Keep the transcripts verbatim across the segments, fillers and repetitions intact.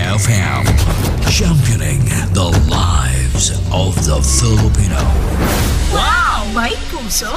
F M, championing the lives of the Filipino. Wow! May puso!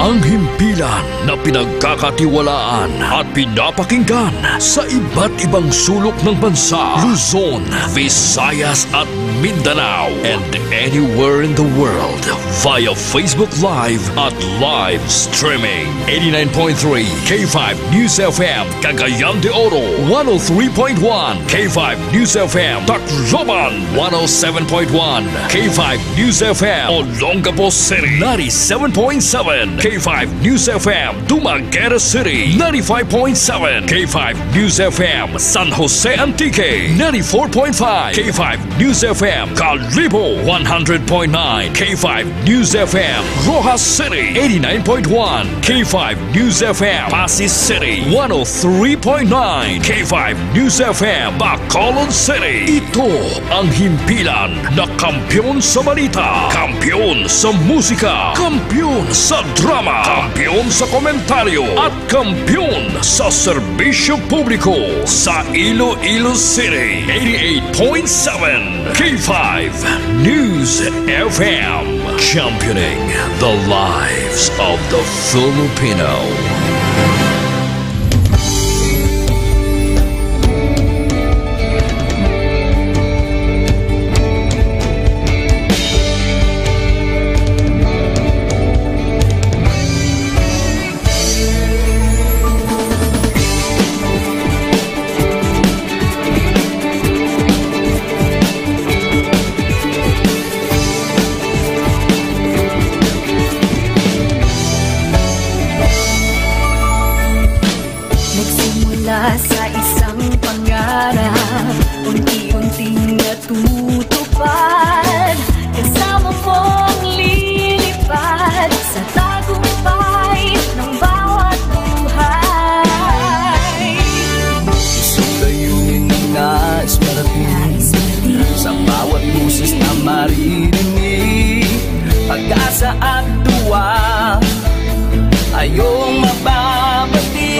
Ang himpilan na pinagkakatiwalaan at pinapakinggan sa iba't ibang sulok ng bansa, Luzon, Visayas at Mindanao, and anywhere in the world via Facebook Live at live streaming. Eighty-nine point three K five News F M, Cagayan de Oro, one oh three point one K five News F M, Tacloban, one oh seven point one K five News F M, Olongapo City, ninety-seven point seven K five News F M, Dumaguete City, ninety-five point seven K five News F M, San Jose Antique, ninety-four point five K five News F M, Kalibo, one hundred point nine K five News F M, Roxas City, eighty-nine point one K five News F M, Passi City, one oh three point nine K five News F M, Bacolod City. Ito ang himpilan na kampiyon sa balita, kampiyon sa musika, kampiyon sa drama, kampiyon sa komentaryo, at kampiyon sa serbisyo publiko sa Iloilo City, eighty-eight point seven K five News F M, championing the lives of the Filipino. Nagsimula sa isang pangarap, unti-unting natutupad. Kasama mong lilipad sa tagumpay ng bawat buhay. Isang layunin na nais marating sa bawat boses na maririnig. Pag-asa at duwa, ayong mababati.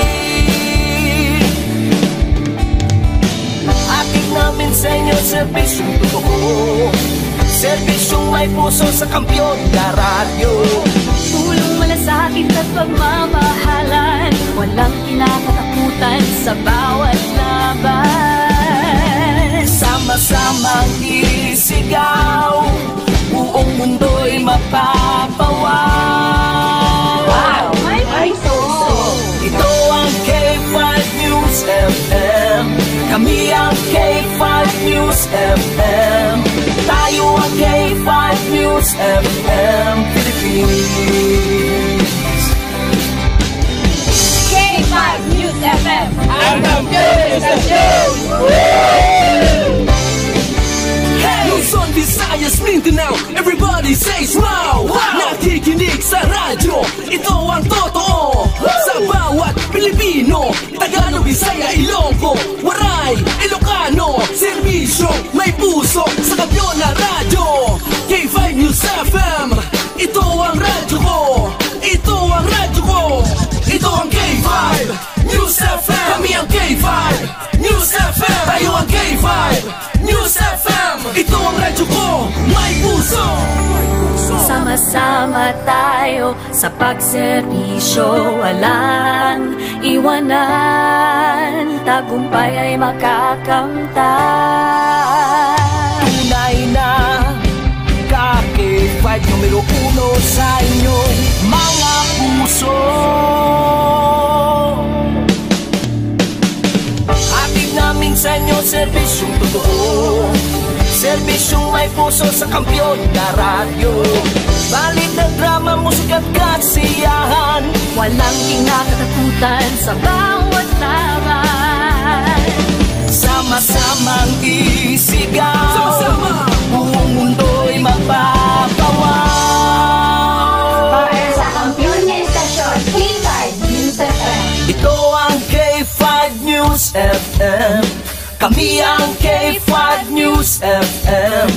Hatid namin sa inyo serbisyong totoo, serbisyong may puso sa Kampiyon na Radyo. Pulong malasakit at pagmamahalan, walang kinakatakutan sa bawat laban. Sama-samang isigaw, buong mundo'y mapapawaw. Wow! May puso! Ito ang K five News F M. Kami ang K five News F M. Tayo ang K five News F M Philippines. K five News F M. Ang kampiyon sa show! Hey! Luzon, Visayas, Mindanao, everybody says wow! Wow! Nakikinig sa radyo, ito ang totoo. Sa bawat Pilipino, Tagalog, Bisaya, Ilonggo, Waray, Ilocano, serbisyo, may puso, sa Kampiyon na Radyo, K five News F M. Ito ang radyo ko, ito ang radyo ko, ito ang K five News F M. Kami ang K five News F M. Tayo ang K five News F M. Ito ang radyo ko, may puso. Sama-sama tayo sa pagserbisyo, walang iwanan. Tagumpay ay makakamtan. Tunay na ka K five numero uno sa inyong mga puso. Hatid namin sa inyo serbisyong totoo, serbisyong may puso sa Kampiyon na Radyo. Balita, drama, musika at kasiyahan, walang kinakatakutan sa bawat laban. Sama-samang isigaw, sama-sama, buong mundo'y mapapawaw. Para sa kampiyon nga istasyon, K five News F M. Ito ang K five News F M. Kami ang K five News F M.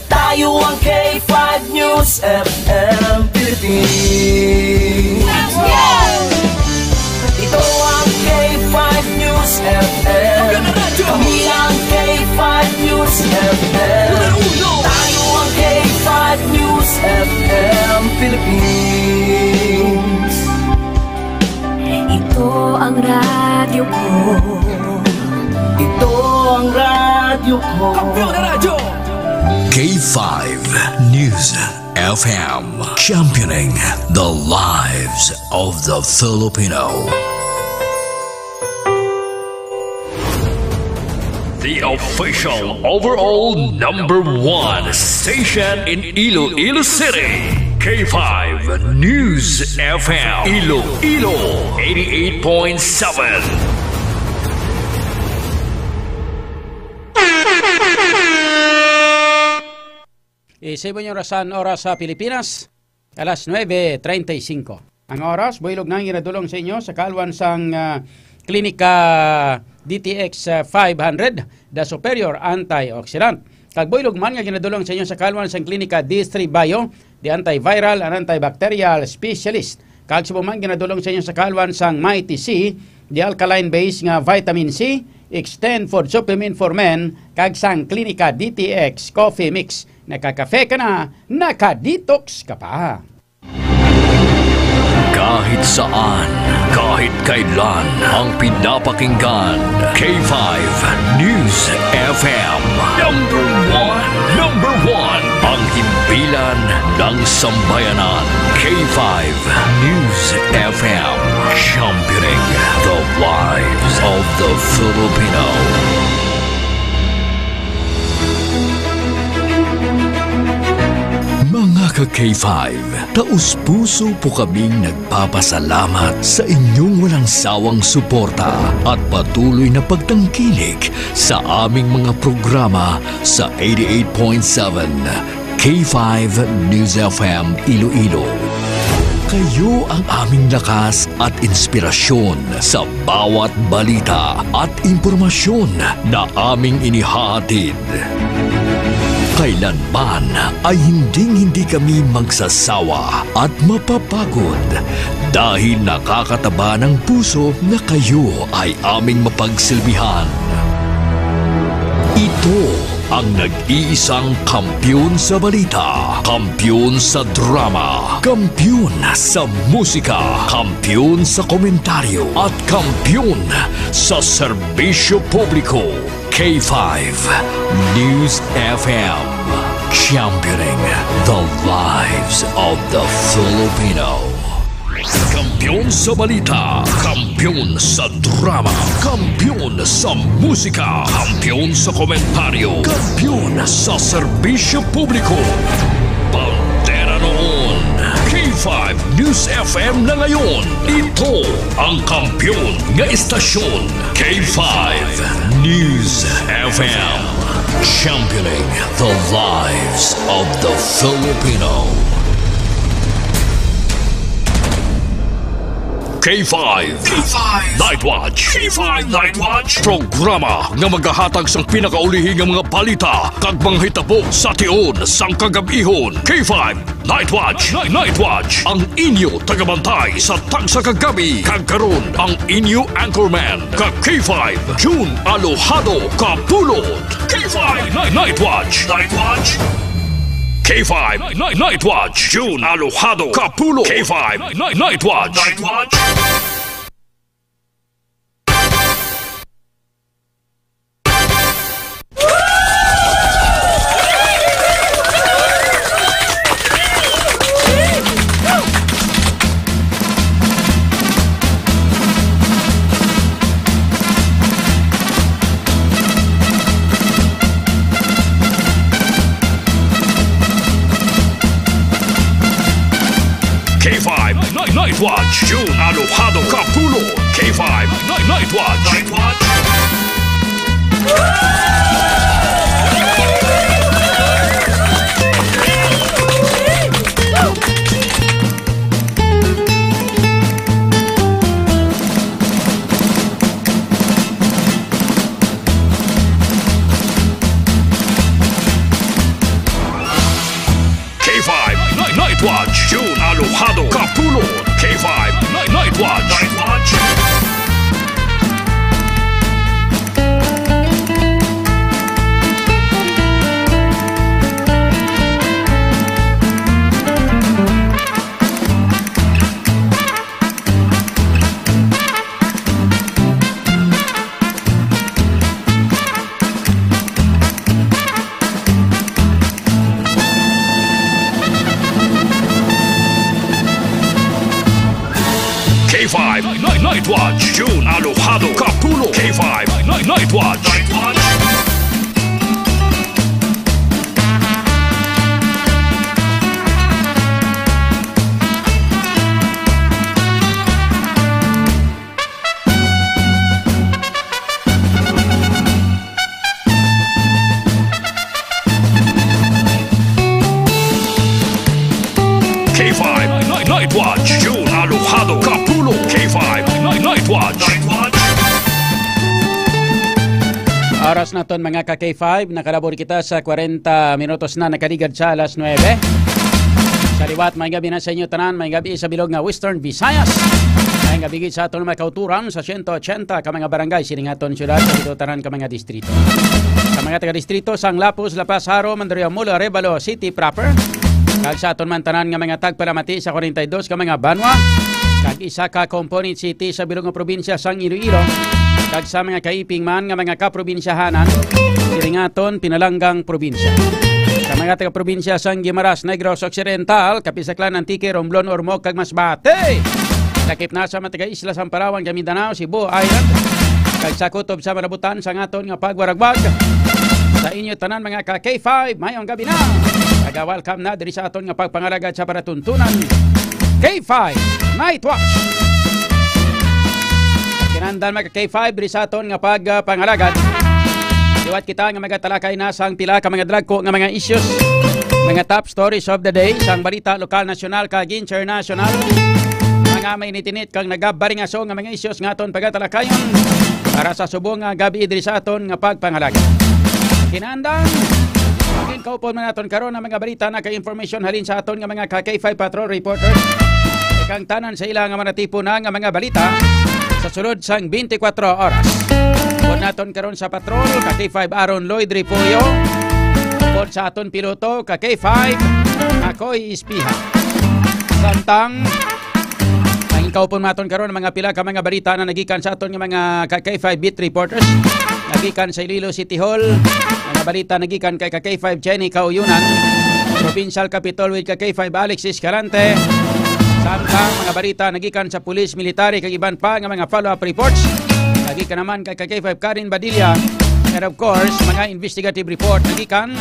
Tayo ang K five News F M Philippines. Ito ang K five News F M. Kami ang Kampiyon na Radyo. K five News F M, championing the lives of the Filipino. The official overall number one station in Iloilo City, K five News F M, Iloilo, eighty-eight point seven. Isibon yung rasan oras sa Pilipinas, alas nuebe treinta y cinco. Ang oras, builog na ang ginadulong sa inyo sa kalwan sang, ah, Klinika D T X, ah, five hundred, The Superior Antioxidant. Kag builog man nga ginadulong sa inyo sa kalwan sang Klinika D three Bio, The Antiviral and Antibacterial Specialist. Kag subong man ginadulong sa inyo sa kalwan sang Mighty C, The Alkaline Base nga Vitamin C, Extend Food Supplement for Men, kag sang Klinika D T X Coffee Mix. Nakakafe ka na, naka-detox ka pa. Kahit saan, kahit kailan, ang pinapakinggan, K five News F M. Number one, number one, ang himpilan ng sambayanan. K five News F M, championing the lives of the Filipino. Mga ka-K five, taus-puso po kaming nagpapasalamat sa inyong walang sawang suporta at patuloy na pagtangkilik sa aming mga programa sa eighty-eight point seven K five News F M Iloilo. Kayo ang aming lakas at inspirasyon sa bawat balita at impormasyon na aming inihahatid. Kailanman ay hinding-hindi kami magsasawa at mapapagod dahil nakakataba ng puso na kayo ay aming mapagsilbihan. Ito ang nag-iisang kampiyon sa balita, kampiyon sa drama, kampiyon sa musika, kampiyon sa komentaryo, at kampiyon sa serbisyo publiko. K five News F M, championing the lives of the Filipino. Kampiyon sa balita, kampiyon sa drama, kampiyon sa musika, kampiyon sa komentaryo, kampiyon sa serbisyo publiko. Bandera noon, K five News F M na ngayon. Ito ang kampiyon nga istasyon, K five News F M. Championing the lives of the Filipino. K five. K five. Night Watch. K five Night Watch. Programa nga magahatag sang pinakaulihi nga mga balita kag mga hitabo sa tion sang kagab-ihon. K five Night Watch. Night, Night Watch. Ang inyo tagabantay sa tagsa ka gabi. Kag karon ang inyo anchorman ka K five, June Alojado Kapulot. K five Night, Night Watch. Night Watch. K five Night, Night Watch. June Alojado Kapulot. K five Night, Night Watch. Night Watch. K five Night, Night Watch, June Alojado Kapulot. K five Night, Night Watch. Night Watch. K five Night, Night Watch, June Alojado Kapulot. K five Night, Night Watch. Night Watch. Night Watch, June Alojado, Kapulo, K five, Night, Night Watch. Night Watch. K five Night, Night Watch, June Alojado, Kapulo, K five Night, Night Watch. Night Watch. Oras naton, mga ka K five, nakalabor kita sa kwarenta minutos na nakaligad sa alas nuebe. Sa liwat, may gabi na sa inyo tanan, may gabi sa bilog nga Western Visayas. May gabi gid sa aton mga kauturan sa siyento ochenta ka mga barangay, sining aton syudad, sa tanan ka mga distrito. Sa mga taga-distrito sang Lapuz, La Paz, Jaro, Mandaluyong, Molo, Arevalo City proper, kag sa aton man tanan nga mga tagpalamati sa kwarenta y dos ka mga banwa, kag isa ka component city sa bilog nga probinsya sang Iloilo, kag sa mga kaiping man nga mga kaprobinsyahanan, sining aton pinalanggang probinsya. Sa mga taga-probinsya sang Guimaras, Negros Occidental, Capiz, Aklan, Antique, Romblon, Ormoc, kag Masbate. Lakip na sa mga taga-isla sang Palawan, kag Mindanao, Cebu Island, kag sa kutob sa malabutan sang aton nga pagwaragwag. Sa inyo tanan, mga ka K five, mayong gabi na. Taga-welcome na diri sa aton nga pagpangalagad sa palatuntunan, K five Night Watch. Kinahanglan, mga ka K five, diri sa aton nga pagpangalagad, liwat kita nga magatalakay na sang pila ka mga dalagko nga mga issues, mga top stories of the day, sang balita lokal, nasyonal, kag internasyonal. Mga mainit-init kag nagabaringaso nga mga issues nga aton pagatalakayon para sa subong nga gabi diri sa aton nga pagpangalagad. Kinahanglan, maging kaupod man naton karon ang mga balita na kay information halin sa aton nga mga ka K five patrol reporters. Kag tanan sa ila nga manatipon na nga mga balita sa sulod sang twenty-four oras. Upod naton karon sa patrol, ka K five Aaron Lloyd Refugio. Upod sa aton piloto, ka K five Akoy Espiha. Samtang ang ikaw pon maton karon ang mga pila ka mga balita na nagikan sa aton nga mga ka K five beat reporters. Nagikan sa Iloilo City Hall, mga balita nagikan kay ka K five Jenny Kauyunan, Provincial Capitol with ka K five Alex Escalante. Samtang mga balita nagikan sa pulis, military, kag iban pa nga mga follow-up reports. Nagikan naman kay ka K five Karen Badilla. And of course, mga investigative report nagikan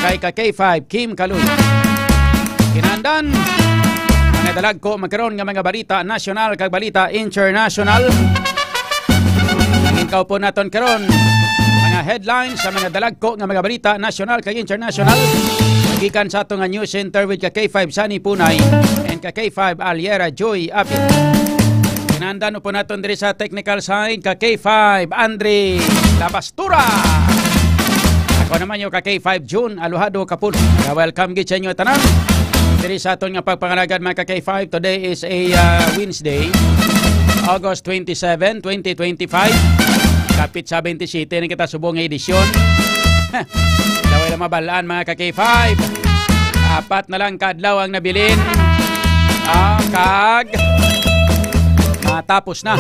kay ka K five Kim Kaluy. Kinahanglan, mga dalagko magkaron nga mga balita nasyonal kag balita international. Ang inkaw po naton karon, mga headlines sa mga dalagko nga mga balita nasyonal kag international. Gikan sa ato nga news center with ka K five Sunny Punay and ka K five Aliera Joy Apil. Kinahanglan po naton diri sa technical side ka K five Andre Labastura. Ako naman yung ka K five June Aluhado Kapulo. Welcome gid sa inyo tanan. Diri sa aton nga pagpangalagad, mga ka K five, today is a, uh, Wednesday, August twenty-seven, twenty twenty-five. Kapit seventy-seven na kita subong nga edisyon. Daway lang mabalaan, mga ka K five. Apat na lang kadlaw ang nabilin. Ah, kag matapos na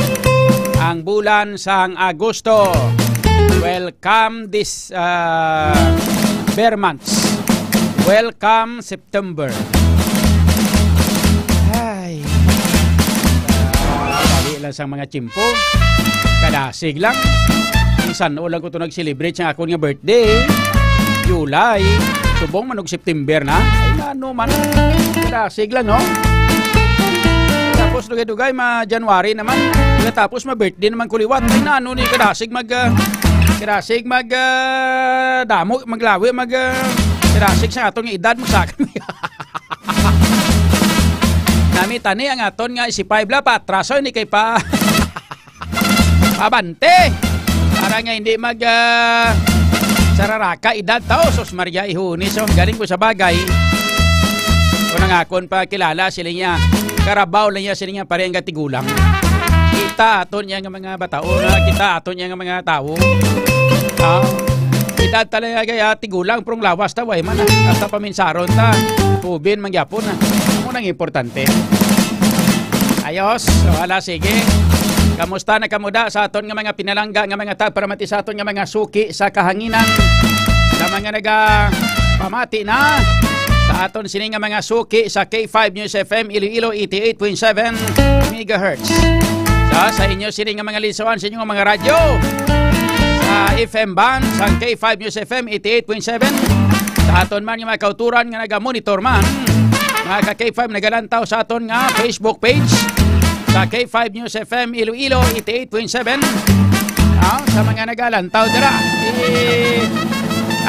ang bulan sang Agosto. Welcome this, uh, Ber months. Welcome September. Ay. Dali lang sang mga tiyempo. Kadasig lang. Minsan, o lang ko to nag-celebrate sa akon nga birthday. July. Subong man og September na. Ay, ano man. Kadasig lang, no? Tapos dugay-dugay, ma January naman. Tapos ma birthday naman ko liwat. Ay, ano ni kadasig mag, ah, kadasig mag, ah, damo, maglawi, mag, ah, kadasig sa aton nga edad, magsaka. Nami tani ang aton nga isipay bla pa atraso ni kay pa. Pabante. Para nga hindi mag, ah, sararaka edad tao. Sus Maria, ihuni. So, galing ko sa bagay. Kung ang akon pa kilala, sila niya, karabaw lang niya, sila niya, pare ang tigulang. Kita aton niya nga mga bataon, ha? Kita aton niya nga mga tawo. Ah, kita talaga kaya tigulang, prong lawas ta, way man, ah. Hasta paminsaron ta, tubin, mangyapon, ha? Amo nang importante. Ayos, so, hala, sige. Kamusta na kamuda sa aton nga mga pinalangga nga mga tagparamati sa aton nga mga suki sa kahanginan? Sa mga nagapamati na sa aton sini nga mga suki sa K five News F M Iloilo eighty-eight point seven megahertz. Ah, sa inyo sini nga mga lisawan sa inyong mga radyo, sa F M band, sa K five News F M eighty-eight point seven. Sa aton man nga mga kauturan nga naga-monitor man, mga ka K five, nagalantaw sa aton nga Facebook page, sa K five News F M Iloilo eighty-eight point seven. Ah, sa mga nagalantaw dira, eh,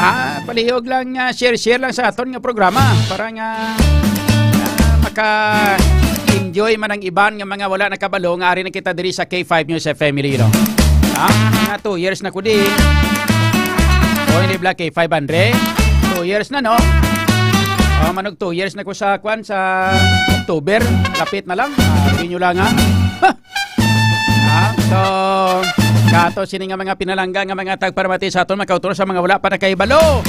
ah, palihog lang, ah, share-share lang sa aton nga programa para nga, ah, maka-enjoy man ang iban nga mga wala nakabalo nga ari na kita diri sa K five News F M Iloilo. Ah, mga two years na ko di. O, hindi bala K five hundred. Two years na, no? O, manog two years na ko sa, kwan, sa October. Lapit na lang. Ah, sabi nyo lang, ha? Ah, so, kato sini nga mga pinalangga nga mga tagparamati sa aton, mga kauturan, sa mga wala pa nakahibalo.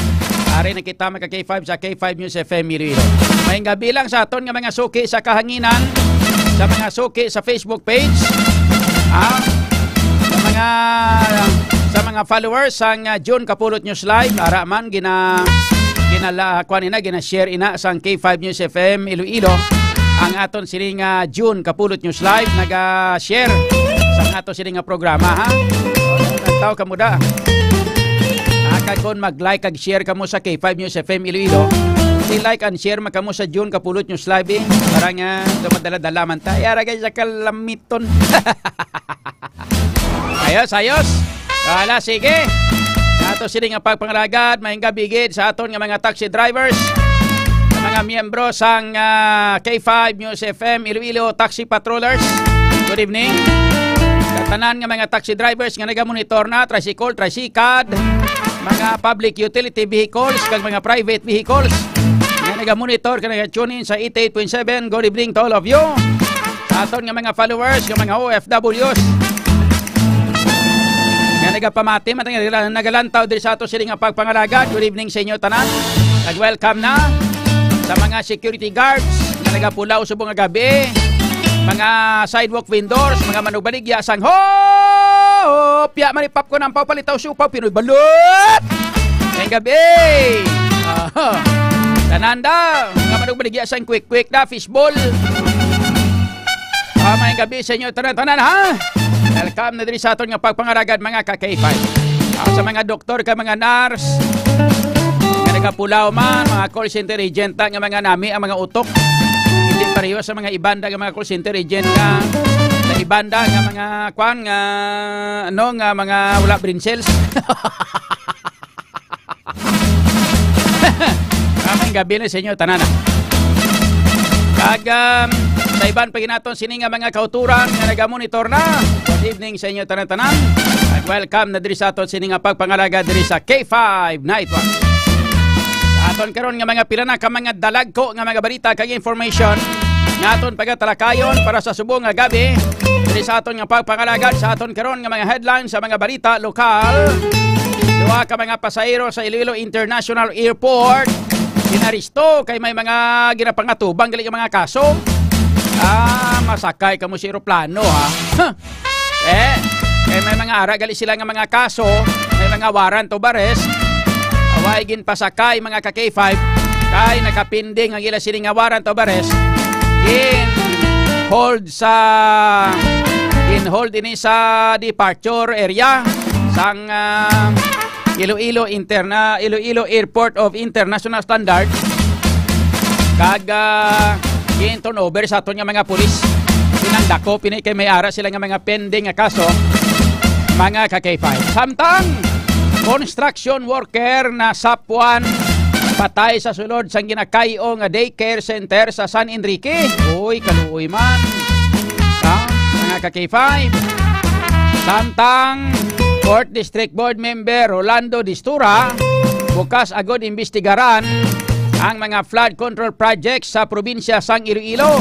Ari na kita, mga K five, sa K five News F M Iloilo. Maayong gabi lang sa aton nga mga suki sa kahanginan, sa mga suki sa Facebook page, ah, sa mga, sa mga followers sang, ah, June Kapulot News Live, ara man gina-, ginala-, kuan ina, gina-share ina sang K five News F M Iloilo ang aton sini nga June Kapulot News Live, naga-share sa ato sini nga programa, ha? Tantaw kamo da. Ah, kag kon mag-like kag share kamo sa K five News F M Iloilo, i-like and share man kamo sa June Kapulot News Live, eh. Para nga dumadala-dala man ta. Yara, guys, sa kalamiton. Ayos, ayos. Wala, sige. Sa ato sini nga pagpangalagad, maayong gabi gid sa aton nga mga taxi drivers, sa mga miyembro sang, ah, K five News F M Iloilo Taxi Patrollers. Good evening. Sa tanan nga mga taxi drivers nga nagamonitor na, tricycle, tricycad, mga public utility vehicles, kag mga private vehicles nga nagamonitor, kag naga-tune in sa eighty-eight point seven. Good evening to all of you. Sa aton nga mga followers, nga mga O F Ws, nga nagapamati, man nga nagalantaw diri sa ato sini nga pagpangalagad. Good evening sa inyo tanan. Nag-welcome na sa mga security guards nga nagapulaw subong nga gabi, mga sidewalk vendors, mga manugbaligya sang hopya, maripap ko ng pawpalitaw siupaw, Pinoy balot! Ngayong gabi! Ah, tanan da, mga manugbaligya sang quick-quick na, fishball. Ah, maayong gabi sa inyo tanan-tanan, ha? Welcome na diri sa aton nga pagpangalagad, mga ka K five. Ah, sa mga doktor kag mga nurse, nga nagapulaw man, mga call center agent na nga mga nami ang mga utok. Hindi pareho sa mga ibanda nga mga call center agent nga sa ibanda nga mga kwan nga, ano, nga mga wala brain cells. Maayong gabi na sa inyo tanan. Kag, um, sa iban pa ginaton sini nga mga kauturan nga nagamonitor na. Good evening sa inyo tanan-tanan. Kag welcome na diri sa aton sini nga pagpangalaga diri sa K five Night Watch. Sa aton karon nga mga pila na ka mga dalagko nga mga balita kag information nga aton pagatalakayon para sa subong nga gabi diri sa aton nga pagpangalagad sa aton karon nga mga headlines sa mga balita lokal. Duha ka mga pasahero sa Iloilo International Airport inaresto kay may mga ginapangatubang gali nga mga kaso. Ah, masakay kamo sa eroplano, ha? Huh. Eh, kay may mga ara gali sila nga mga kaso, may mga warrant of arrest. Away ginpasakay, mga ka K five, kay nakapinding ang ila sini nga warrant of arrest. Gin-hold sa, gin-hold ini sa departure area sang, ah, Iloilo Interna-, Iloilo Airport of International Standard. Kag, ah, gin-turn over sa aton nga mga pulis. Pinandako pini kay may ara sila nga mga pending nga kaso, mga ka K five. Samtang construction worker na sapwan patay sa sulod sang ginakay-o nga daycare center sa San Enrique. Uy, kaluoy man. Sa mga ka K five. Samtang Fourth District Board Member Rolando Distura, bukas agud imbestigaran ang mga flood control projects sa probinsya sang Iloilo.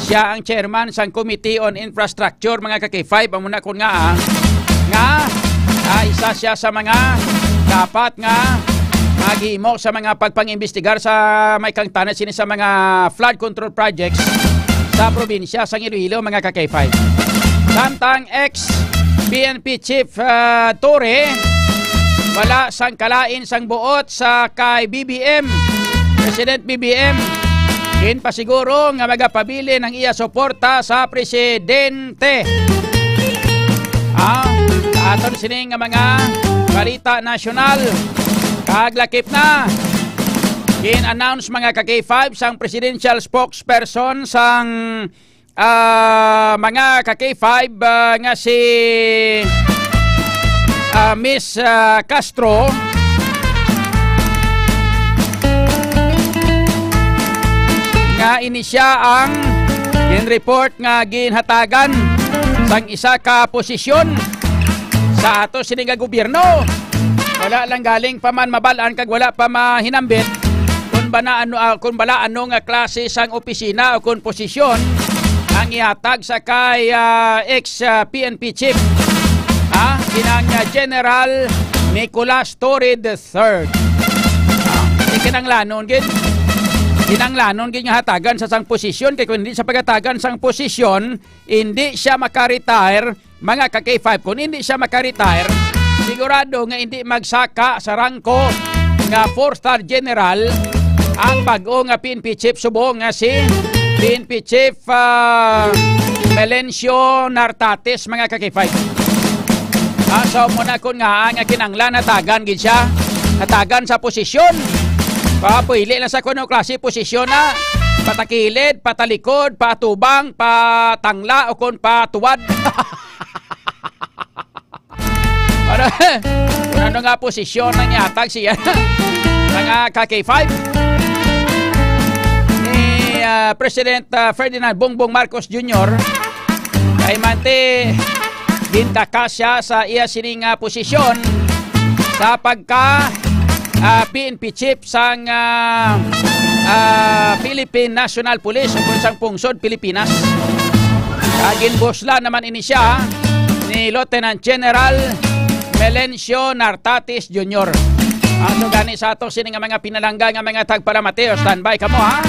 Siya ang chairman sang Committee on Infrastructure, mga ka K five, amo na kun nga, ah, nga, ah, isa siya sa mga dapat nga maghimo sa mga pagpangimbestigar sa may kangtanan sini sa mga flood control projects sa probinsya sang Iloilo, mga ka K five. Samtang ex P N P Chief, ah, Torre, wala sang kalain sang buot sa kay B B M, President B B M, ginpasiguro nga magapabilin ang iya suporta sa presidente. Ah, aton sini nga mga balita nasyonal. Kaglakip na, gin-announce, mga ka-K five, sang presidential spokesperson sang, ah, mga ka-K five, ah, nga si, ah, Miss, ah, Castro, nga ini siya ang gin-report nga ginhatagan sang isa ka posisyon sa ato sini nga gobyerno. Wala lang galing pa man mabal-an kag wala pa mahinambit kung ba na ano, ah, kung bala ano nga klase sang opisina o kung posisyon ang ihatag sa kay, ah, ex, ah, P N P chief, ah, kinang, ah, General Nicolas Torre the third. Ah, di kinanglanon gid. Kinanglanon gid nga hatagan sa sang posisyon, kay kung hindi sa pagatagan sang posisyon, hindi siya maka-retire, mga ka-K five. Kung hindi siya maka-retire, sigurado nga hindi magsaka sa rangko nga four-star general ang bag-o nga P N P chief subong nga si P N P chief, ah, Melencio Nartates, mga ka-K five. Ah, so, muna kun nga, nga kinanglan, natagan gid siya. Natagan sa posisyon. Papili lang sa kuno klase posisyon na. Patakilid, patalikod, patubang, patangla, o kun patuwad. Ano, kung ano nga posisyon ang yatag siya. Mga ka-K five. Ni, ah, President, ah, Ferdinand Bongbong Marcos Junior, kay manti, gintaka siya sa iya sining, ah, posisyon sa pagka, ah, P N P chief sang, ah, ah, Philippine National Police o sang pungsod Pilipinas. Ah, ginbuslan naman ini siya ni Lieutenant General Melencio Nartatis Junior. Ang so gani sa ato sini nga mga pinalangga nga mga tagpalamati, o standby kamo, ha?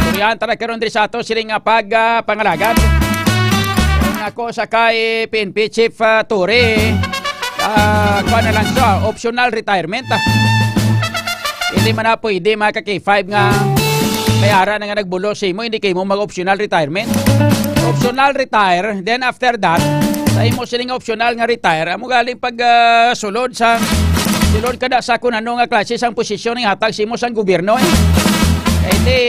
Turian ta na karon diri sa ato sini nga pag, ah, pangalagad. Kung ako sa kay P N P Chief, ah, Ture, ah, kuha na lang sa optional retirement, ah. Hindi man na pwede, mga ka-K five, nga may ara na nga nagbulo sa imo, hindi kayo mo mag-optional retirement. Optional retire, then after that, sa imo siling optional nga retire, amo galing pag, ah, sulod sa, sulod ka na sa kung ano nga klase sang posisyon nga hatag sa imo sang gobyerno, eh. Kay di,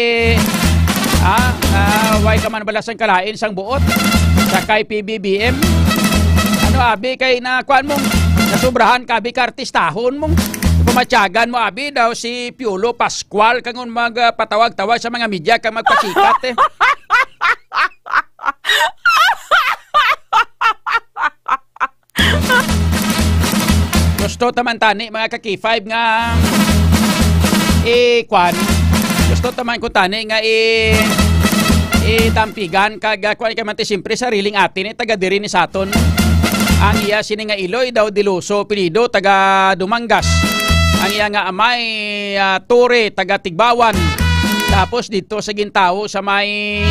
ah, ah, way ka man bala sang kalain sang buot sa kay P B B M. Ano, abi, kay na, kuan mo, nasubrahan ka, abi, ka artistahon mo. Pamatyagan mo, abi, daw si Piolo Pascual kangon magpatawag-tawag sa mga media kang magpasikat, eh. Gusto taman tani, mga ka-K five, nga i-, kwan. Gusto taman ko tani nga i-, itampigan kag, ah, kwan, kay manti, siyempre, sariling atin, eh, taga diri ni saton. Ang iya sini nga Iloy daw Diloso, apelyido, taga Dumangas. Ang iya nga amay, ah, Ture, taga Tigbawan. Tapos dito sa gintawo sa may,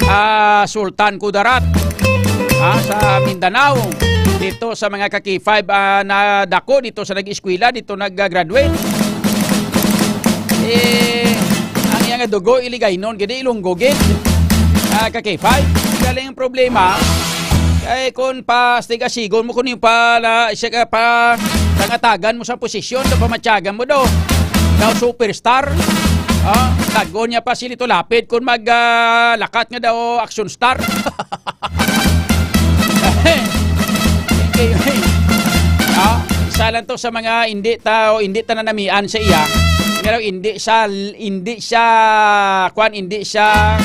ah, Sultan Kudarat, ah, sa Mindanao. Dito sa mga ka-K five, ah, na dako dito sa nag-eskwela, dito nag-graduate. Eh, ang iya nga dugo, Iligaynon, gid, Ilonggo, gid. Ah, ka-K five. Galing ang problema. Kay kung pa, astig-asigon mo, kung yung pala, siya ka pa, tangatagan mo sa posisyon, sa pamatyagan mo daw. Daw superstar. Ah, tagon niya pa si Lito Lapid kung mag, ah, lakat nga daw action star. Okay. Ah, isa lang to sa mga hindi ta, o hindi ta nanamian sa iya. Pero hindi siya, hindi siya, kwan, hindi siya,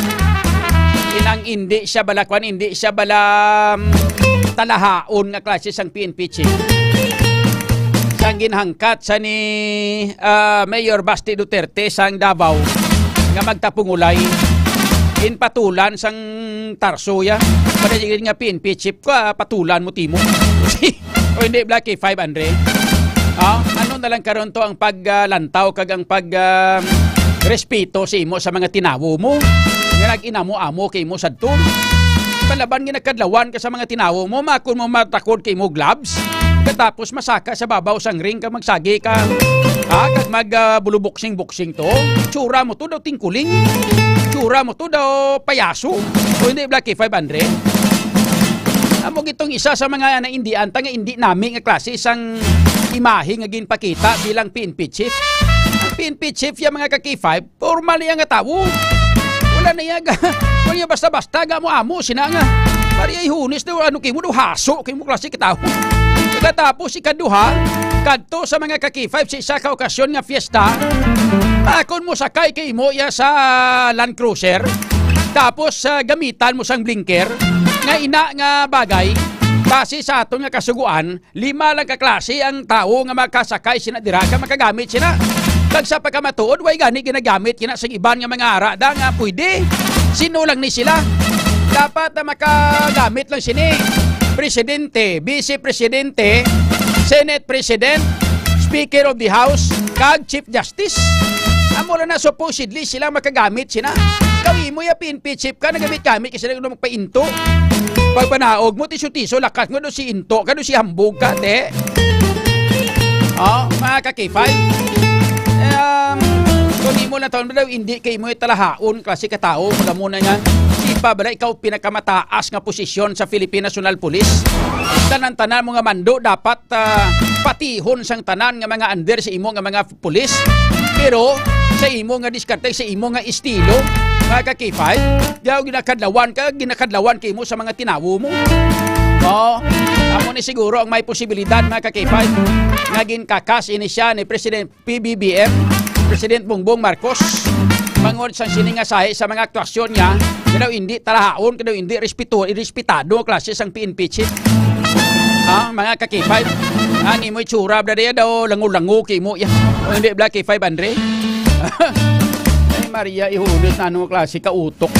inang hindi siya bala, kwan, hindi siya bala, mm, talahaon nga klase sang P N P chief. Sang ginhangkat sa ni, ah, Mayor Basti Duterte sang Davao nga magtapungulay. Ginpatulan sang tarso ya. Pwede nga P N P chief ka, patulan mo timo. O hindi, Black K five, Andre. Ah, ano na lang karon to ang paglantaw kag ang pag, ah, respeto sa imo sa mga tinawo mo? Nga nag-inamo-amo kay mo sadto. Palaban nga nagkadlawan ka sa mga tinawo mo, makon mo matakod kay mo gloves. Katapos masaka sa babaw sang ring ka magsagi ka. Ha? Kag mag, ah, buluboksing-boksing to. Tsura mo to daw tingkuling. Tsura mo to daw payaso. O hindi, Black K five, Andre? Amo gitong isa sa mga naindian ta nga indi nami nga klase sang imahe nga ginpakita bilang P N P chief. Ang P N P chief ya, mga ka-K five, formal ya nga tawo. Wala na iya ga-, wala niya basta-basta ga amo-amo sina nga. Maria Ihunis daw, ano kimo daw, haso kimo klase ka tawo. Pagkatapos, ikaduha, kadto sa mga ka-K five sa isa ka okasyon nga fiesta, akon mo sakay kay imo iya sa Land Cruiser. Tapos, ah, gamitan mo sang blinker nga ina nga bagay, base sa aton nga kasugoan, lima lang ka klase ang tawo nga makasakay sina dira ka makagamit sina. Kag sa pagkamatuod, way gani ginagamit kina sa iban nga mga ara da nga pwede. Sino lang ni sila? Dapat na makagamit lang sini: presidente, vice presidente, Senate President, Speaker of the House, kag Chief Justice. Amo lang na supposedly sila makagamit sina. Kaw imo ya P N P chief ka, nagamit-gamit ka sila nga magpainto. Pagpanaog mo, tiso-tiso, lakas mo, do si into ka, do si hambog ka, te. Oh, mga ka-K five. Um, kung imo lang taon daw, hindi kay mo talahaon, klase ka tao, pag amo na nga, sipa ba na ikaw pinakamataas nga posisyon sa Philippine National Police? Tanan-tanan mo nga mando, dapat, ah, patihon sang tanan nga mga under sa imo nga mga pulis. Pero sa imo nga diskarte, sa imo nga estilo, mga ka-K five, di ako ginakadlawan ka, ginakadlawan kay mo sa mga tinawo mo. Oh, amo ni siguro ang may posibilidad, mga ka-K five, nga ginkakas ini siya ni President P B B M, President Bongbong Marcos. Bangod sa sini nga sahi sa mga aktuasyon niya, kadaw hindi talahaon, kadaw hindi respeto, irespetado ang klase sang P N P chief. Ah, mga ka-K five, ang imo itsura, brad, iya daw lango-lango kay mo, ya. O hindi, bla, K five Andre? Ay, Maria, ihulot na anong klase ka utok.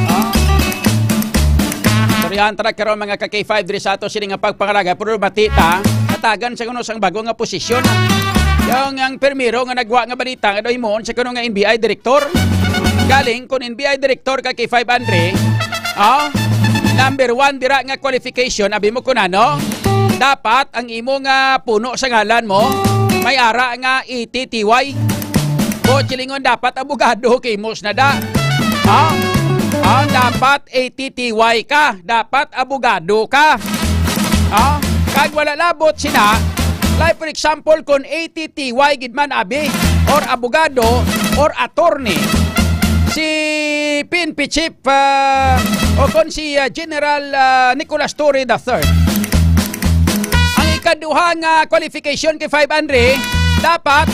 Ah. Sorry, ang track karon, mga ka-K five, diri sa ato sini nga pagpangalaga, pero bati ta, hatagan sa kuno sang bago nga posisyon. Yung ang primero nga nagwa nga balita nga daw himuon sa kuno nga N B I director. Galing kun N B I director ka, K five Andre, oh, number one dira nga qualification, abi mo kun ano? Dapat ang imo nga puno sa ngalan mo may ara nga A T T Y. Ko chilingon, dapat abogado kay mos na da. Ha? Ah, dapat A T T Y ka, dapat abogado ka. Ah, kag wala labot sina, like, for example, kung A T T Y gid man, abi, or abogado, or attorney, si P N P chief, ah, o kon si, ah, General, ah, Nicolas Torre the third. Ang ikaduha nga qualification kay five Andre, dapat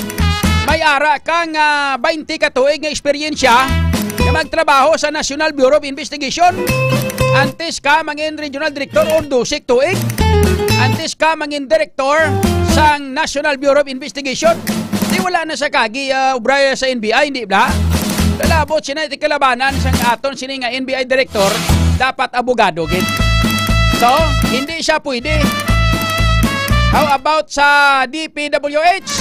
may ara ka nga twenty ka tuig nga eksperyensya nga magtrabaho sa National Bureau of Investigation. Antes ka mangin regional director or dusik tuig. Antes ka mangin director sang National Bureau of Investigation. Di wala na sa kagi, ah, obra sa N B I, hindi bla? Lalabot sina ti kalabanan sang aton sini nga N B I director, dapat abogado gid. So, hindi siya pwede. How about sa D P W H?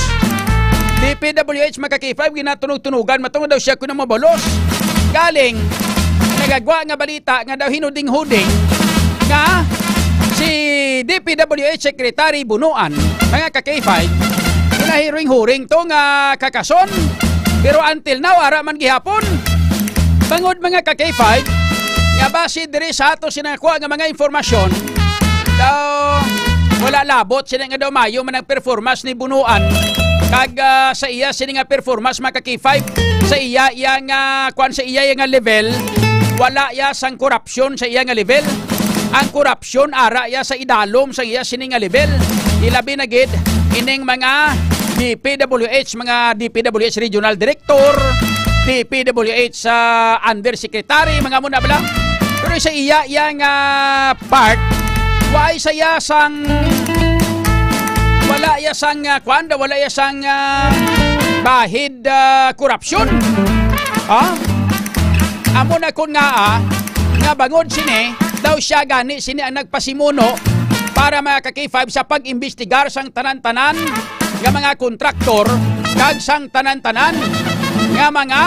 D P W H, mga ka-K five, ginatunog-tunugan, matungod daw siya kuno mabalos. Galing, nagagwa nga balita nga daw hinuding-huding nga si D P W H Secretary Bunuan, mga ka-K five, ginahiring-huring to nga kakason. Pero until now, ara man gihapon. Bangod, mga ka-K five, nga base diri sa ato sinakuha nga mga impormasyon, daw wala labot sila nga daw mayo man ang performance ni Bunuan. Kag, ah, sa iya sini nga performance, mga ka-K five, sa iya, iya nga, kwan, sa iya, iya nga level, wala iya sang korupsyon sa iya nga level. Ang korupsyon ara iya sa idalom sa iya sini nga level. Ilabi na gid ining mga D P W H, mga D P W H regional director, D P W H sa undersecretary, mga muna bala. Pero sa iya, iya nga part, wala sa iya sang, wala iya sang, ah, kwan, wala iya sang, ah, bahid, ah, korupsyon. Ha? Amo na kun nga, ah, nga bangod sini, daw siya gani sini ang nagpasimuno para, mga ka-K five, sa pag-imbestigar sang tanan-tanan nga mga kontraktor kag sang tanan-tanan nga mga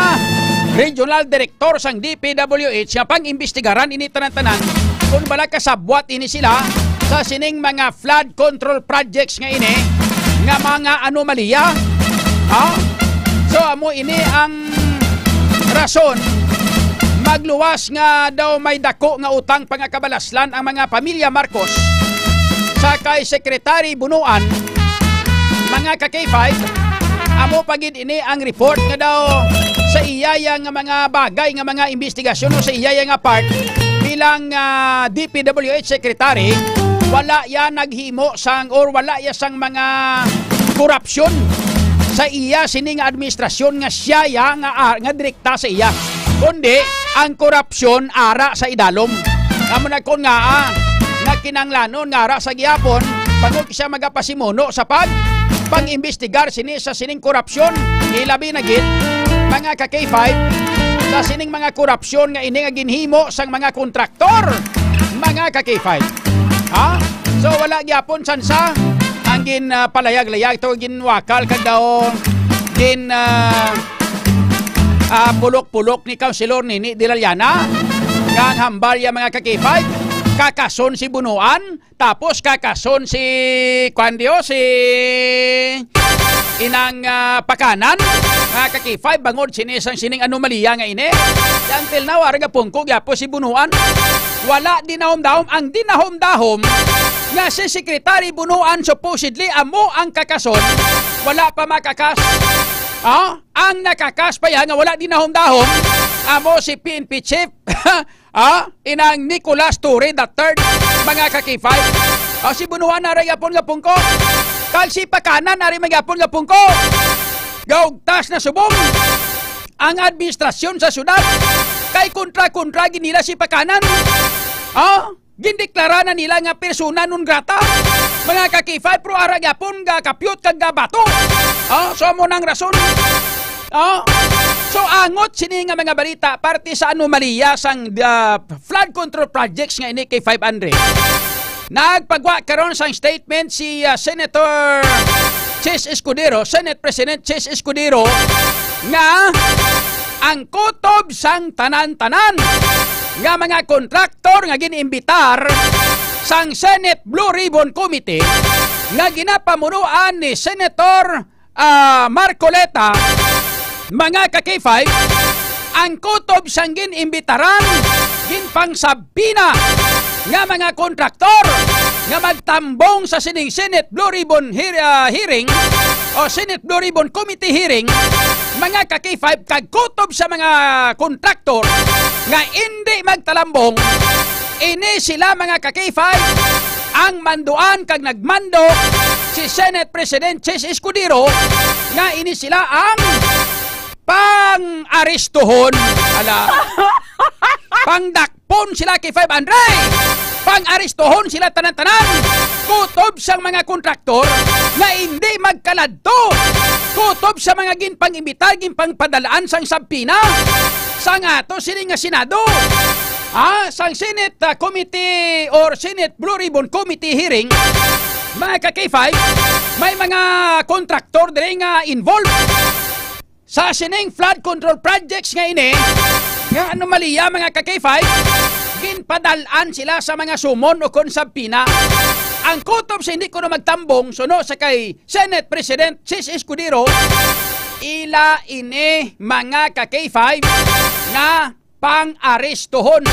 regional director sang D P W H nga pang-imbestigaran ini tanan-tanan kung bala kasabwat ini sila sa sining mga flood control projects nga ini nga mga anomalya. Ha? So, amo ini ang rason, Nagluwas nga daw may dako nga utang pangakabalaslan ang mga pamilya Marcos sa kay Secretary Bunuan, mga ka-K five. Amo pa gid ini ang report nga daw sa iya ya nga mga bagay nga mga investigasyon o sa iya ya nga part bilang, ah, D P W H secretary, wala ya naghimo sang or wala ya sang mga korupsyon sa iya sini nga administrasyon nga siya ya nga, ah, nga direkta sa iya, kundi ang korupsyon ara sa idalom. Amo na kon nga, ah, nga kinanglanon nga ara sa gihapon, bangod siya magapasimuno sa pag pang-imbestigar sini sa sining korupsyon, ilabi na gid, mga ka-K five, sa sining mga korupsyon nga ini nga ginhimo sang mga kontraktor, mga ka-K five. Ha? So, wala gyapon sansa ang gin, ah, palayag-layag to, ginwakal kag daw gin, ah, ah, pulok-pulok ni Councilor Nini de la Llana nga ang hambal ya, mga ka-K five, kakason si Bunuan, tapos kakason si, kwan diyo, si inang, ah, Pakanan, mga ka-K five, bangod sini sang sining anomalya nga ini. Kaya until now, ara gapungko gyapon si Bunuan. Wala dinahom-dahom ang dinahom-dahom nga si Secretary Bunuan supposedly amo ang kakason. Wala pa makakas. Ah? Ang nakakas pa yan nga wala dinahom-dahom amo si P N P Chief, ah, inang Nicolas Torre the third, mga ka-K five. Ah, si Bunuan na ra gyapon nga pungko. Kag si Pakanan na rin gyapon nga pungko. Gaugtas na subong ang administrasyon sa syudad. Kay kontra-kontra gid nila si Pakanan. Ah, gindeklara na nila nga persona non grata, mga ka-K five, pero ara gyapon gakapyot kag gabato. Ah, so amo nang rason. Ah, so angot sini nga mga balita parte sa anomalya sang, ah, flood control projects nga ini, K five Andre. Nagpagwa karon sang statement si, ah, Senator Chiz Escudero, Senate President Chiz Escudero, nga ang kutob sang tanan-tanan nga mga kontraktor nga gin-imbitar sang Senate Blue Ribbon Committee nga ginapamunuan ni Senator, ah, Marcoleta, mga ka-K five, ang kutob sang gin-imbitaran, ginpangsabpina nga mga kontraktor nga magtambong sa sining Senate Blue Ribbon hear-, ah, hearing o Senate Blue Ribbon Committee hearing, mga ka-K five, kag kutob sa mga kontraktor nga indi magtalambong, ini sila, mga ka-K five, ang manduan kag nagmando si Senate President Chiz Escudero nga ini sila ang pang-aristuhon. Ala. Pangdakpon sila, K five Andre. Pang-aristuhon sila tanan-tanan. Kutob sang mga kontraktor nga indi magkaladto. Kutob sa mga ginpang-imbita, ginpangpadalaan sang sabpina sang ato sini nga Senado. Ah, sang Senate, ah, Committee or Senate Blue Ribbon Committee hearing, mga ka-K five, may mga kontraktor diri nga involved sa sining flood control projects nga ini, nga anomalya, mga ka-K five, ginpadal-an sila sa mga sumon o kon sabpina. Ang kutob sa hindi kuno magtambong, suno sa kay Senate President Chiz Escudero, ila ini, mga ka-K five, nga pang-aristuhon.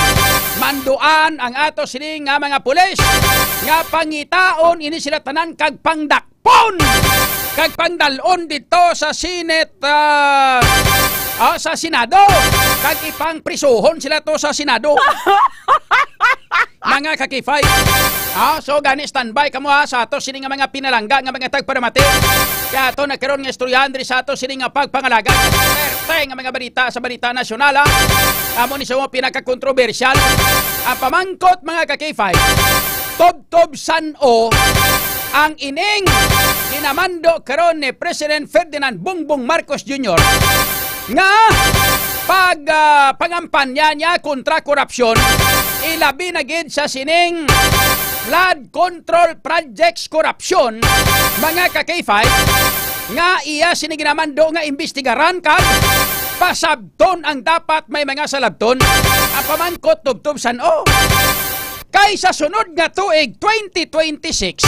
Manduan ang ato sini nga mga pulis nga pangitaon ini sila tanan kag pangdakpon kag pangdal-on dito sa Senate, ah, ah, sa Senado, kag ipangprisuhon sila to sa Senado. Mga ka-K five. Ah, so gani, standby kamo, ha, sa ato sini nga mga pinalangga nga mga tagparamati. Kaya ato na karon nga istoryahan diri sa ato sini nga pagpangalaga. Perte nga mga balita sa balita nasyonal, ha. Amo ni sa mga pinakakontrobersyal. Ang pamangkot, mga ka-K five, tubtob san-o ang ining ginamando karon ni President Ferdinand Bongbong Marcos Junior nga pag, ah, pangampanya niya kontra korupsyon, ilabi na gid sa sining flood control projects korupsyon, mga ka-K five, nga iya sini ginamando nga imbestigaran kag pasabton ang dapat may mga salabton. Ang pamangkot, tubtob san-o? Kay sa sunod nga tuig, twenty twenty-six,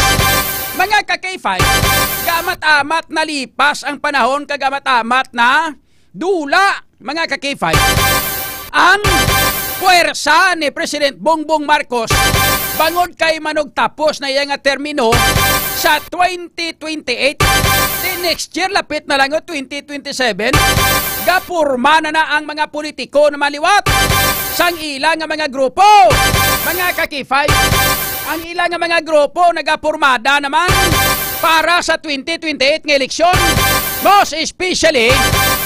mga ka-K five, gamat-amat nalipas ang panahon kag gamat-amat na dula, mga ka-K five, ang puwersa ni President Bongbong Marcos bangod kay manugtapos na iya nga termino sa twenty twenty-eight. Di next year, lapit na lang, oh, twenty twenty-seven. Gapurma na na ang mga politiko na maliwat sang ila nga mga grupo, mga ka-K five. Ang ila nga mga grupo nagapurmada naman para sa twenty twenty-eight nga eleksyon, most especially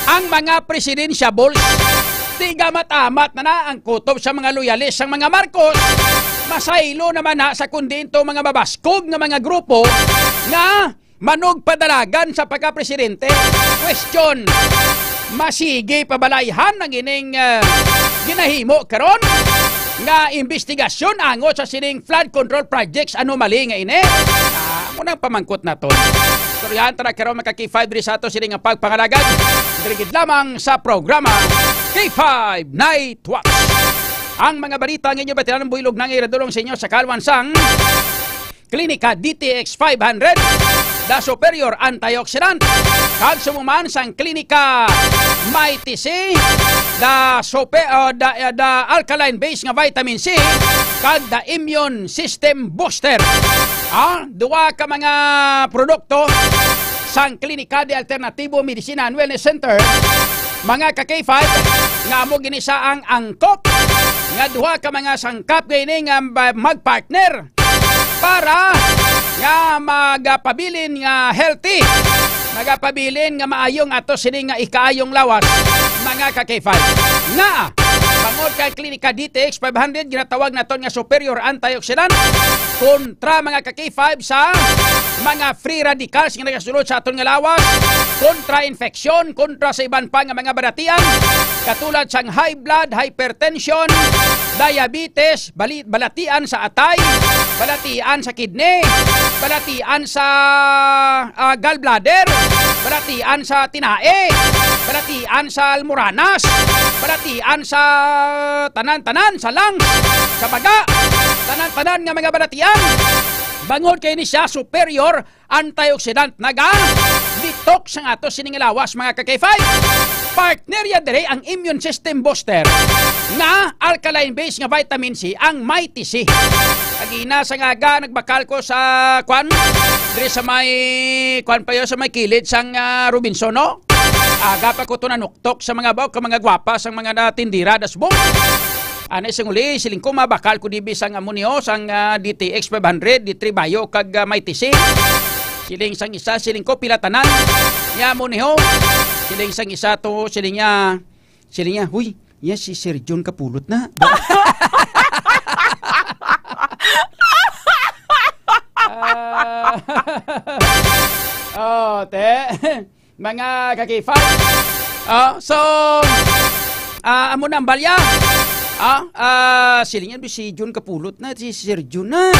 ang mga presidentiables. Tiga matamat na na ang kutob sa mga loyalis sang mga Marcos. Masaylo naman na sa kundi ito mga mabaskog nga mga grupo nga manugpadalagan sa pagkapresidente. Question: masigi pa bala ang ining, ah, ginahimo karon nga imbestigasyon angot sa sining flood control projects anomaly nga ini? Ah, amo nang pamangkot naton. Istoryahan ta na karon, mga ka-K five, diri sa ato sining nga pagpangalagad. Diri gid lamang sa programa K five Night Watch. Ang mga balita nga inyo batiran buhilog na nga iradulong sa inyo sa kalwan sang Klinika D T X five hundred, the superior antioxidant, kag sumuman sang Klinika Mighty C, the super, uh, the, uh, the alkaline base nga vitamin C, kag the immune system booster. Ah, duha ka mga produkto sang Klinika de Alternativo Medicina and Wellness Center, mga ka-K five, nga amo gini sa ang angkop nga duha ka mga sangkap gini nga ba-, magpartner para nga magapabilin nga healthy, magapabilin nga maayo nga ato sini nga ikaayong lawas, mga ka-K five. Nga, bangod kay Klinika D T X five hundred, ginatawag naton nga superior antioxidant kontra, mga ka-K five, sa mga free radicals nga nagasulod sa aton nga lawas, kontra infection, kontra sa iban pa nga mga balatian, katulad sang high blood, hypertension, diabetes, bali-, balatian sa atay, balatian sa kidney, balatian sa, ah, gallbladder, balatian sa tinae, balatian sa almoranas, balatian sa tanan-tanan, sa lungs, sa baga, tanan-tanan nga mga balatian. Bangod kay ni siya superior antioxidant, naga-detox ang ato sining lawas, mga ka-K five. Partner ya diri ang immune system booster nga alkaline base nga vitamin C, ang Mighty C. Kagina sa aga, nagbakal ko sa, kwan, diri sa may, kwan pa yun, sa may kilid sang, ah, Robinson, no? Aga pa ko to nanuktok sa mga bawk, ka mga gwapa sang mga natindira dasbong. Anay sing uli, siling ko, mabakal ko dibi sang amo niyo, sang, ah, D T X five hundred, D three Bio, kag, ah, Mighty C. Siling sang isa, siling ko, pila tanan. Niya mo niyo. Siling sang isa to, siling niya, siling niya, "Huy, niya si Sir John Kapulot na." Ah. Oh, te. Mga ka-K five. Ah, so, ah, amo na ang balya. Ah, ah, siling niya, si Jun Kapulot na, si Sir Jun na.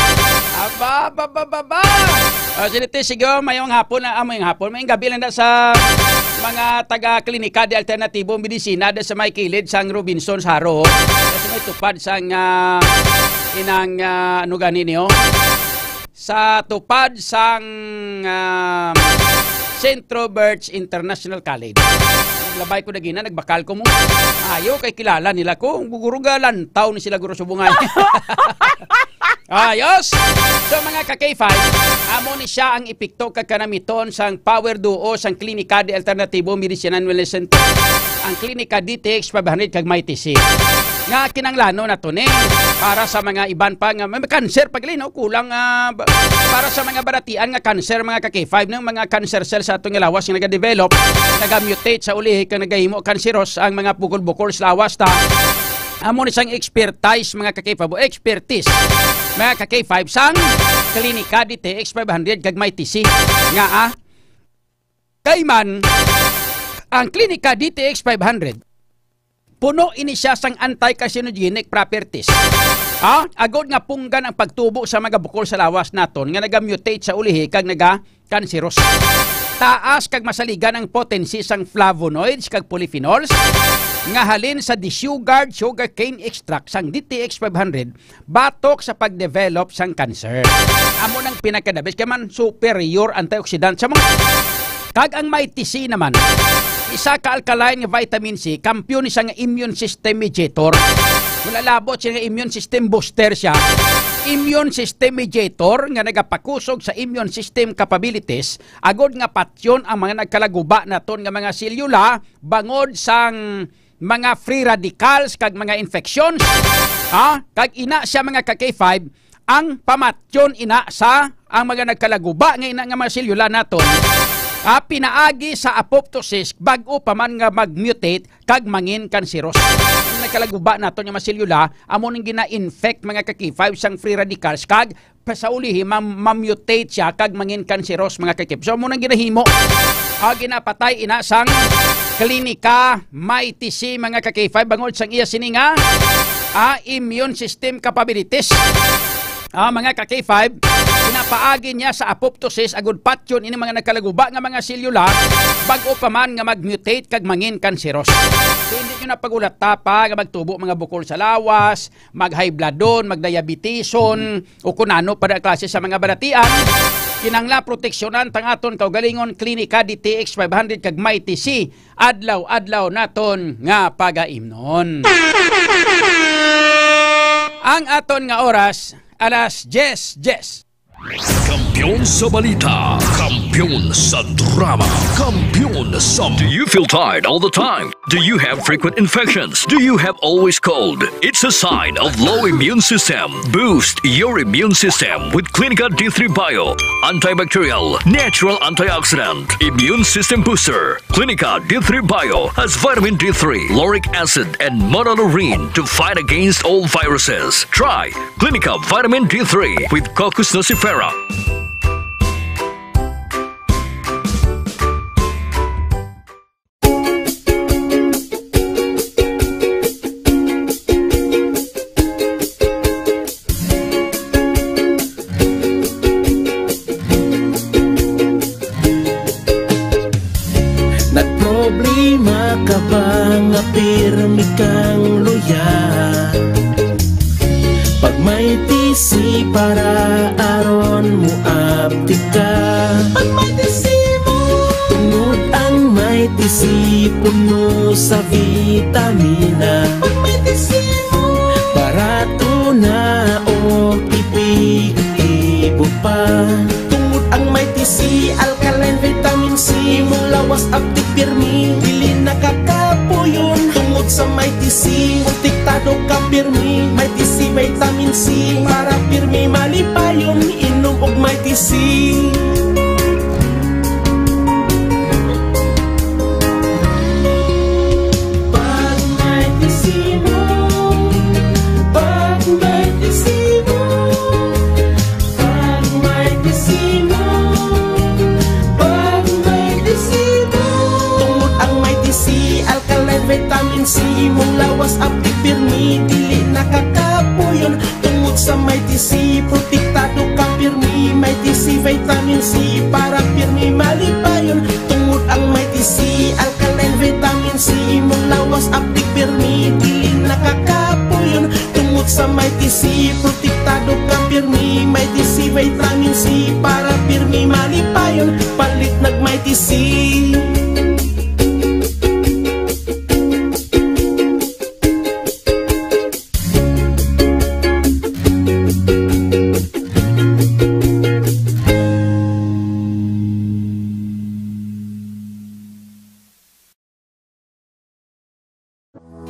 Aba, ba, ba, ba, ba. Ah, sige, te, sige, oh, mayong hapon na, ah, mayong hapon, mayong gabi lang na sa mga taga Klinika de Alternatibo Medisina da sa may kilid sang Robinson sa Jaro. Da sa may tupad sang, ah, inang, ah, ano gani niyo? Sa tupad sang, ah, Centro Birch International College. Labay ko na gina, nagbakal ko mo. Ayo, kay kilala nila ko. Guguro ga lantaw ni sila, guro subungay. Ayos! So, mga ka-K five, amo ni siya ang epekto kag kanamiton sang Power Duo sang Klinika de Alternativo Medicine and Wellness Center, ang Klinika D T X five hundred kag Mighty C. Nga kinanglano na to ni para sa mga iban pa nga may cancer pa gali, no? Kulang, ah, ba-, para sa mga balatian nga cancer, mga ka-K five, no? Mga cancer cells sa aton nga lawas nga nagadevelop, nagamutate sa ulihi kag nagahimo cancerous ang mga bukol-bukol sa lawas ta. Amo ni sang expertise, mga ka-K five, o expertise, mga ka-K five, sang Klinika D T X five hundred kag Mighty C nga, ah, kay man ang Klinika D T X five hundred, puno ini siya sang anti-carcinogenic properties. Ah, agod nga punggan ang pagtubo sa mga bukol sa lawas naton nga nagamutate sa ulihi kag naga-cancerous. Taas kag masaligan ang potency sang flavonoids kag polyphenols nga halin sa desugared sugarcane extract sang D T X five hundred batok sa pagdevelop sang cancer. Amo nang pinakadabis kay man superior antioxidant sa mga, kag ang Mighty C naman, Isa ka alkaline nga vitamin C, kampiyon siya nga immune system mediator. Wala labot siya nga immune system booster siya. Immune system mediator nga nagapakusog sa immune system capabilities agod nga patyon ang mga nagkalaguba naton nga mga selula bangod sang mga free radicals kag mga infections. Ha? Kag ina siya, mga ka-K five, ang pamatyon ina sa ang mga nagkalaguba nga ina nga mga selula naton, ah, pinaagi sa apoptosis, bag-o pa man nga mag-mutate kag mangin kanseros. Ang nagkalaguba naton nga mga selula, amo ning gina-infect, mga ka-K five, sang free radicals kag pasaulihi, ma-, ma-mutate siya kag mangin kanseros, mga ka-K five. So, amo nang ginahimo. Ah, ginapatay ina sang klinika Mighty C, mga ka-K five, bangod sang iya sini nga, ah, immune system capabilities. Ah, mga ka-K five, pinapaagi niya sa apoptosis agud patyon ini mga nagkalaguba nga mga selula, bag-o pa man nga mag-mutate kag mangin kanseros. So, hindi nyo na pag-ulata pa nga magtubo mga bukol sa lawas, mag-high bloodon, mag-diabetison, o kun ano pa na klase sa mga balatian. Kinangla proteksyonan tang aton kaugalingon Klinika D T X five hundred kag Mighty C. Adlaw-adlaw naton nga pagaimnon. Ang aton nga oras, alas diyes diyes. Kampiyon sa balita, kampiyon sa drama, kampiyon sa Do you feel tired all the time? Do you have frequent infections? Do you have always cold? It's a sign of low immune system. Boost your immune system with Clinica D three Bio, antibacterial, natural antioxidant, immune system booster. Clinica D three Bio has vitamin D three, lauric acid, and monolaurin to fight against all viruses. Try Clinica Vitamin D three with Cocos nucifera. Nagproblema ka ba nga pirmi kang luya? Pag may T C para aron mo aptik ka. Pag may T C mo. Tungod ang may T C puno sa vitamina. Pag may T C mo. Barato na o epektibo pa. Tungod ang may T C, alkaline vitamin C, imong lawas aptik pirmi, dili nakakapuyon. Tungod sa may T C, protektado ka pirmi, may T C vitamin C, para pirmi malipayon, inom og may T C. Pag may T C mo, pag may T C mo, pag may T C mo, pag may T C mo. Tungod ang may T C, alkaline vitamin C, imong lawas aptik pirmi, dili nakakapuyon. Tungod sa may T C, protektado ka pirmi, may T C vitamin C, para pirmi malipayon. Tungod ang may T C, alkaline vitamin C, imong lawas aptik pirmi, dili nakakapuyon. Tungod sa may T C, protektado ka pirmi, may T C vitamin C, para pirmi malipayon. Palit nag may T C.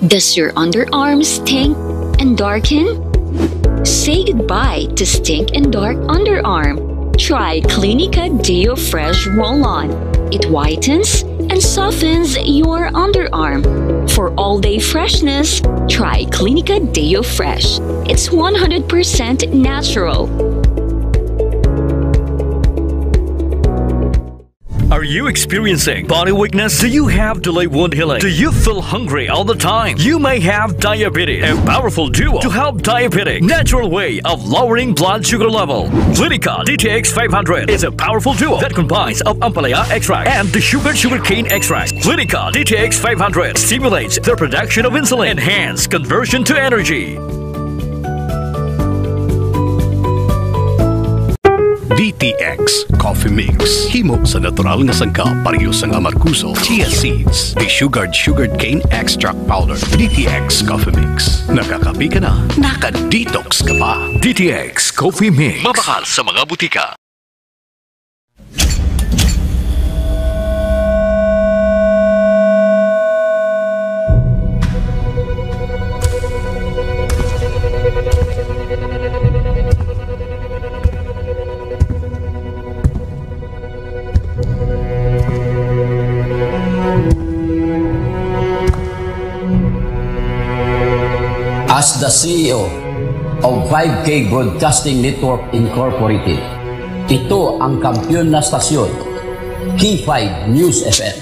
Does your underarm stink and darken? Say goodbye to stink and dark underarm. Try Clinica Deo Fresh Roll-On. It whitens and softens your underarm. For all-day freshness, try Clinica Deo Fresh. It's one hundred percent natural. Are you experiencing body weakness? Do you have delayed wound healing? Do you feel hungry all the time? You may have diabetes. A powerful duo to help diabetic. Natural way of lowering blood sugar level. Clinica D T X five hundred is a powerful duo that combines of ampalaya extract and the sugar sugarcane extract. Clinica D T X five hundred stimulates the production of insulin, enhance conversion to energy. D D T X Coffee Mix. Himo sa natural nga sangkap, pareho sang amargoso, chia seeds, desugared sugarcane extract powder. D T X Coffee Mix. Nakakape ka na, naka-detox ka pa. D T X Coffee Mix. Mabakal sa mga butika. As the C E O of five K Broadcasting Network Incorporated, ito ang kampiyon na stasyon, K five News F M.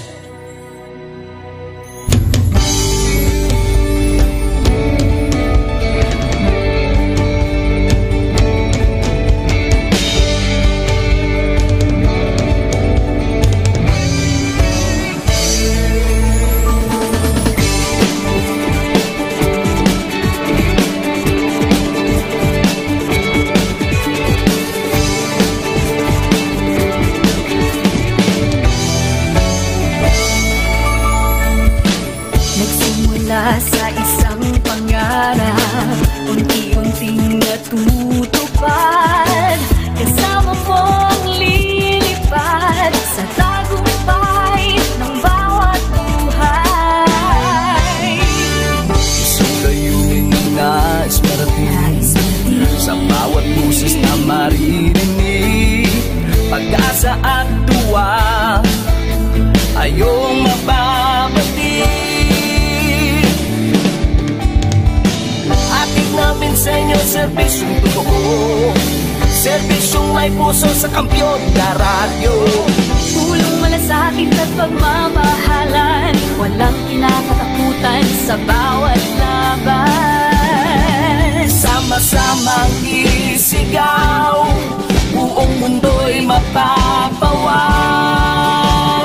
Nagsimula sa isang pangarap, unti-unting natutupad. Kasama mong lilipad sa tagumpay ng bawat buhay. Isang layunin na nais marating, nais marating, sa bawat boses na maririnig. Pag-asa at tuwa, ayong mababati. Hatid namin sa inyo serbisyong totoo, serbisyong may puso sa kampiyon na radyo. Pulong malasakit at pagmamahalan, walang kinakatakutan sa bawat laban. Sama-samang isigaw, buong mundo'y mapapawaw.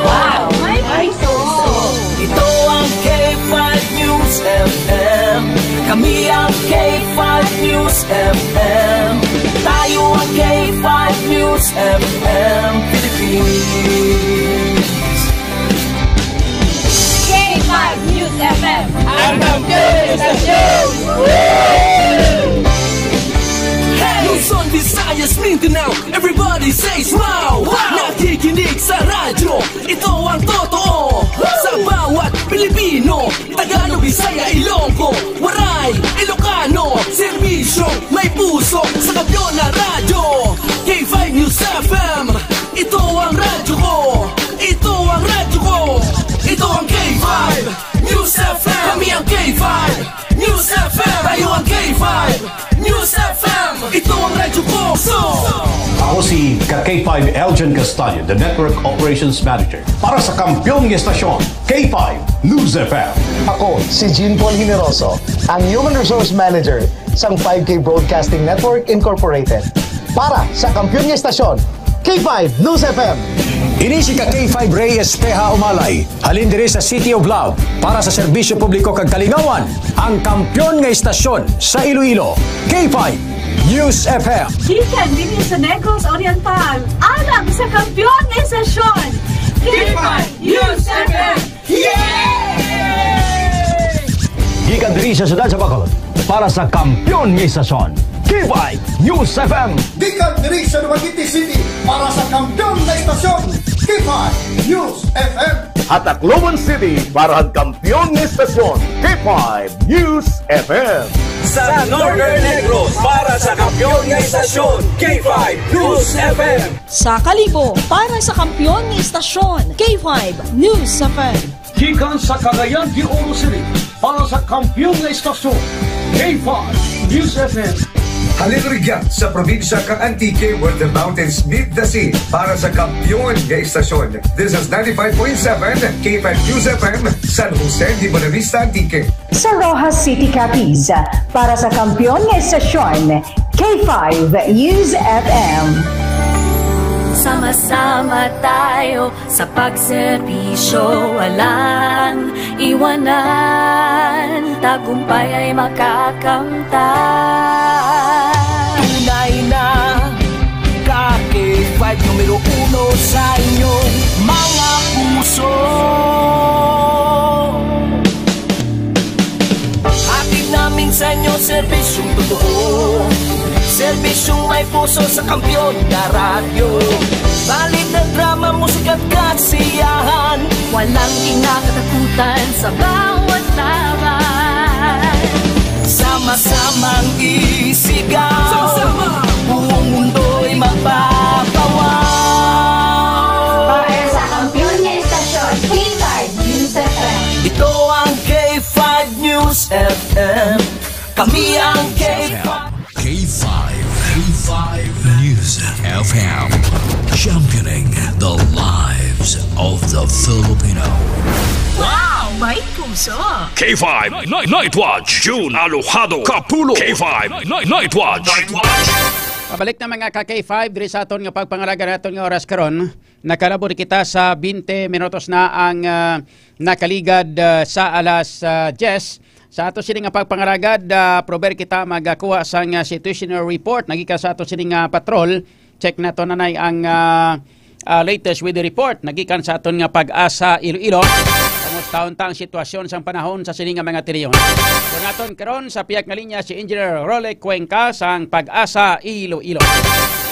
Wow! May puso. Ito ang K five News F M. Kami ang K five News F M. Tayo ang K five News F M Philippines. K five News F M. Ang kampiyon sa show! Hey! Luzon, Visayas, Mindanao, everybody says wow! Wow! Nakikinig sa radyo, ito ang totoo. Sa bawat Pilipino, Tagalog, Bisaya, Ilonggo, Waray, Ilocano, serbisyo, may puso, sa kampiyon na radyo. K five News F M, ito ang radyo ko. Ito ang radyo ko. Ito ang K five News F M. Kami ang K five News F M. Tayo ang K five News F M. Ito ang radyo ko. So, ako si ka K five Elgin Castaño, the Network Operations Manager. Para sa kampiyon nga estasyon, K five News F M. Ako si Jean Paul Generoso, ang Human Resource Manager sang five K Broadcasting Network Incorporated. Para sa kampiyon nga estasyon, K five News F M. Ini si ka K five Rey Espeha Umalay, halin diri sa City of Love, para sa serbisyo publiko kag kalingawan, ang kampiyon nga estasyon sa Iloilo, K five News F M. Gikan dinhi sa Negros Oriental, alang sa kampiyon nga estasyon, K five News F M. Yay! Gikan diri sa siyudad sa Bacolod, para sa kampiyon nga estasyon, K five News F M. Gikan diri sa Dumaguete City, para sa kampiyon nga estasyon, K five News F M. Ha Tacloban City, para sa kampiyon nga estasyon, K five News F M. Sa Northern Negros, para sa kampiyon nga estasyon, K five News F M. Sa Kalibo, para sa kampiyon nga estasyon, K five News F M. Gikan sa Cagayan de Oro City, para sa kampiyon nga estasyon, K five News F M. Halin rugya sa probinsya kang Antique, where the mountains meet the sea, para sa kampiyon nga estasyon. This is ninety-five point seven K five News F M, San Jose de Buenavista, Antique. Sa Roxas City, Capiz, para sa kampiyon nga estasyon, K five News F M. Sama-sama tayo sa pagserbisyo, walang iwanan, tagumpay ay makakamtan. Tunay na ka K Five numero uno sa inyong mga puso. Hatid namin sa inyo serbisyong totoo. Serbisyong may puso sa Kampiyon na Radyo. Balita, drama, musika at kasiyahan. Walang kinakatakutan sa bawat laban. Sama-samang isigaw. Sama-sama. Buong mundo'y magpapawaw. Para sa kampiyon nga istasyon, K five News F M. Ito ang K five News F M. Kami ang K five. K five, K five News F M, championing the lives of the Filipino. Wow! May puso! K five Night, Night Watch, June Alojado Kapulo. K five Night, Night Watch. Pabalik na, mga ka K five, diri sa aton nga pagpangalaga naton nga oras karon. Nakalabot kita sa twenty minutos na ang, ah, nakaligad, ah, sa alas, ah, diyes. Sa ato sini nga pagpangalagad, ah, prover kita magakuha sang, ah, situational report nagikan sa ato sini nga patrol. Check nato na nay ang, ah, ah, latest weather report nagikan sa aton nga Pag-asa Iloilo. Kumusta unta ang sitwasyon sang panahon sa sini nga mga tiriyon? Kung naton karon sa pihak nga linya si Engineer Rolly Cuenca sang Pag-asa Iloilo.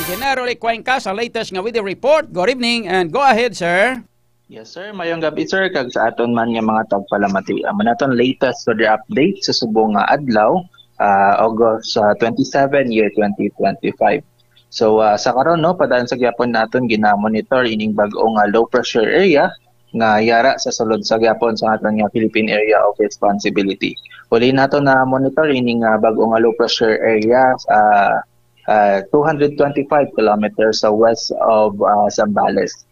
Engineer Rolly Cuenca sa latest nga weather report. Good evening and go ahead, sir. Yes, sir. Mayong gabi, sir, kag sa aton man nga mga tagpalamati. Amo naton latest weather update sa subong nga adlaw, ah, August, ah, twenty-seven, year twenty twenty-five. So, ah, sa karon, no, padayon sa gyapon naton gina-monitor ining bag-o nga low pressure area nga yara sa sulod sa gyapon sa aton nga Philippine Area of Responsibility. Uli nato na monitor ining, ah, bag-o nga low pressure area, ah, ah, two hundred twenty-five kilometers sa west of, ah, Zambales.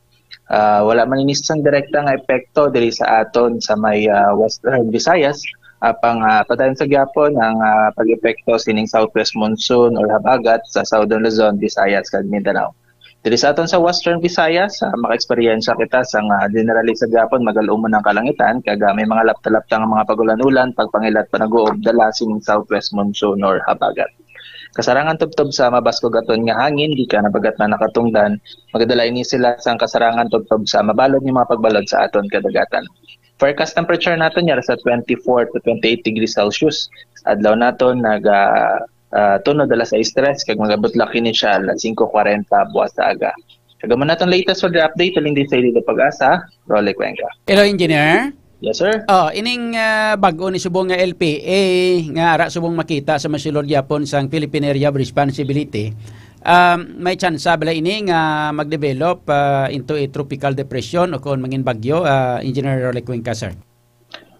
Ah, wala man ini sang direkta nga epekto diri sa aton sa may, ah, Western Visayas. Apang, ah, padayon sa gyapon ang, ah, pag-epekto sining southwest monsoon or habagat sa Southern Luzon, Visayas, kag Mindanao. Diri sa aton sa Western Visayas, ah, makaeksperyensya kita sang, ah, generally sa gyapon magal-umon ang kalangitan, kag, ah, may mga lapta-lapta nga mga pag-ulan-ulan, pagpangilat, panag-uob, dala sining southwest monsoon or habagat. Kasarangan tubtob sa mabaskog aton nga hangin, gikan habagat na nakatungdan, magadala ini sila sang kasarangan tubtob sa mabalod nga mga pagbalod sa aton kadagatan. Forecast temperature naton yara sa twenty-four to twenty-eight degrees Celsius. Sa adlaw naton nag, ah, ah, tunod alas sais tres kag magabot lang kini siya alas singko kwarenta buwas sa aga. Kag amo naton latest weather update, halin din sa Iloilo Pag-asa, Rolly Cuenca. Hello, Engineer. Yes, sir. Oh, ining, ah, bag-o ni subong nga L P A nga ara subong makita sa masulod gyapon sang Philippine Area of Responsibility, um, may tsansa bala ini nga mag-develop, ah, into a tropical depression o kon mangin bagyo, ah, Engineer Rolly Cuenca, sir?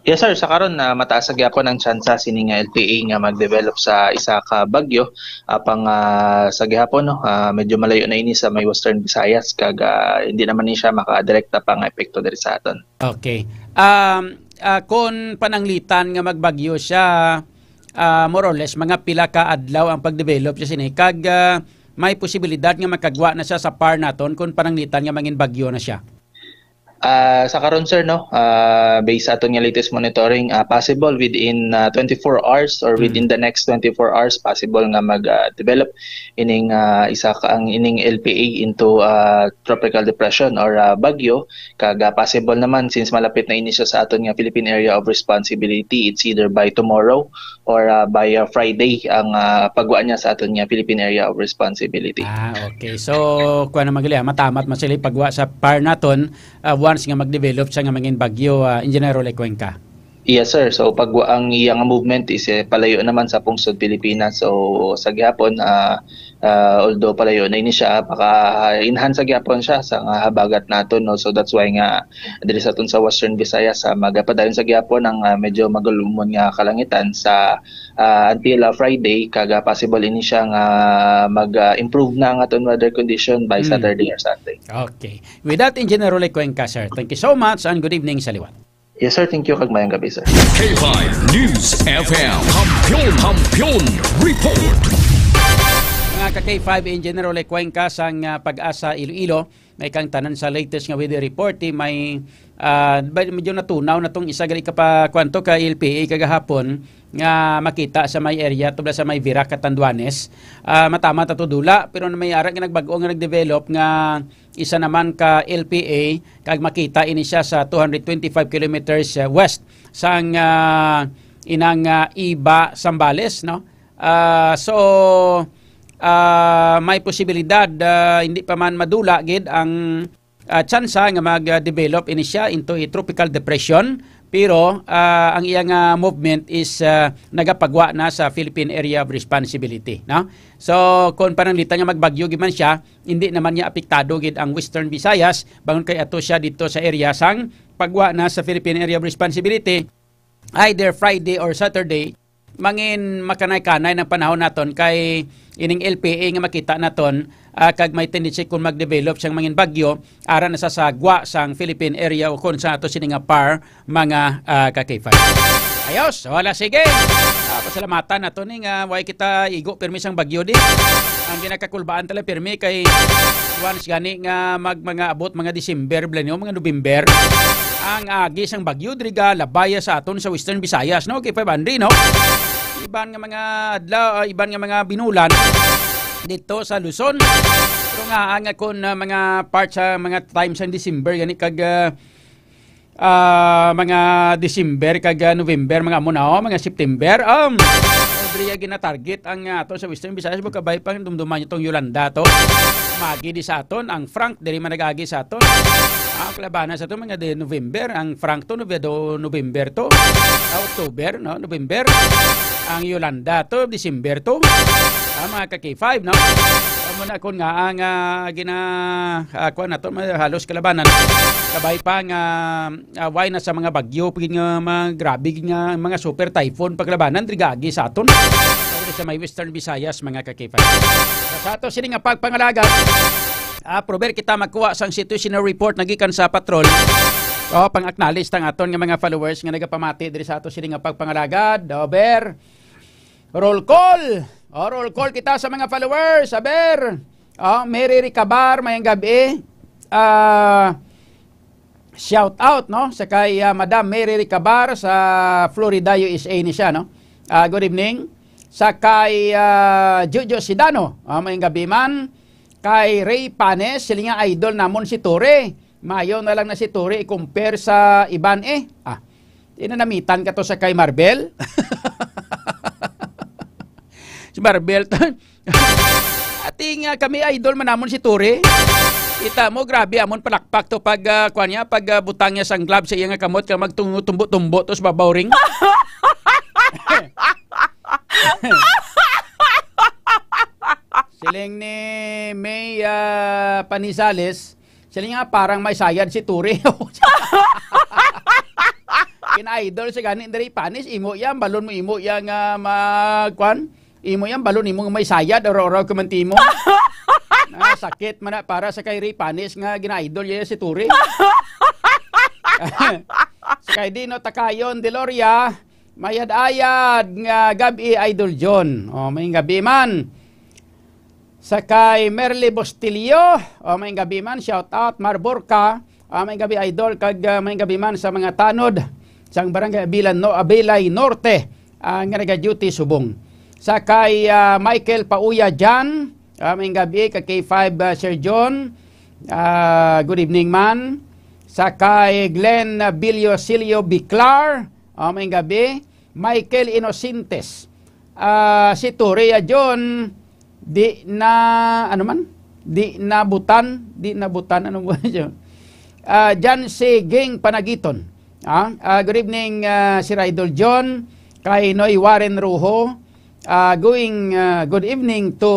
Yes, sir. Sa karon, ah, mataas sa gyapon ang tsansa sini nga L P A nga mag-develop sa isa ka bagyo. Apang, ah, sa gihapon, no, ah, medyo malayo na ini sa may Western Visayas, kag, ah, hindi naman ni siya makadirekta pa nga epekto diri sa aton. Okay. Um, ah, kung pananglitan nga magbagyo siya, ah, more or less, mga pila ka adlaw ang pag-develop siya sini. Kag, ah, may posibilidad nga makagwa na siya sa par naton kung pananglitan nga mangin bagyo na siya. Ah, sa karon, sir, no, ah, based sa aton nga latest monitoring, ah, possible within, ah, twenty-four hours or within the next twenty-four hours, possible nga mag, ah, develop ining, ah, isa ka, ang ining L P A into, ah, tropical depression or, ah, bagyo. Kag, ah, possible naman, since malapit na ini siya sa aton nga Philippine Area of Responsibility, it's either by tomorrow or, ah, by, ah, Friday ang, ah, pagwa niya sa aton nga Philippine Area of Responsibility. Ah, okay. So, kuwan naman gali, ah, matamat man sila pagwa sa par naton, ah, once nga mag-develop siya nga mangin bagyo, ah, Engineer Rolly Cuenca. Yes, sir. So, pagwa ang iyang movement is, eh, palayo naman sa pungsod Pilipinas. So, sa gihapon, ah, ah, although palayo na ini siya, maka-enhance sa gihapon siya sa nga habagat naton, no? So, that's why nga diri sa aton sa Western Visayas, ah, magapadayon sa gihapon ang, ah, medyo magulumon nga kalangitan sa, ah, until, ah, Friday, kag, ah, possible ini siya nga mag, ah, improve na ang aton weather condition by Saturday or Sunday. Okay. With that, Engineer Rolly Cuenca, sir, thank you so much and good evening sa liwat. Yes, sir. Thank you, kag mayang gabi, sir. K five News F M. Kampiyon, Kampiyon Report. Mga Ka K five Engineer Ole Cuenca sang, ah, PAGASA Iloilo, may kang tanan sa latest nga weather report, eh, may, ah, ba, medyo natunaw na tong isa gali ka pa, kwanto ka L P A kagahapon nga makita sa may area, tubla sa may Virac, Catanduanes. Ah, matama ta to dula, pero may ara nga nagbag-o nga nagdevelop nga isa naman ka L P A, kag makita ini siya sa two hundred twenty-five kilometers, ah, west sang, ah, inang, ah, Iba, Zambales, no? Ah, so, ah, may posibilidad, ah, hindi pa man madula gid ang, ah, tsansa nga mag-develop ini siya into a tropical depression, pero, ah, ang iyang, ah, movement is, ah, nagapagwa na sa Philippine Area of Responsibility, no? So, kung pananglitan nga magbagyo gid man siya, hindi naman niya apektado gid ang Western Visayas, bangon kay ato siya dito sa area sang pagwa na sa Philippine Area of Responsibility, either Friday or Saturday, mangin makanay-kanay ng panahon naton kay ining L P A nga makita naton, ah, kag may tendency kung mag-develop siyang mangin bagyo, ara na sa sagwa sang Philippine area o kung sa ato sini nga par, mga, ah, ka K five. Ayos, wala, sige. Ah, pasalamatan nato ni nga way kita igo pirmi sang bagyo di. Ang ginakakulbaan tala pirmi kay once gani nga mag, mga abot mga December, bla niyo, mga November, ang agi sang bagyo diri ga labaya sa aton sa Western Visayas, no? Kay five hundred, no? Iban nga mga adlaw, ah, iban nga mga binulan dito sa Luzon. Pero nga, ang akon, ah, mga part sa mga time sa December gani kag, ah, ah, mga December kag, ah, November, mga amo na, oh, mga September. Um, diri ya ginatarget ang, ah, ato sa Western Visayas, bukabay pang dumduman niyo tong Yolanda to. Magi di sa aton, ang Frank, diri man nag-agi sa aton. Ang kalabanan sa aton, mga de November, ang Frank to, Nove-, do November to. Ah, October, no? November. Ang Yolanda to, December to. Ah, mga ka K five, no? Amo na kun nga ang, ah, gina, ah, kuwan nato, ma-, halos kalabanan. Kabay pa nga, ah, way na sa mga bagyo, pagid nga mga grabe gid nga mga super typhoon paglabanan diri gaagi sa aton. Sa may Western Visayas, mga ka K five. Sa ato sini nga pagpangalagad, ah, prover kita magkuha sang situational report na gikan sa patrol. O, pang-acknowledge tang aton nga mga followers nga nagapamati diri sa ato sini nga pagpangalagad. Over. Roll call. O, roll call kita sa mga followers. Aber. O, Mary Ricabar, mayang gabi. Ah, shout out, no? Sa kay, ah, Madam Mary Ricabar sa Florida, U S A ni siya, no? Ah, good evening. Sa kay, ah, Jojo Sidano, ah, mayang gabi man. Kay Ray Panes, sila nga idol namon si Tore. Mayo na lang na si Tore i-compare sa iban eh. Ah, inanamitan ka to sa kay Marbel? Si Marbel to. Ati nga kami idol man namon si Tore. Kita mo, grabe amon palakpak to pag, ah, kuwan niya, pag, ah, butang niya sang glove sa iya nga kamot ka magtumbo-tumbo to sa babaw ring. Siling ni May, ah, Panizales, siling nga parang may sayad si Tore. Gina-idol sa gani diri Panis, imo yan, balon mo imo yan nga mag-, kwan? Imo yan, balon imo nga may sayad, oraw-oraw ka man timo. Ah, sakit man na para sa kay Ray Panis nga gina-idol niya si Tore. Sa kay Dino Takayon, Deloria, mayad-ayad nga gabi, Idol John. O, may gabi man. Sa kay Merly Bustillo, o, may gabi man. Shout out, Marborca. O, may gabi, Idol. Kag, ah, may gabi man sa mga tanod sang Barangay Abilan, no, Abilay Norte, ah, nga nagaduty subong. Sa kay, ah, Michael Pauya Jan, ah, may gabi. Kay K five, ah, Sir John, ah, good evening man. Sa kay Glenn Biliosilio Biclar, ah, may gabi. Michael Inocentes. Ah, si Toria John, di na, ano man? Di na butan, di na butan, ano mo yun? Ah, Jan si Ging Panagiton. Ah, ah, good evening, ah, Sir Idol John, kay Noy Warren Rojo. Ah, going, ah, good evening to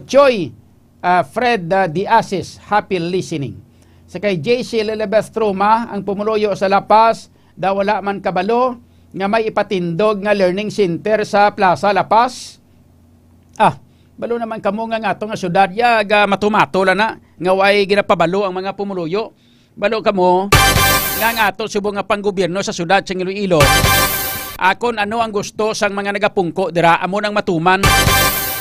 Choi, ah, Fred, ah, Diasis. Happy listening. Sa kay J C Lelebeth Truma, ang pumuluyo sa La Paz, daw wala man kabalo nga may ipatindog nga learning center sa Plaza La Paz. Ah, balo naman kamo nga nga ato nga syudad, ya, ga matumato lang na, nga way ginapabalo ang mga pumuluyo. Balo kamo, nga nga ato subong nga panggobyerno sa syudad sa Iloilo. Akon ano ang gusto sang mga nagapungko dira, amo nang matuman.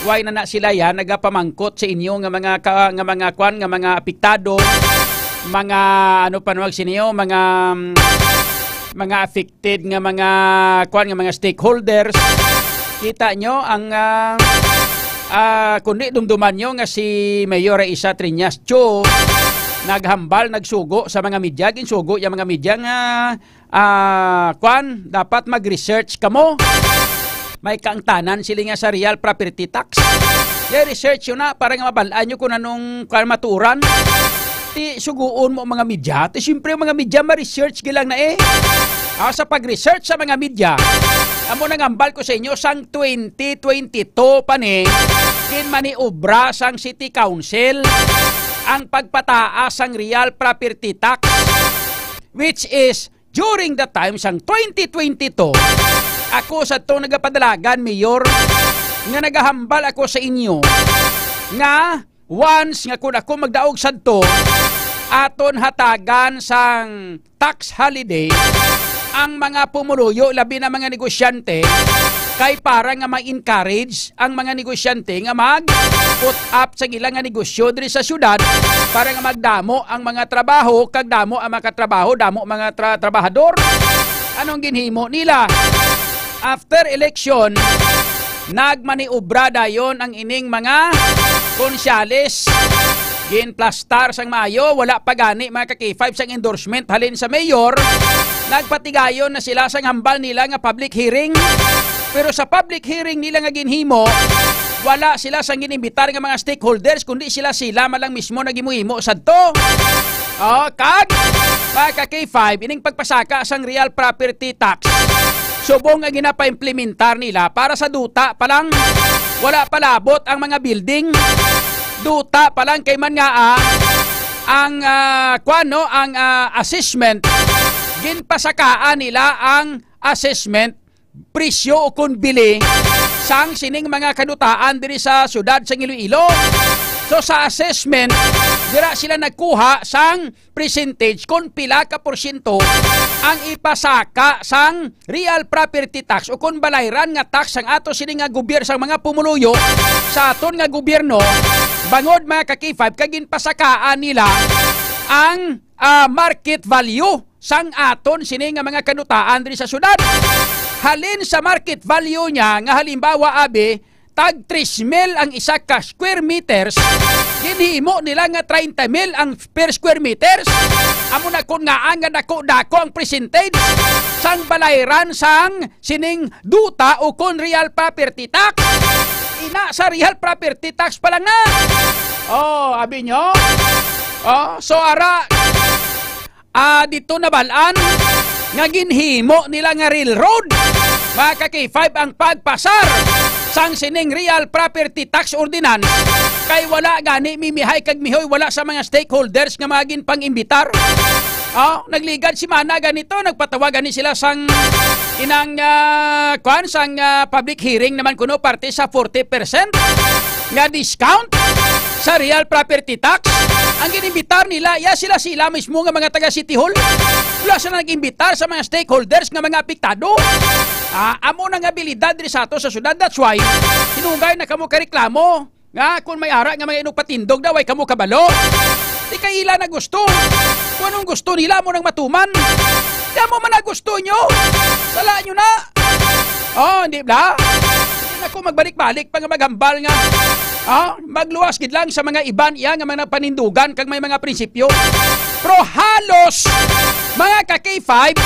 Why na na sila yan nagapamangkot sa inyo nga mga ka-, nga mga kwan, nga mga apektado, mga ano pa nawag sa inyo, mga, mm, mga affected nga mga kwan, nga mga stakeholders? Kita nyo ang, ah, ah, kundi dumduman nyo nga si Mayor Raisa Triñas Cho naghambal, nagsugo sa mga media, ginsugo yung mga media nga, ah, kwan, dapat mag-research kamo. May kaangtanan sila nga sa real property tax. Kaya research yun na para nga mabalaan nyo kung anong kwan maturan. Ti suguon mo mga media. Ti siyempre mga media ma-research gilang na eh. Ah, sa pag-research sa mga media, amo nang hambal ko sa inyo, sang twenty twenty-two pa ni, ginmaniobra sang City Council ang pagpataas sang real property tax, which is during the time sang twenty twenty-two, ako sa to nagapadalagan, Mayor, nga nagahambal ako sa inyo nga once nga kun ako magdaog sadto, aton hatagan sang tax holiday ang mga pumuluyo, labi na mga negosyante, kay para nga ma-encourage ang mga negosyante nga mag-put up sa ilang nga negosyo diri sa syudad, para nga magdamo ang mga trabaho, kag damo ang makatrabaho, damo mga tra-, trabahador. Anong ginhimo nila? After election, nagmaniobra dayon ang ining mga konsyales. Ginplastar sang maayo, wala pa gani, mga ka-K five, sang endorsement halin sa mayor. Nagpatigayon na sila sang hambal nila nga public hearing. Pero sa public hearing nila nga ginhimo, wala sila sang ginimbitar nga mga stakeholders, kundi sila, sila man lang mismo naghimo-himo sadto. Oh, kag, mga ka-K five, ining pagpasaka sang real property tax, subong nga ginapaimplementar nila para sa duta pa lang, wala pa labot ang mga building. Duta pa lang kay man nga, ah, ang, ah, kwan, no, ang, ah, assessment, ginpasakaan nila ang assessment, presyo o kon bili sang sining mga kadutaan diri sa siyudad sang Iloilo. So, sa assessment, dira sila nagkuha sang percentage kon pila ka porsyento ang ipasaka sang real property tax o kon balayran nga tax sang ato sini nga gobyerno, sang mga pumuluyo sa aton nga gobyerno, bangod, mga ka-K five, kay ginpasakaan nila ang, ah, market value sang aton sini nga mga kadutaan diri sa syudad. Halin sa market value niya, nga halimbawa, abi, tag tres mil ang isa ka square meters, ginhimo nila nga treinta mil ang per square meters. Amo na kon ngaa nga dako-dako ang percentage sang balayran sang sining duta o kon real property tax. Ina, sa real property tax pa lang na. Oh, abi nyo? Oh, so ara, ah, dito nabalaan nga ginhimo nila nga railroad, mga ka-K five, ang pagpasar sang sining real property tax ordinance, kay wala gani mimihay kag mihoy, wala sa mga stakeholders nga mga ginpang-imbitar. Oh, nagligad semana ganito, nagpatawag gani sila sang inang, ah, kwan, sang, ah, public hearing naman kuno parte sa forty percent nga discount sa real property tax. Ang ginimbitar nila, iya sila, sila mismo nga mga taga City Hall. Wala sila nag-imbitar sa mga stakeholders nga mga apektado. Ah, amo na nga abilidad diri sa ato sa syudad. That's why, hinugay na kamo ka reklamo. Nga, kung may ara nga mga inugpatindog daw, ay kamo kabalo. Di kay ila na gusto. Kung anong gusto nila, mo nang matuman. Di mo man na gusto nyo. Sala nyo na. Oh, hindi bla? Hindi na ko magbalik-balik pa nga maghambal nga. Oh, magluwas gid lang sa mga iban iya nga mga panindugan kag may mga prinsipyo. Pero halos, mga ka-K five,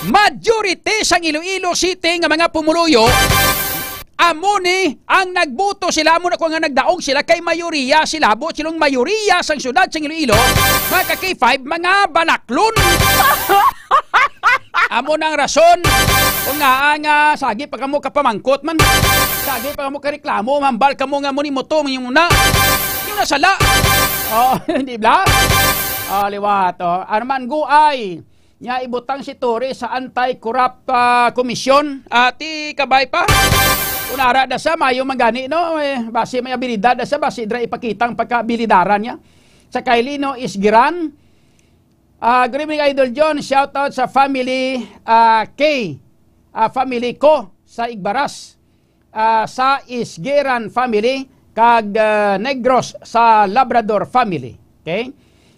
majority sang Iloilo City nga mga pumuluyo, amo ni ang nagboto sila, amo na ko nga nagdaog sila kay mayoriya sila, buot silong mayoriya sang syudad sang Iloilo, mga ka-K five, mga balaklon. Amo nang rason kung nga nga sagi pa kamo kapamangkot man. Sagi pa kamo kareklamo, mambal kamo nga muni mo to, yung na. Yung nasala. Oh, di ba? Oh, liwat, oh. Arman Guay, nga ibutang si Torres sa anti-corrupt, ah, commission. Ati, kabay pa. Kung ara da sa, mayo man gani, no? Eh, basi may abilidad da sa, basi dira ipakita ang pagkaabilidaran niya. Sa Kailino Isgiran, ah, good evening, Idol John. Shout out sa family, ah, K, ah, family ko sa Igbaras. ah, sa Isgiran family, kag, ah, Negros sa Labrador family. Okay?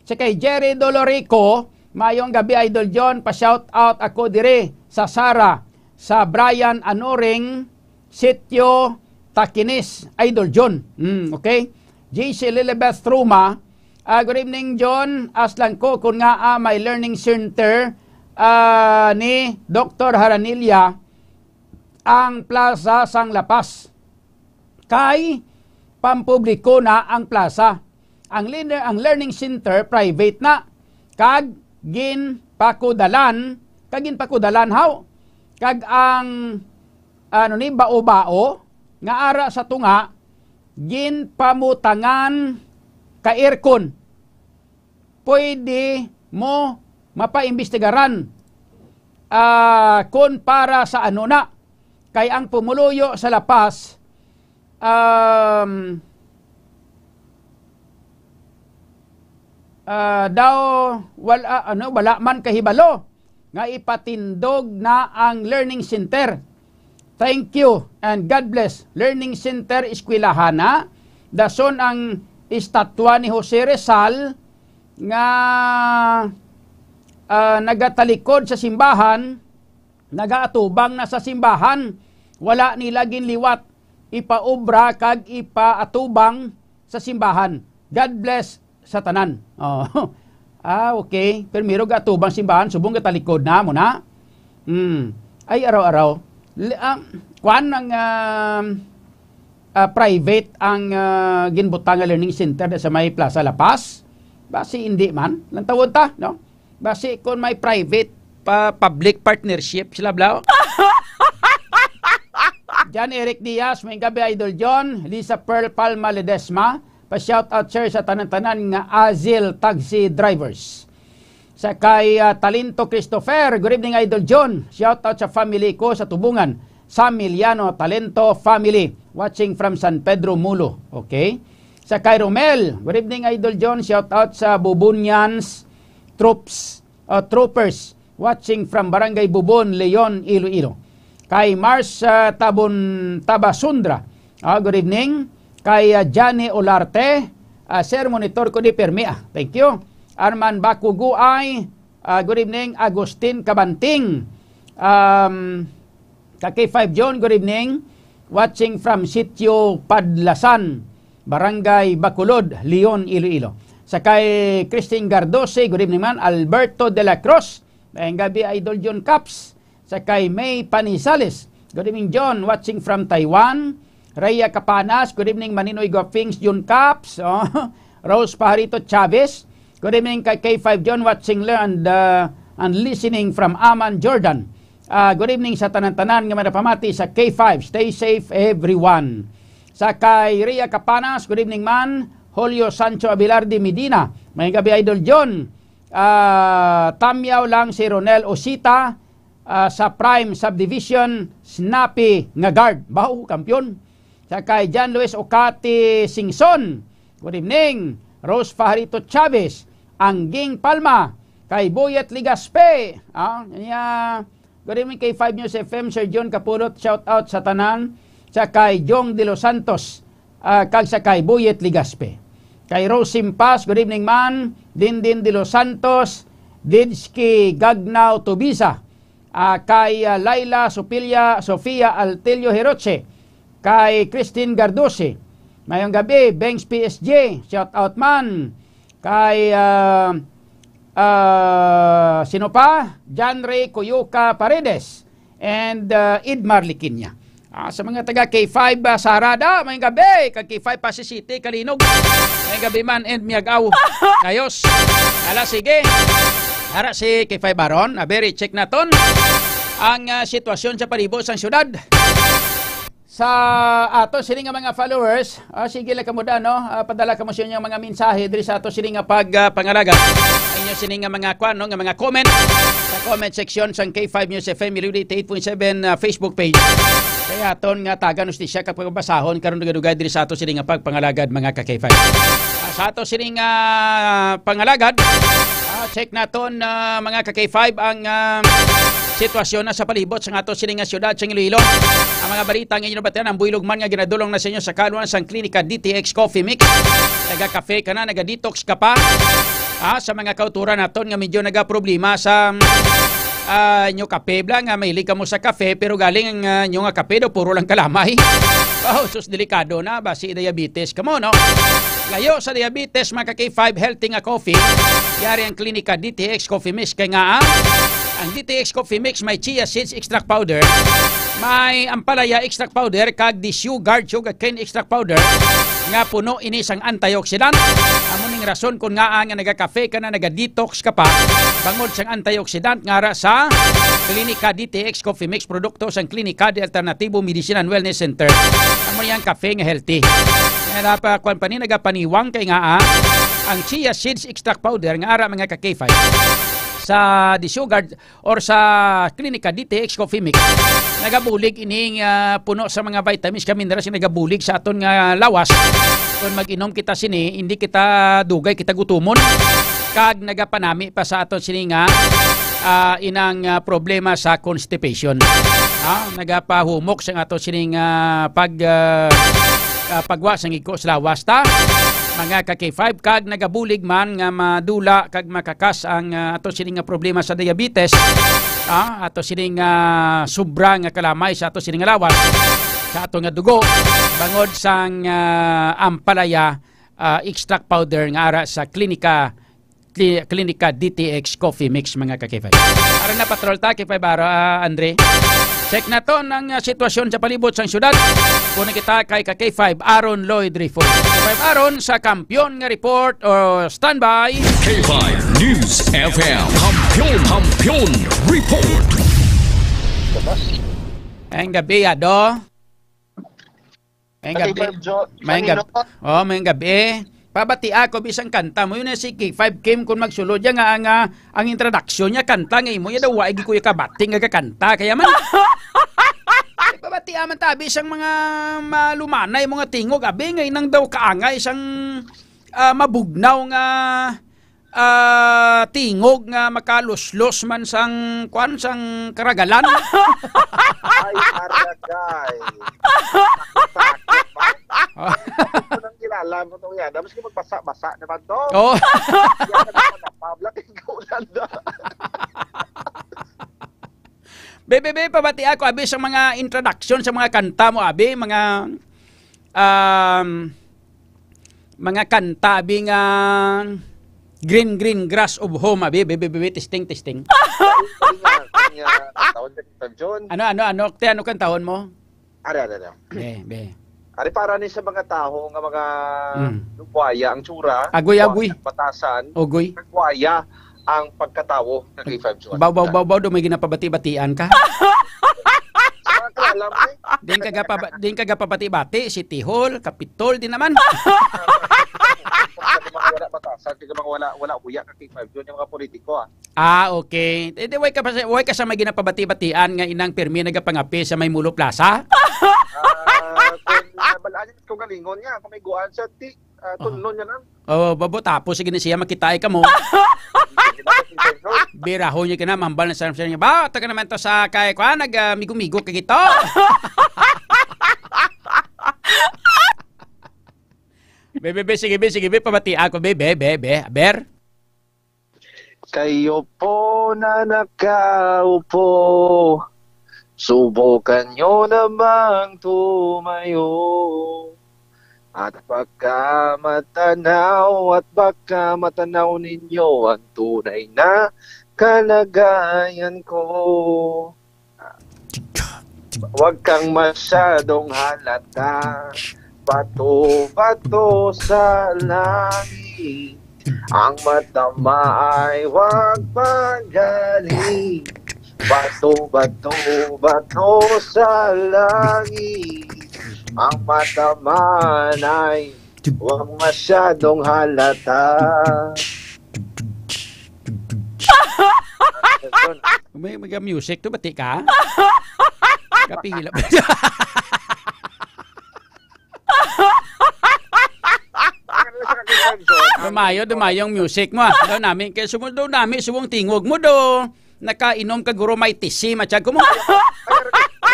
Sa kay Jerry Dolorico, mayong gabi, Idol John, pa-shout out ako dire sa Sara, sa Brian Anoring, Sitio Takinis, Idol John. Mm, okay? J C Lilibeth Truma, ah, good evening, John. As lang ko kung nga, ah, may learning center, ah, ni Doktor Haranilia ang plaza sang La Paz. Kay pampubliko na ang plaza. Ang leader, ang learning center private na, kag ginpakudalan, kag ginpakudalan haw, kag ang, ano ni, bao-bao nga ara sa tunga ginpamutangan ka aircon. Pwede mo mapaimbestigaran, ah, kon para sa ano na. Kay ang pumuluyo sa La Paz, um, ah, daw wala, ano, wala man kahibalo nga ipatindog na ang learning center. Thank you and God bless. Learning Center, eskwelahan na. Dason ang estatwa ni Jose Rizal nga, ah, nagatalikod sa simbahan, nagaatubang na sa simbahan. Wala nila ginliwat ipaobra kag ipaatubang sa simbahan. God bless sa tanan. Oh. Ah, okay. Primero gaatubang simbahan, subong gatalikod na mo na. Hmm. Ay, araw-araw. Li-, ah, kuan ang, ah, ah, private ang, ah, ginbutang nga learning center sa may Plaza La Paz? Basi hindi man. Lantawon ta, no? Basi kung may private pa, public partnership sila, bla. John Eric Diaz, may gabi, Idol John. Lisa Pearl Palma Ledesma, pa-shout out, sir, sa tanan-tanan nga Azil taxi drivers. Sa kay, ah, Talento Christopher, good evening, Idol John. Shout out sa family ko sa Tubungan, Samiliano Talento family, watching from San Pedro Mulo. Okay. Sa kay Romel, good evening, Idol John. Shout out sa Bubunians troops, uh, troopers watching from Barangay Bubon, Leon, Iloilo. Kay Mars, uh, Tabon-, Tabasundra, uh, good evening. Kay, uh, Johnny Olarte, uh, sir, monitor ko di permi, ah. Thank you. Arman Bakuguay, uh, good evening. Agustin Kabanting, um, Ka K five John, good evening. Watching from Sitio Padlasan, Barangay Bacolod, Leon, Iloilo. Sa kay Christine Gardose, good evening man. Alberto de la Cruz, maayong gabi, Idol John Caps. Sa kay May Panizales, good evening, John. Watching from Taiwan. Rhea Capanas, good evening, Maninoy Guapings, John Caps. Oh. Rose Pajarito Chavez, good evening kay K five John, watching le-, and, uh, and listening from Amman, Jordan. Ah, good evening sa tanan-tanan nga manapamati sa K five. Stay safe, everyone. Sa kay Ria Capanas, good evening man. Julio Sancho Abelarde Medina, may gabi, Idol John. Ah, tamyaw lang si Ronel Osita, ah, sa Prime Subdivision, snappy nga guard. Bao, kampiyon. Sa kay John Luis Ocati Singson, good evening. Rose Fajarito Chavez, Angging Palma, kay Boyet Ligaspe, ah, niya, good evening kay Five News F M, Sir John Kapulot, shout out sa tanan, sa kay Jong De Los Santos, ah, kag sa kay Boyet Ligaspe. Kay Rose Simpas, good evening man, Dindin De Los Santos, Didski Gagnaw Tubisa, ah, kay, ah, Laila Sopilia, Sofia Altilio Hiroche, kay Christine Garduce. Mayong gabi, Bengs P S J, shout out man. Kay, ah, ah, sino pa? John Ray Coyuca Paredes and, ah, Edmar Liquiña. Ah, sa mga taga K five, ah, Sarada, mayong gabi. Kag K five Passi City, Kalinog. Mayong gabi man and Miag-aw. Ayos. Ala, sige. Ara si K five Baron. A ver, i-check naton ang, ah, sitwasyon sa palibot sang syudad. Sa ato sini nga mga followers, ah, sige lang kamo da, no? Ah, padala kamo sa inyong mga mensahe diri sa ato sini nga pag, ah, pangalagad. Inyo sini nga mga kwan, no? Nga mga comment sa comment section sang K five News F M Iloilo eighty-eight point seven, ah, Facebook page. Kaya aton nga tagan ustisya kag pagbasahon karon dugay-dugay diri sa ato sini nga pagpangalagad, mga ka K five. Ah, sa ato sini nga pangalagad, ah, check naton, ah, mga ka K five, ang, ah, sitwasyon na sa palibot sa ato sini nga siyudad sa Iloilo. Ang mga balita nga inyo nabatian, ang buylog man nga ginadulong na sa inyo sa kaluan sang Klinika D T X Coffee Mix. Naga-cafe ka na, naga-detox ka pa. Ah, sa mga kauturan naton nga medyo nagaproblema sa, ah, inyo kape bla, nga mahilig kamo sa kape, pero galing ang, ah, inyo nga kape daw puro lang kalamay. Oh, sus, delikado na, basi diabetes kamo, no? Layo sa diabetes, mga ka-K five, healthy nga coffee. Yari ang Klinika D T X Coffee Mix kay nga, ah, ang D T X Coffee Mix may chia seeds extract powder, may ampalaya extract powder, kag desugared sugarcane extract powder nga puno ini sang antioxidant. Amo ning rason kon ngaa nga nagakafe ka na, naga-detox ka pa, bangod sang antioxidant nga ara sa Klinika D T X Coffee Mix, produkto sang Klinika de Alternativo Medicine and Wellness Center. Amo yang kafe nga healthy. Nga napa-, kwan pa ni, nagapaniwang kay nga, ah, ang chia seeds extract powder nga ara, mga ka-K five, sa desugared or sa Klinika D T X Coffee Mix, nagabulig ining, ah, puno sa mga vitamins kag minerals nga nagabulig sa aton nga lawas. Kung mag-inom kita sini, hindi kita dugay, kita gutumon. Kag nagapanami pa sa aton sini nga, ah, inang, ah, problema sa constipation. Ah, nagapahumok sa ato sini nga pag, ah, ah, pagwa sang igko sa lawas ta, mga ka-K five, kag nagabulig man nga madula kag makakas ang, ah, ato sini nga problema sa diabetes, ah, ato sini nga sobra nga kalamay sa ato sini nga lawas, sa ato nga dugo, bangod sang, ah, ampalaya, ah, extract powder nga ara sa Klinika, Kli-, Klinika D T X Coffee Mix, mga ka-K five. Ara na, patrol ta, K five Aro, ah, Andre. Check naton ang, ah, sitwasyon sa palibot sang syudad. Kunin kita kay ka-K five Aaron Lloyd Rifo. K five Aaron sa Kampiyon nga Report, o standby. K five News F M. Kampiyon, Kampiyon Report. Ang gabi, Ado. May Happy gabi. Birthday, May Sanino. Gab-, oh, may gabi. Pabati ako bisang kanta mo. Yun na si K five Kim kung magsulod niya nga ang, ah, ang introduction niya, kanta nga imo. Yan daw, wa, igi ko yung kabati nga kakanta. Kaya man, pabati man tabi sang mga malumanay, mga tingog. Abi, nga inang daw kaangay sang, ah, mabugnaw nga ah, tingog nga makaluslos man sang, kwan, sang karagalan. Ay, aragay. Takot-takot man. Oh. Ako nang kilala mo tong yan. Tapos kung magbasa-basa naman to. Oh. Yan ang mga public, ikaw lang na. Be, be, be, pabati ako, abi, sa mga introduction sa mga kanta mo, abi, mga, um, mga kanta, abi, nga Green, Green Grass of Home, abi, be, be, be, be, testing, testing. Kanya, kanya, tawag ka, Tita John. Ano, ano, ano? Te, ano kantahon mo? Are, are, are. Be, be. Ari para ni sa mga tawo nga mga Mm. lubwaya ang tsura, Agoy, lubwaya agoy. ang batasan, Ogoy. Nagwaya ang pagkatawo ng K five Juan. Baw, baw, baw, baw, do may ginapabati-batian ka? Sa mga kilala mo, eh. Din ka gapaba-, din ka gapabati-bati, City Hall, Capitol, din naman. Sa mga wala batasan, sa mga wala, wala uya ka K five Juan, yung mga politiko, ah. Ah, okay. Eh, di, way ka pa sa, way ka sa may ginapabati-batian nga inang pirmi nagapangape sa may Mulo Plaza? Ah, kung nabalaan niya, kung galingon niya, kung may guan siya, ti, ah, Oh. tunlon niya lang. Oh, babo, tapos sige na siya, makitai ka mo. Hindi na kasi, sir, no? Biraho niya ka na, mambal na sa, sa niya. Ba, taga naman to sa kay, kwa, nag, ah, migo-migo ka gito. Be, be, be, sige, be, sige, be, pabati ako, be, be, be, be, ber. Kayo po na nakaupo, subukan nyo namang tumayo. At baka matanaw, at baka matanaw ninyo ang tunay na kalagayan ko. Huwag kang masyadong halata. Bato-bato sa langit. Ang matama ay huwag pagaling. Bato, bato, bato sa langit. Ang matama ay huwag masyadong halata. May, may music to, bati ka? Kapila. Dumayo, dumayo ang music mo, ah. Daw nami, kay sumo, daw nami, subong tingog mo, do. Nakainom ka, guro, may tisi, matyag ko mo. Ay,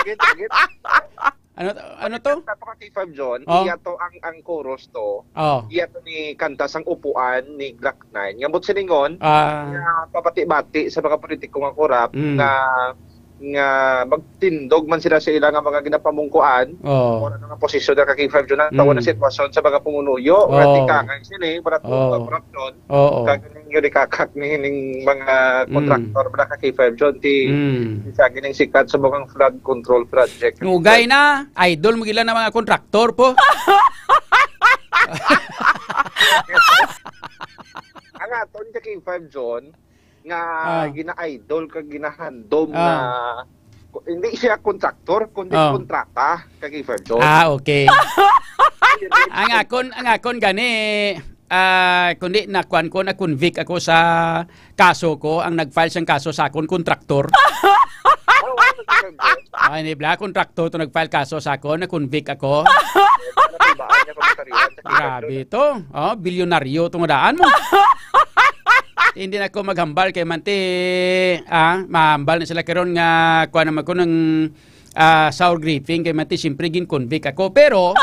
agit, agit, agit. Ano, ano to? Sa mga K five John, Oh. iya to ang, ang chorus to. Oh. Iya to ni kanta sang upuan ni Glock nine. Nga buot silingon, Ah. nga pabati-bati sa mga politiko nga korap Mm. nga, nga magtindog man sila sa ila nga mga ginapamungkuan, Oh. o ano nga posisyon na ka K five John, ang tawo na Mm. sitwasyon sa mga pumunuyo, nga Oh. tikangay sini, barat Oh. mga korupsyon, Oo. Kag ning yun, ikakak ni ning mga Mm. kontraktor, mga ka K five John, ti Mm. isa gining sikat sa mga flood control project. Nugay na, idol mo gila na mga kontraktor po. Ang aton ka K five John, nga Ah. gina-idol kag ginahandom Ah. na, hindi siya kontraktor, kundi Ah. kontrata, ka K five John. Ah, okay. Ang akon, ang akon gani, ah, kundi nakuan ko, na-convict ako sa kaso ko, ang nag-file sang kaso sa akon, kontraktor. Ah, wala na si Sir Boss. Ah, hindi bla, kontraktor to nag-file kaso sa akon, na-convict ako. Ano ba, ano ba, ano ba, ano ba, Grabe to. Oh, bilyonaryo tong daan mo. Hindi na ako maghambal kay manti, ah, mahambal na sila karon nga kuan naman ko ng, ah, sour grieving kay manti, siyempre gin-convict ako. Pero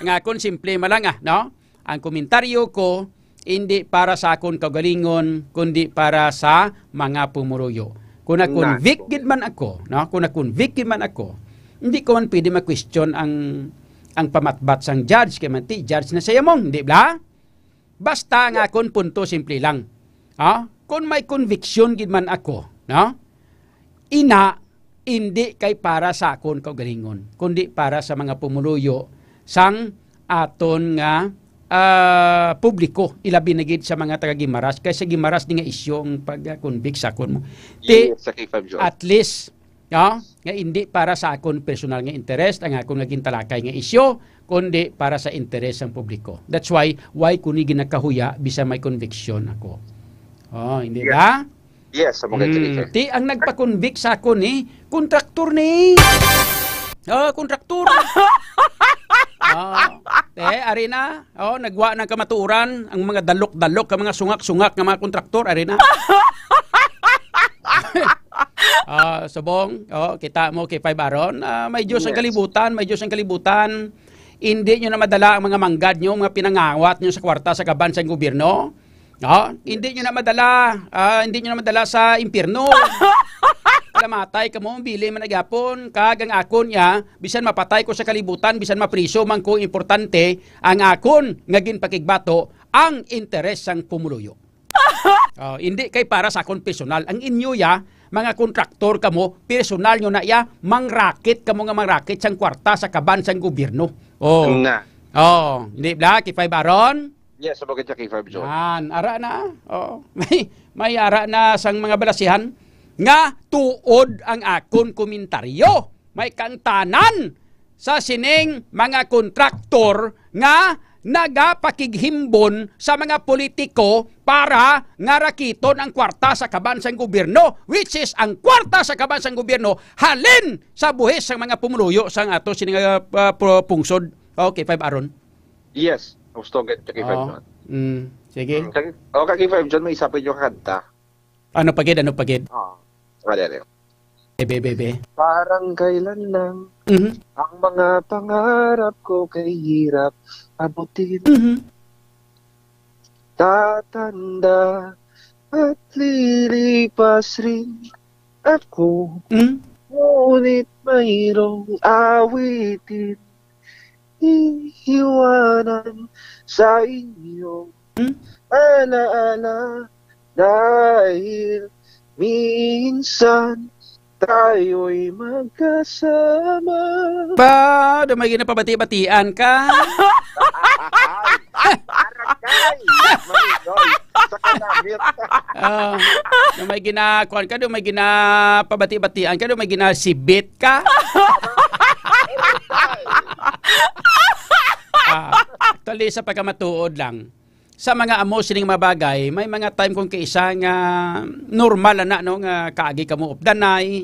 ang akon simple man lang, ah, no? Ang komentaryo ko, hindi para sa akon kaugalingon, kundi para sa mga pumuruyo. Kung na-convict Nako. gid man ako, no? Kung na-convict gid man ako, hindi ko man pwede ma-question ang, ang pamatbat sang judge, kay manti, judge na siya mong, di ba? Basta ang Yeah. akon punto, simple lang. Ah, kung may conviction gid man ako, no? Ina, hindi kay para sa akon kaugalingon, kundi para sa mga pumuluyo sang aton nga, ah, publiko, ilabi na gid sa mga taga Guimaras, kay sa Guimaras di nga isyu ang pag-convict sa akon mo. Ti, Yes, sa K five John. at least, no, nga hindi para sa akon personal nga interest ang akon nga gintalakay nga isyu, kundi para sa interes sang publiko. That's why, why ko ni ginakahuya bisan may conviction ako. Oh, hindi Yes. ba? Yes, sa mga Mm, K five. ti ang nagpa-convict sa akon ni kontraktor ni. Oh, kontraktor. Oh, eh, ari na. Oh, nagwa ng kamatuoran ang mga dalok-dalok, ang mga sungak-sungak nga mga kontraktor, ari na. Ah, subong, oh, kita mo kay Five Aron, ah, may Diyos ang Yes. kalibutan, may Diyos ang kalibutan. Hindi nyo na madala ang mga manggad nyo, mga pinangawat nyo sa kwarta sa kaban sang gobyerno. No? Hindi nyo na madala, ah, hindi nyo na madala sa impyerno. Namatay kamo, bili man na gyapon, kag ang akon niya, bisan mapatay ko sa kalibutan, bisan mapriso man ko, importante, ang akon nga ginpakigbato, ang interes sang pumuluyo. Oh, hindi kay para sa akon personal. Ang inyo ya, mga kontraktor kamo, personal nyo na ya, mangrakit kamo nga mangrakit sang kwarta sa kaban sang gobyerno. Oh. Nga. Oh, hindi bla, K five Aron? Yes, sa bagay siya, K five John. Yan, ara na. Oh. May, may ara na sang mga balasihan nga tuod ang akon komentaryo. May kangtanan sa sining mga kontraktor nga nagapakighimbon sa mga politiko para nga rakiton ang kwarta sa kaban sang gobyerno, which is ang kwarta sa kaban sang gobyerno halin sa buhis sang mga pumuluyo sang ato sini nga, ah, pro-, pungsod. Okay, Five Aron. Yes, gusto gid, K five Oo. John. Mm, sige. Mm, sige. O, kay K five John, may isa pa yung kanta. Ano pa gid? Ano pa gid? Oo. Wala rin. Bebe, bebe. Parang kailan lang Mhm. ang mga pangarap ko kay hirap abutin. Mhm. Tatanda at lilipas rin ako. Mhm. Ngunit mayroong awitin iiwanan sa inyo. Hmm? Alaala, dahil minsan tayo'y magkasama. Ba, do may ginapabati-batian ka? Ay, aragay! Maligay! Sa kanamit! Ah, do may gina-, kuwan ka, do may ginapabati-batian ka, do may ginasibit ka? Ah, actually, sa pagkamatuod lang, sa mga amo sining mga bagay, may mga time kung kaisa nga normal ana, no, nga kaagi kamo updanay,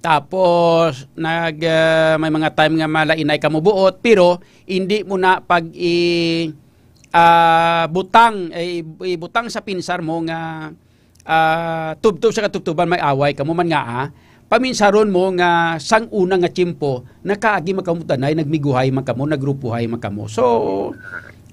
tapos nag, ah, may mga time nga malainay kamo buot, pero hindi mo na pag i-, ah, butang, eh, ibutang sa pinsar mo nga ah, tubtob sa katubtoban may away kamo man nga, ah, paminsaron mo nga sang una nga tiyempo, nakaagi man kamo tanay, nagmiguhay man kamo, nagrupuhay man kamo. So,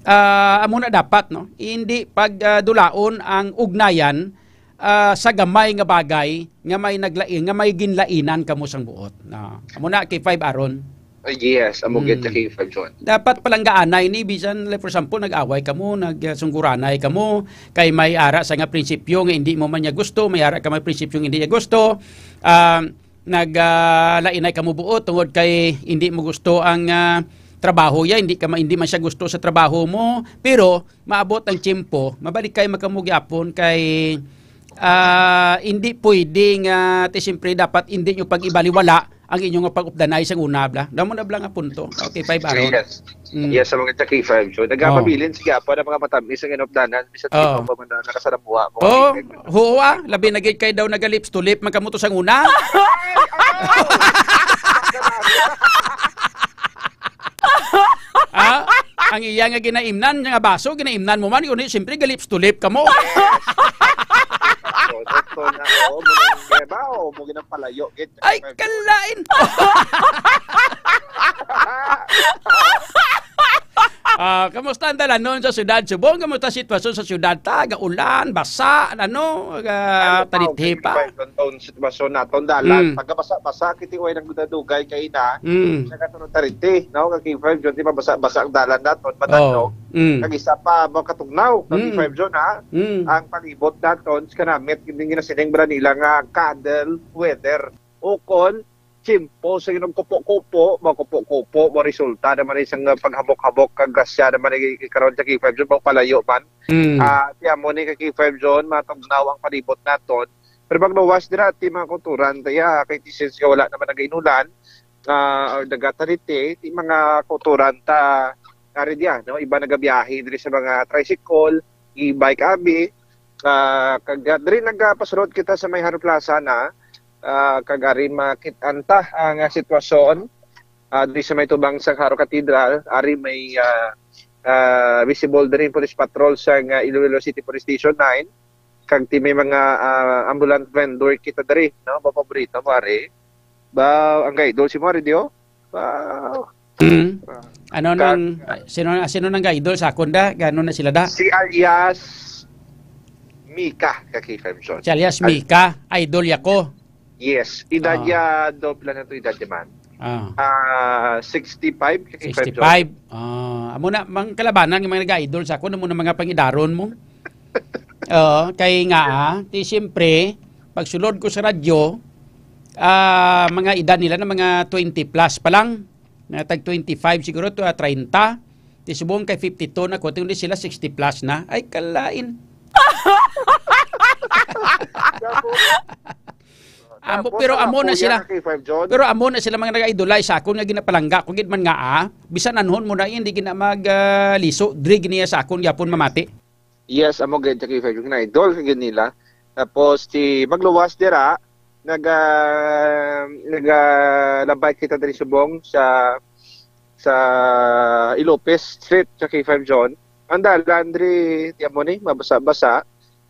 ah, amo na dapat, no? Hindi pag, ah, dulaon ang ugnayan, ah, sa gamay nga bagay nga may naglain, nga may ginlainan kamo sang buot. Na, amo na, K five Aaron. Ah, yes, amo gid, Mm. K five John. Dapat palanggaanay ni, bisan, like, for example, nag-away kamo, nagsungguranay kamo, kay may ara sa nga prinsipyo nga hindi mo man niya gusto, may ara ka may prinsipyo nga hindi niya gusto, ah, nag, ah, lainay kamo buot tungod kay hindi mo gusto ang, ah, trabaho ya, hindi ka ma-, hindi man siya gusto sa trabaho mo, pero maabot ang tiyempo, mabalik kay magkamo gyapon kay, ah, hindi pwede nga, ti, siyempre, dapat hindi nyo pag-ibaliwala ang inyong pag-updanay sa una, bla. Damo na bla nga punto. Okay, five Aaron. Yes. Mm. Yes, sa mga K five, so, Oh. nagapabilin, sige, apo na mga matamis ang inupdanan, bisan Oh. di pa ba man na nakasalamuha mo. Oh, oo, ah. Labi na gid kay daw naga-lips to lip, magkamuto sang una. Ah, ang iya nga ginaimnan nga baso, ginaimnan mo man, kundi siyempre ga-lips to lip kamo. So, doktor na, oh, mo nang, diba? Oh, mo ginapalayo, gid. Ay, kalain! Ah, kamusta ang dalanon sa syudad Subong? Kamusta ang sitwasyon sa syudad ta? Gaulan, basa, ano, ga-, Ano pa, tarithi okay, pa? Fine, ang taon sitwasyon naton dalan. Mm. Pagkabasa-basa, kiti way nagdadugay kay na. Mm. Sa kasunod tarithi, no? Kag K five, John, di ba, basa-basa ang dalan naton, matanog. Oh. Mm. Kag isa pa, makatugnaw, kag Mm. K five, John, ha? Mm. Ang palibot naton, sa kanamit, hindi ginasiling ba nila nga cuddle weather. Ukon, tiyempo sa ginagkupo-kupo, makupo-kupo, mo resulta naman isang, uh, paghabok-habok, kag grasya naman ni karon sa K five John, palayo man. Mm. Ah, tiyan mo ni ka K five John, matugnaw ang palibot naton. Pero magluwas dira, ti mga kulturan, taya, kay ti since nga wala naman nagainulan, ah, or nagatarite, ti mga kulturan ta, ari diya, no? Iba nagabiyahe diri sa mga tricycle, e-bike, abi. Ah, kag, ah, diri nagapasulod kita sa may Haro Plaza na, ah, kag ari makit-an ta ang, ah, sitwasyon, ah, diri sa may tubang sa Haro Cathedral, ari may, ah, ah, visible diri yung police patrol sa, ah, Iloilo City Police Station nine, kag ti may mga, ah, ambulant vendor kita diri, no? Mapaborito mo, ari. Ba, ang ga-idol si mo, ari, di, oh? Ba, Mm. ah, Ano ka- nang, ah, sino, sino nang ga-idol sa akon da? Gano na sila da? Si alias Mika, ka K five John. Si alias Al- Mika, idol ya ko. Yes. Edad Ah. ya, doble na to, edad ya man. Ah. Ah, sixty-five, ka K five John. Sixty-five. Ah, amo na, mang kalabanan nga mga nag-idol sa akon, amo na mga pangidaron mo. Oo, kay nga, ah, ti siyempre, pagsulod ko sa radyo, ah, mga edad nila na mga twenty plus pa lang. Mga tag twenty-five siguro to, ah, treinta. Ti subong kay fifty-two na ko, ti sila sixty plus na. Ay, kalain. Amo, Tapos pero ang amo na apo sila. Yan, K five John. Pero amo na sila mga nag-idolize sa akon nga ginapalangga ko gid man nga, ah, bisan anhon mo na, hindi gina mag, ah, liso, diri gid niya sa akon gyapon mamati. Yes, amo gid, Jackie Fairview, na idol ka gid nila. Tapos, ti magluwas dira, naga-, nagalabay kita diri subong sa, sa Ilopez Street, Jackie Fairview John. Ang dalan diri, ti amo ni, mabasa-basa.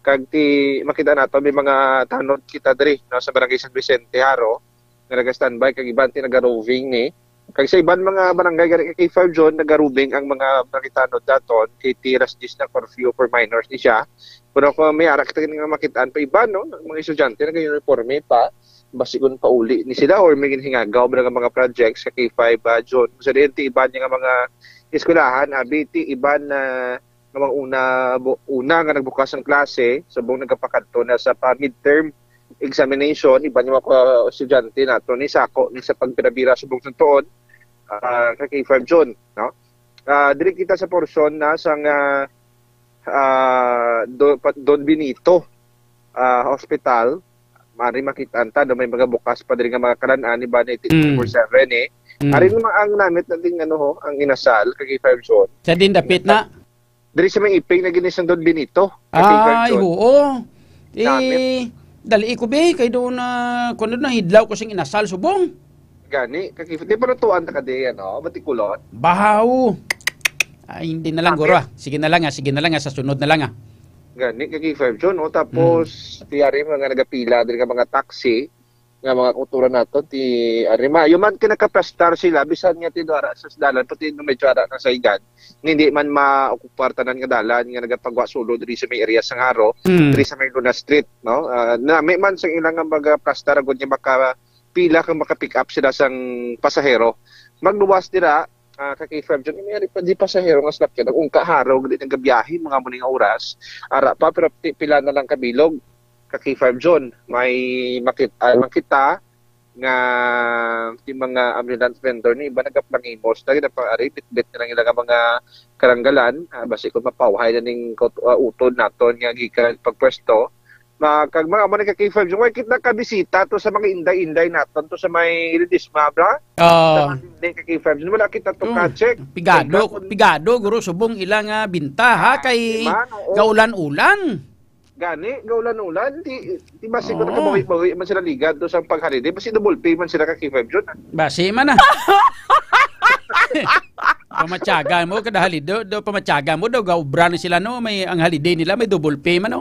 Kag ti makita nato, may mga tanod kita diri, no, sa Barangay San Vicente, Jaro, nga naga-standby, kag iban ti naga-roving ni. Kag sa iban mga barangay gani kay K five John, naga-roving ang mga barangay tanod daton, kay ti alas diyes na curfew for minors ni siya. Pero kung may ara kita nga makitaan pa iban, no, mga estudyante nag-uniforme pa, basi kung pauli ni sila or may ginhingagaw ba nga mga projects sa K five, ah, John. Sa diin ti iban nga mga eskwelahan, abi ti iban na nga mga una, bu-, una nga nagbukas ang klase, subong nagapakadto na sa pa midterm examination, iban nga mga estudyante nato ni sako ni sa pagpirabira subong sa tuon, ah, ka K five John, no? Ah, diri kita sa portion na sa nga, ah, Do-, pa-, Don Benito, ah, Hospital. Mari makita ta, do may mga bukas pa diri nga mga kalan-an, iban na Mm. twenty-four seven eh. Mm. Ari naman ang namit na ding, ano ho, ang inasal, ka K five John. Sa din dapit na? Diri sa may iping na gini sang Don Benito, ka K five Ay, John. Oo. Eh, Namit. Dali ko, be, kay doon na, kung doon na hidlaw ko sing inasal, subong. Gani, ka K five, di pa lutuan ta ka di, ano, batikulon? Bahaw. Ay, hindi na lang, Namit. Guro, ah. Sige na lang, ah. Sige na lang, ah. Sa sunod na lang, ah. Gani, kay K five John, no? Tapos, Mm. ti ari mga nagapila diri nga mga taxi, nga mga kultura nato, ti ari, maayo man kay nakaplastar sila, bisan nga ti dara sa dalan, pati no medyo ara na sa Igan, nga hindi man maokupar tanan nga dalan nga nagapagwa sulod diri sa may area sa Ngaro, Mm. diri sa may Luna Street, no? Ah, nami man sa ilang nga mga plastar agud nga makapila kag maka-pick up sila sang pasahero. Magluwas dira, ah, ka K five John, may ari pa di pasahero nga salakyan, ang ungka harog di nagabiyahe mga muni nga oras, ara pa, pero pi-, pila na lang kabilog ka K five John, may makit-, ah, makita nga ti mga ambulant vendor ni iba nagapangimos na ginapangari bitbit na lang ila nga mga karanggalan, ah, basi kung mapawhay na ning kot-, ah, utod naton nga gikan pagpwesto. Ma-, kag mga amo ni ka K five John, way kita kabisita to sa mga inday-inday naton to sa may Ledesma, bra? Sa Ah. mga inday ka K five John, wala kita to Oh, ka-check. pigado, Kaya kung pigado, guro, subong ila nga binta, ha, Ah, kay di man, oo. gaulan-ulan. Gani, gaulan-ulan, di, di ba siguro Oo. kabawi-bawi man sila ligad to sa pag-holiday, basi double pay man sila ka K five John, ah. Basi man, ah. Pamatyagan mo, kada holiday, do, pamatyagan mo, daw gaobra na sila, no? May, ang holiday nila, may double pay man, no?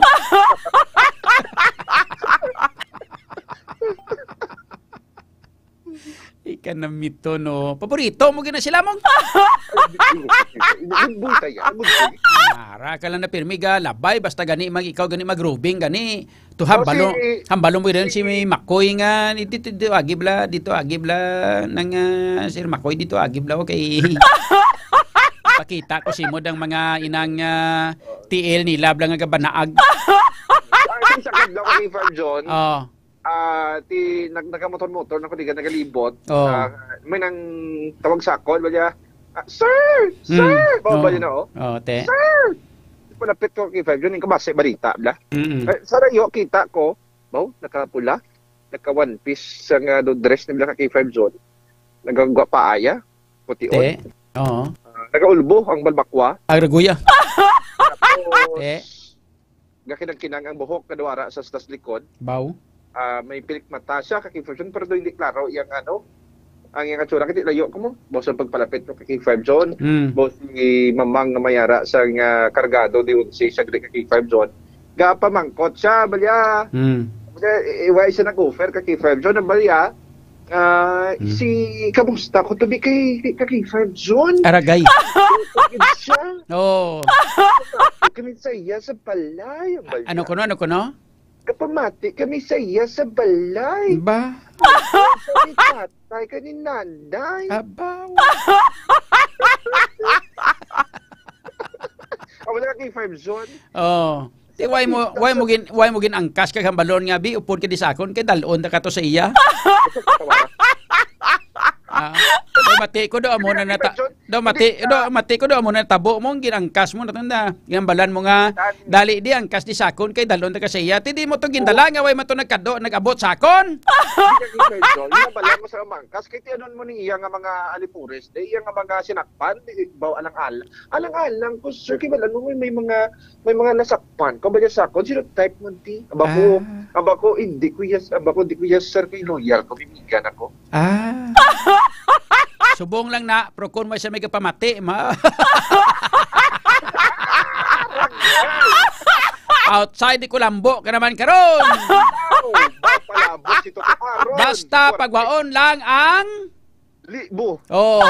Ika na mito, no? Paborito mo gina sila, mong? Good boy kaya, good boy. Ara ka lang na pirmi ga labay, basta gani mag ikaw gani mag-roving gani. To Oh, hambalo, si hambalo mo rin si Makoy nga dito, dito agi bla, dito agi bla nang ah, Sir Makoy dito agi bla, okay. Pakita ko si mo dang mga inang ah, T L nila bla nga gabanaag. Ang isang kadlaw kay Fam John, Oh. ah, ti nag nagamotor-motor na ko di ka nagalibot. Oh. Ah, may nang tawag sa akon ba niya? Ah, "Sir! Sir!" Mm. Ba, ba Oh. niya na, oh? Oh, te. "Sir!" Palapit ko kay Fam John, yung kabase balita, bla. Mm-mm. Eh, sa layo, kita ko, baw, nakapula, naka one piece sa nga do dress nila ka K five John. Nagagwa pa aya, puti on. Te. Oo. Ah, nagaulbo ang balbakwa. Ang raguya. Tapos, Te. gakinang-kinang ang buhok, kadwara sa, sa likod. Baw. Ah, may pilik mata siya, ka K five John, pero do hindi klaro iyang ano, ang iyang atsura, kasi layo ko mo. Baw sa pagpalapit ko ka K five John, Mm. baw si Mamang nga mayara sa nga kargado di unsi siya, ka K five John. Gapamangkot siya, balya. Mm. Kaya, eh, why siya nag-offer ka K five John? Ang balya, ah, Mm. si, kamusta ko to be kay, kay, ka K five John? Aragay. Gid siya. Oo. Kami sa iya sa balay, ang balya. Ano kuno, ano kuno? Kapamati kami sa iya sa balay. Ba? Sa ni tatay, ka ni nanay. Abaw. Ako na ka K five John. Oh. Ti, why mo, why mo gin, why mo gin-angkas kag hambalon nga, "Bi, upod ka di sa akon, kay dalon ta ka to sa iya"? Ah, kay mati ko do amo na nata-, do mati, do mati ko do amo na tabo mo, gin-angkas mo na to na. Ginhambalan mo nga, "Dali di, angkas di sa akon, kay dalon ta ka sa iya." Ti di mo to gindala nga, why man to nagkado, nag-abot sa akon? Hindi ka K five John. Ginhambalan mo sa mangkas, kay ti anon mo ni iya nga mga alipores, di iya nga mga sinakpan, di ba, alang-alang. Alang-alang ko, sir, kay wala mo may, may mga May mga nasakpan ka ba niya sa akon? Sino type mo, ti? Aba ko, Ah. aba ko, hindi ko, yes, aba ko, hindi ko, yes, sir, kay loyal ko, kaibigan ako. Ah. Subong lang na, pero kung may siya may kapamati, ma-, outside di Kulambo ka naman karon. Wow! Ba, palabot si Toto Aaron. Basta Forte. Pagwaon lang ang Libo. Oh.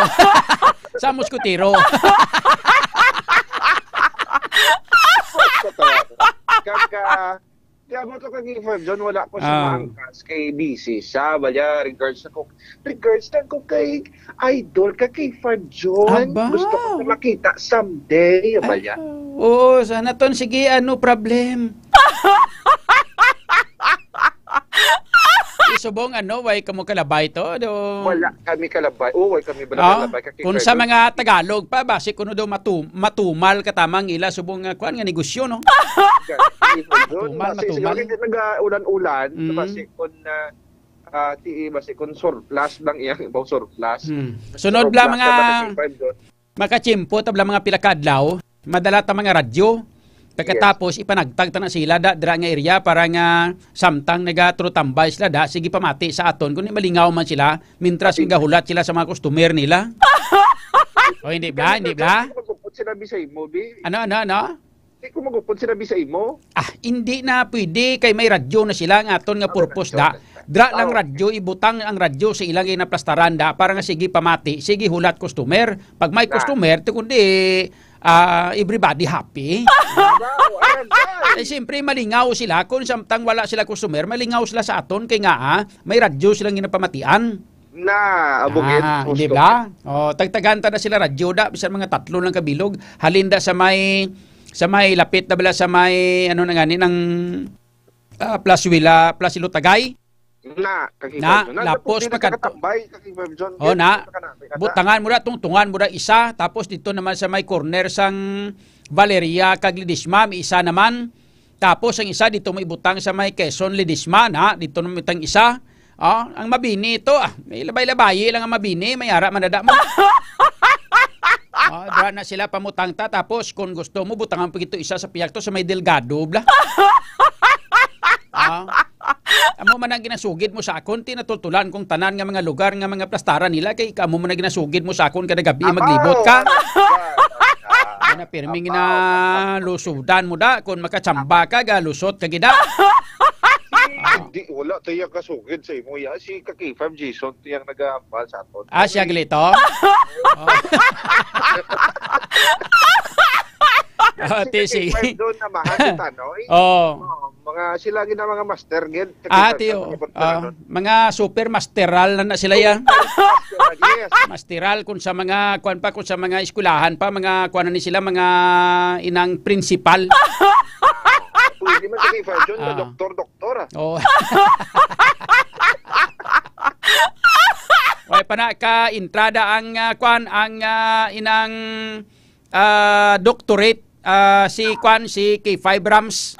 Sa muskutero. Kag, ah, kaya mo to kay Fam John, wala ko siya Ah. maangkas kay busy siya. Balya, regards na ko. Regards lang ko kay idol ka kay Fam John. Aba. Gusto ko siya makita someday. Balya. Ah, oo, sana ton. Sige, ano problem? Isubong, ano, way kamo kalabay to? Do... Wala kami kalabay. Oo, way kami bala Ah, kalabay. Kay kung sa Fred, mga Tagalog pa, basi kuno daw matu-, matumal ka tamang ila subong nga kuan nga negosyo, no? Tumal, Basi matumal. Siguro hindi nag-ulan-ulan. Mm. Basi kung, ah, ah, ti-, basi kung surplus lang iyang ibaw surplus. Hmm. Sunod Surplus bla mga na kay Fred doon. Makachimpo ta bala mga pila ka adlaw, madala ta mga radyo. Pagkatapos, Yes. ipanagtag ta na sila da, dira nga area para nga samtang nagatutambay sila da, sige pamati sa aton kung di malingaw man sila, mintras Pati- nagahulat sila sa mga customer nila. O, hindi bla, hindi bla? Magkupot sila bisay mo, bi. Ano, ano, ano? Di ko magupod sinabi sa imo. Ah, hindi na pwede kay may radyo na sila nga aton nga Ah, may purpose radyo da. na sila. Dra lang Ah, okay. radyo, ibutang ang radyo sa ilang ginaplastaran da para nga sige pamati, sige hulat customer. Pag may Na. customer, ti kundi ah, everybody happy. Wow, ayan, ay. Eh, siyempre, malingaw sila. Kung samtang wala sila customer, malingaw sila sa aton kay nga ah, may radyo silang ginapamatian. Na, abugit, Ah, gusto di ba? Oh, tagtagan ta na sila radyo da, bisan mga tatlo lang kabilog. Halin da sa may, sa may lapit na bala sa may, ano na gani, ng ah, Plazuela, Plaza Lutagay. Na, kag Na, ikaw, na, lapos pwede na pagkadto. Katambay, kag ikaw, John, Oh, John, na. John, ka na, may kata. Butangan mo na, tungtungan mo na isa, tapos dito naman sa may corner sang Valeria kag Ledesma, may isa naman. Tapos ang isa dito mo ibutang sa may Quezon Ledesma, na, dito naman itang isa. Ah, ang mabini ito, ah, may labay-labay lang ang mabini, may ara man dada mo. Ah, dra na sila pamutang ta, tapos kung gusto mo, butangan pa gito isa sa piyakto sa may Delgado, bla. Ah, amo man ang ginasugid mo sa akon, tinatultulan kong tanan nga mga lugar nga mga plastaran nila, kay amo man ang ginasugid mo sa akon kada gabi, Abaw! maglibot ka. Ano, pirming Abaw! na lusudan mo da, kung makachamba ka, galusot ka gida. Si, Ah. Hindi, wala tayo kasugid sa imo, ya. Si ka K five Jason, tiyang nag-aambal sa aton. Ah, siya galito? Oh. Oh, Si ti, sige. K five doon na mahal sa Tanoy. Oh. Oh, mga sila gina mga master gid. Ah, Kakita tiyo. Sa mga Ah, Butlanon. mga super masteral na, na sila ya. Super master, yes. Masteral kung sa mga, kuwan pa, kung sa mga eskwelahan pa, mga, kuwan na ni sila, mga inang principal. Pwede man sa K five doon, na Ah. doktor, doktor, ah. Oh. Way pa na ka entrada ang, ah, kwan, ang, ah, inang, ah, doctorate, ah, si kwan, si K five Rams.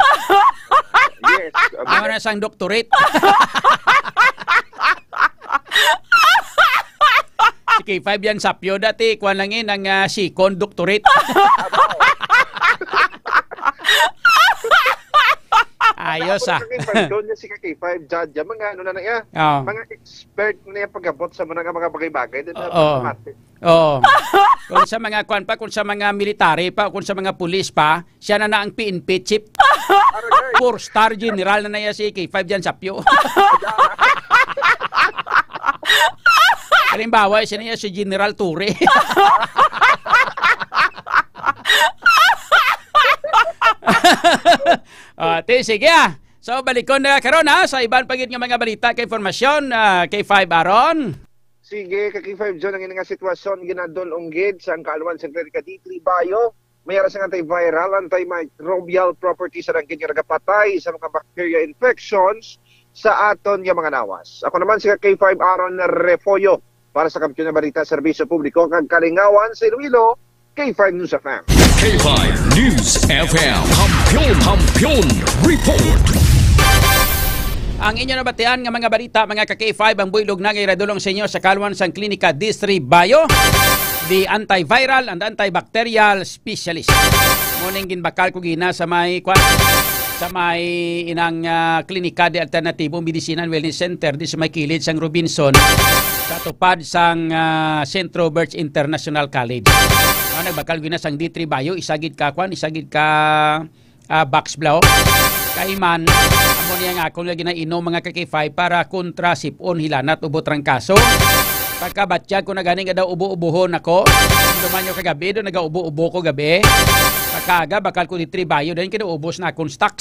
Yes, Ano abugit. na sang doctorate? Si K five yan, sapyo dati, kwan lang yun, ang, ah, second doctorate. Ayos, Tapos ah. Sa K five, doon niya si ka K five, judge, yan, mga ano na na iya, Oh. mga expert na yung pag-abot sa mga, mga bagay-bagay. Din na Oo. Mati. Oo. Kung sa mga kwan pa, kung sa mga military pa, kung sa mga pulis pa, siya na na ang P N P chief. Aragay. Four-star general na na iya si K five dyan sa Pio. Halimbawa, siya na iya si General Ture. Ah, ti, sige, ah. So, balikon na karon, ha, sa iban pa gid nga mga balita kay informasyon, ah, K five Aaron. Sige, ka K five John, ang ini nga sitwasyon ginadul-ong gid sa ang kaalwan sa Clerica D three Bayo. May ara sang antiviral, antimicrobial properties sa gid nga nagapatay sa mga bacteria infections sa aton nga mga lawas. Ako naman si K five Aaron Refollo para sa Kampiyon nga Balita, Serbisyo Publiko kag Kalingawan sa Iloilo, K five News F M. K five News F M. Kampiyon, Kampiyon Report. Ang inyo nabatian nga mga balita, mga ka K five, ang buylog na nga iradulong sa inyo sa kalwan sang Klinika Distri Bayo, the antiviral and antibacterial specialist. Mo ning ginbakal ko gina sa may kwan, sa may inang, ah, Klinika de Alternativo Medicina and Wellness Center di sa may kilid sang Robinson, sa tupad sang, ah, Centro Birch International College. Ah, nagbakal gina sang D three Bayo, isa gid ka kwan, isa gid ka, ah, box blow. Kaiman, amo niya nga akon nga ginainom, mga ka K five, para kontra sipon, hilanat, ubo, trangkaso. Pagkabatyag ko na gani nga daw ubo-ubohon ako. Duman nyo kagabi, do nagaubo-ubo ko gabi. Pagkaaga, bakal ko D three Bayo, dayon kinaubos na akong stock.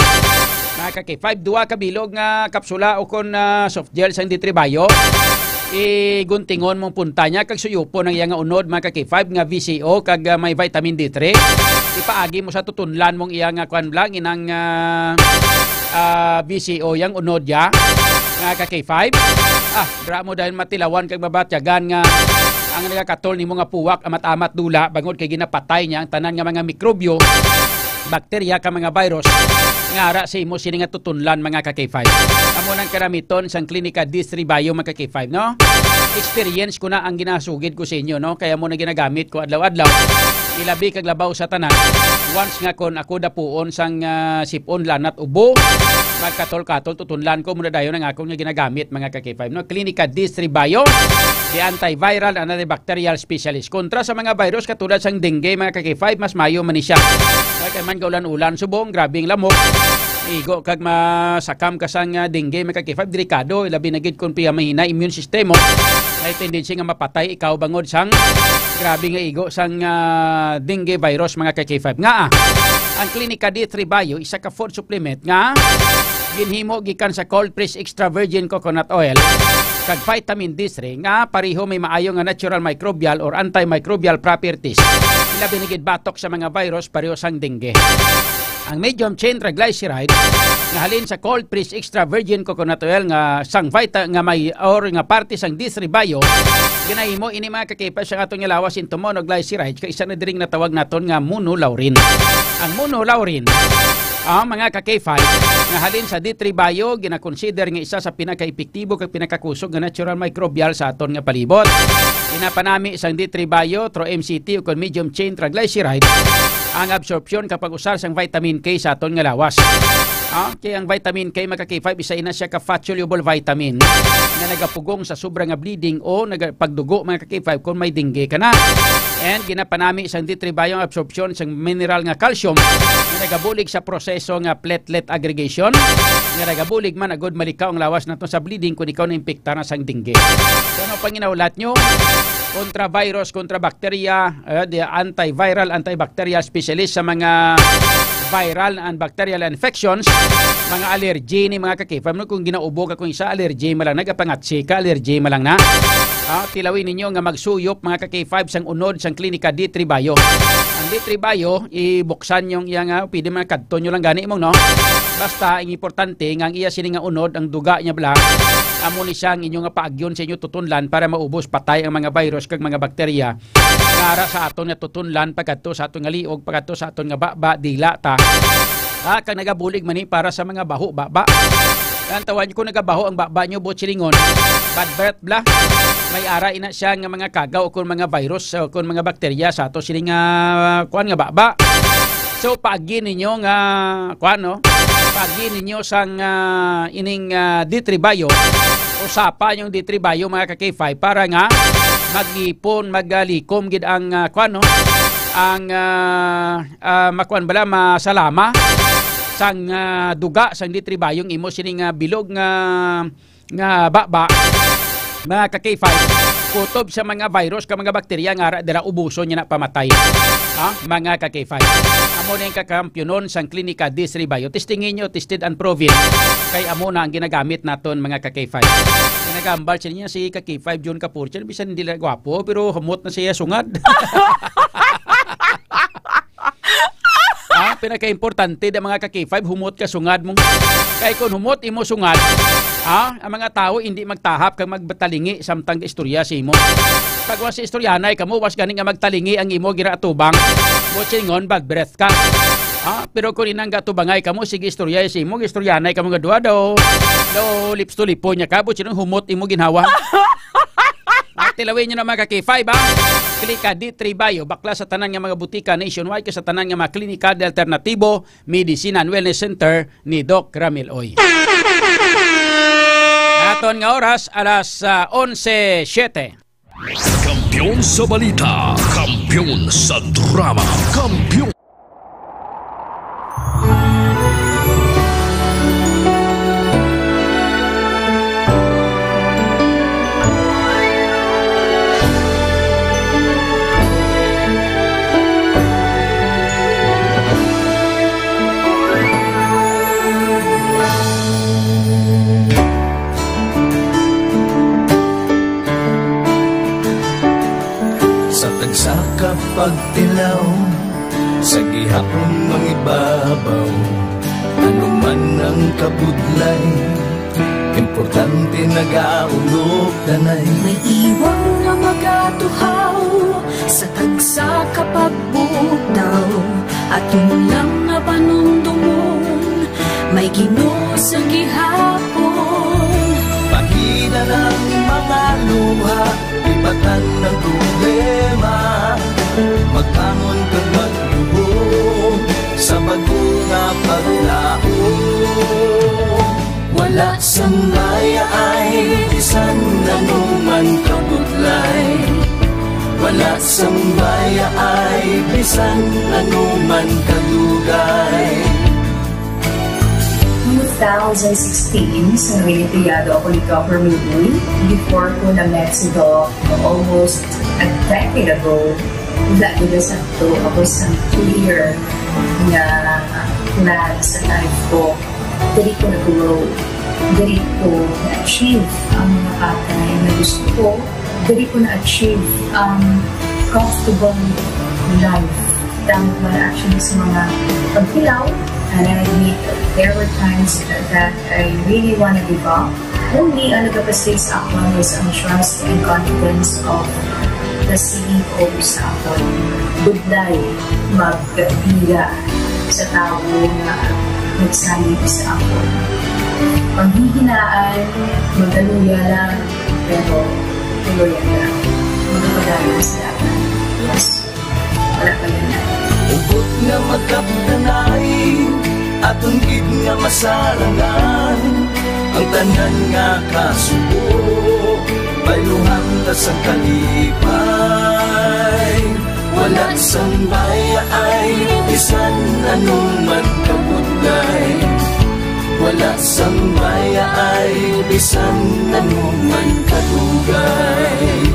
Mga ka K five, dua ka bilog nga kapsula o kon, ah, soft gel sang D three Bayo. Iguntingon mong punta niya, kag suyupon ang iya nga unod, mga ka K five, nga V C O, kag, ah, may vitamin D three. Ipaagi mo sa tutunlan mong iya nga kwan lang, inang, ah, ah, V C O yang unod ya, mga ka K five. Ah, dra mo dahil matilawan kag mabatyagan nga ang nagakatol nimo nga puwak, amat-amat dula, bangod kay ginapatay niya ang tanan nga mga mikrobyo, bakterya, ka mga virus nga ara sa imo sini nga tutunlan, mga ka K five. Amo nang karamiton sang Klinika Distri Bayo, mga ka K five, no? Experience ko na ang ginasugid ko sa inyo, no? Kaya mo na ginagamit ko adlaw-adlaw. Ilabi kag labaw sa tanan, once nga kon ako dapuon sang, ah, sipon, lanat, ubo, magkatol-katol, tutunlan ko muna dayon ang akon nga ginagamit, mga ka-K five, no? Clinica D three Bio, the antiviral and antibacterial specialist. Kontra sa mga virus katulad sang dengue, mga ka-K five, mas mayo man ni siya. Kay man gaulan-ulan subong, grabing lamok. Igo kag masakam ka sang, ah, dengue, mga ka-K five, delikado, labi na gid kung pia mahina immune system mo. May tendency nga mapatay ikaw bangod sang grabe nga igo sang, ah, dengue virus, mga ka-K five. Nga, ah, ang Clinica D three Bio, isa ka food supplement nga ginhimo gikan sa cold press extra virgin coconut oil kag vitamin D three nga pareho may maayo nga natural microbial or antimicrobial properties. Ilabi na gid batok sa mga virus pareho sang dengue. Ang medium chain triglyceride nga halin sa cold press extra virgin coconut oil nga sang vita-, nga may or nga parte sang D three Bio, ginahimo ini, mga ka-K five, sa aton nga lawas in tumunog glyceride kay isa na diri nga natawag naton nga monolaurin. Ang monolaurin, ah, mga ka-K five, nga halin sa D three Bio, ginakonsider nga isa sa pinakaepektibo kag pinakakusog nga natural microbial sa aton nga palibot. Ginapanami sang D three Bio through M C T o kon medium chain triglyceride ang absorpsyon kapag usar sang vitamin K sa aton nga lawas. Ah, kay ang vitamin K, mga ka-K five, isa ina siya ka fat-soluble vitamin nga nagapugong sa sobra nga bleeding o naga-, pagdugo, mga ka-K five, kung may dengue ka na. And ginapanami sang D three Bio ang absorpsyon sang mineral nga calcium nga nagabulig sa proseso nga platelet aggregation nga nagabulig man agud malikaw ang lawas nato sa bleeding kung ikaw naimpektar na sang dengue. So, ano pang ginaulat nyo? Kontra virus, kontra bakterya, eh, the antiviral, antibacterial specialist sa mga viral and bacterial infections, mga allergy ni, mga ka-K five, no? Kung ginaubo ka kung isa, allergy mo lang, nagapangatsi ka, allergy mo lang na. Ah, tilawin ninyo nga magsuyop, mga ka-K five, sang unod sang Klinika D three Bio. Ang D three Bio, ibuksan yung iya nga, pwede man kadto nyo lang gani mo, no? Basta, ang importante nga ang iya sini nga unod, ang duga niya bala, amo ni siya ang inyo nga paagyon sa inyo tutunlan para maubos patay ang mga virus kag mga bakterya nga ara sa aton nga tutunlan, pagkadto sa aton nga liog, pagkadto sa aton nga baba, dila ta. Ah, kag nagabulig man ni para sa mga baho baba. Ang tawag ko nagabaho ang baba nyo, buot silingon, bad breath bala. May ara ina siya nga mga kagaw o kung mga virus o kung mga bakterya sa ato sini nga kuan nga baba. So, paagi ninyo nga, kuan, no? Paagi ninyo sang, ah, ining, ah, D three Bio. Usapa yung D three Bio, mga ka-K five, para nga magipon, magalikom gid ang, ah, kuan, no? Ang, ah, ah, makuan bala, masalama sang, ah, duga sang D three Bio, yung imo sining, ah, bilog nga nga baba, mga ka-K five, kutob sa mga virus ka mga bakterya nga ara dira ubuson niya na pamatay. Ha? Mga ka-K five. Amo na yung kakampyonon sang Klinika D three Bio. Testingin nyo, tested and proven. Kay amo na ang ginagamit naton, mga ka-K five. Nagambal siya niya si ka-K five Jun Kapurchan, bisan hindi lang gwapo, pero humot na siya sungad. Ang pinaka-importante da, mga ka-K five, humot ka sungad mo. Kay kung humot imo sungad, ha, ang mga tawo hindi magtahap kag magtalingi samtang istorya sa imo. Pag was istoryanay kamo, was gani nga magtalingi ang imo ginaatubang. Butsingon, bag breath ka. Ha? Pero kung inang gatubangay kamo, sige istorya sa imo, istoryanay kamo nga duha daw. Daw, lips to lipo niya ka, butsingon, humot imo ginhawa. At tilawin nyo na, mga ka-K five, ha? Klika D three Bio, bakla sa tanan nga mga butika nationwide, kag sa tanan nga mga klinika de alternatibo, medicine and wellness center ni Doc Ramil Oy. Aton nga oras, alas, ah, onse siete. Kampiyon sa balita, kampiyon sa drama, kampiyon. Sa tagsa ka pagtilaw, sa gihapon mangibabaw, ano man ang kabudlay, importante nagaulog tanay. May iwang nga magatuhaw sa tagsa ka pagbugtaw, aton lang nga panumdomon, may Ginoo sa gihapon. Pahina ng mga luha, lipatan ng problema. Magbangon Sang baya ay bisan ano man kadugay. Two thousand sixteen, sa nangin-empleyado ako ni Doc Ramil Uy. Before ko na-met si Doc almost a decade ago, wala gid sakto ako sa clear nga plan sa life ko. Diri ko na-grow. Diri ko na-achieve ang mga bagay na gusto ko. Diri ko na-achieve ang comfortable life. Damo ko na-achieve sa mga pagtilaw. And I admit, there were times that I really wanna give up. Only ang nagapastig sa akon was ang trust and confidence of the C E O sa akon. Budlay magbiya sa tawo nga nagsalig sa akon. Panghihinaan, magaluya lang, pero tuloy lang. Magpadayon sa dapat. Yes. Wala pa yun. Hugot nga magkapdanay, aton gid nga masarangan ang tanan nga kasubo. Bayluhan ta sang kalipay, wala sang baya ay bisan anong man kabudlay. Wala sang baya ay bisan anong man kadugay.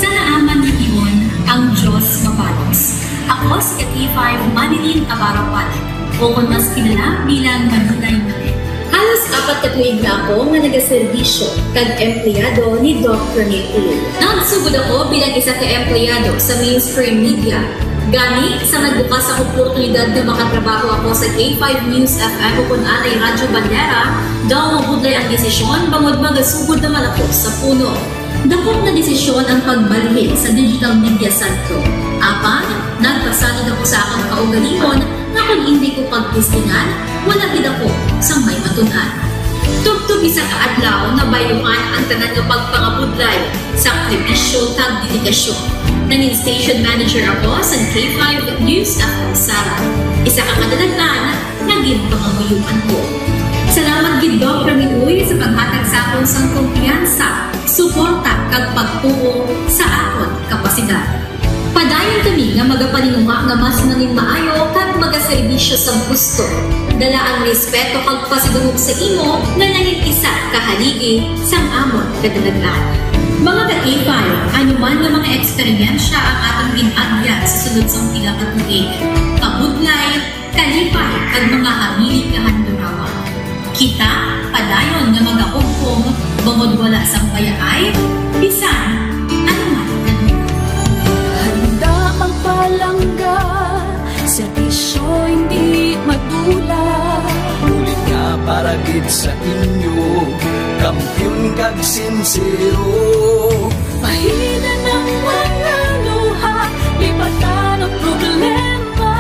Sa naaman nga tion, ang Dios mabalos. Ako si K five Manilyn Abarapan, o kon mas kilala bilang Manilay Manilyn. Halos apat ka tuig na ako nga nagaserbisyo kag empleyado ni Doc Ramil Uy. Nagsugod ako bilang isa ka empleyado sa mainstream media. Gani, sa nagbukas ang oportunidad nga makatrabaho ako sa K five News F M o kon anay Radyo Bandera, daw mabudlay ang desisyon bangod magasugod naman ako sa puno. Dako nga desisyon ang pagbalhin sa digital media sentro. Apan, nagpasalig ako sa akon kaugalingon nga kon indi ko pagtistingan, wala gid ako sang may matun-an. Tubtob isa ka adlaw, nabayluhan ang tanan nga pagpangabudlay, sakripisyo, kag dedikasyon. Nangin station manager ako sa K five News F M Sara, isa ka kadalagan nga ginpangamuyoan ko. Salamat gid, Doc Ramil Uy, sa paghatag sa akon sang kumpiyansa, suporta, kag pagtuo sa akon kapasidad. Padayon kami nga magapaninguha nga mas nangin maayo kag magaserbisyo sa gusto, dala ang respeto kag pasidungog sa imo nga nangin isa ka haligi sang amon kadalagan. Mga ka-K five, ano man nga mga eksperyensya ang aton gin-agyan sa sulod sang pila ka tuig, kabudlay, kalipay, kag mga hamili kahandurawa. Kita padayon nga magahugpong, bangod wala sang bayaay bisan ano man. Handa magpalangga, serbisyo hindi madula. Bulig nga para gid sa inyo, kampiyon kag sinsero. Pahina ng mga luha, lipatan ang problema.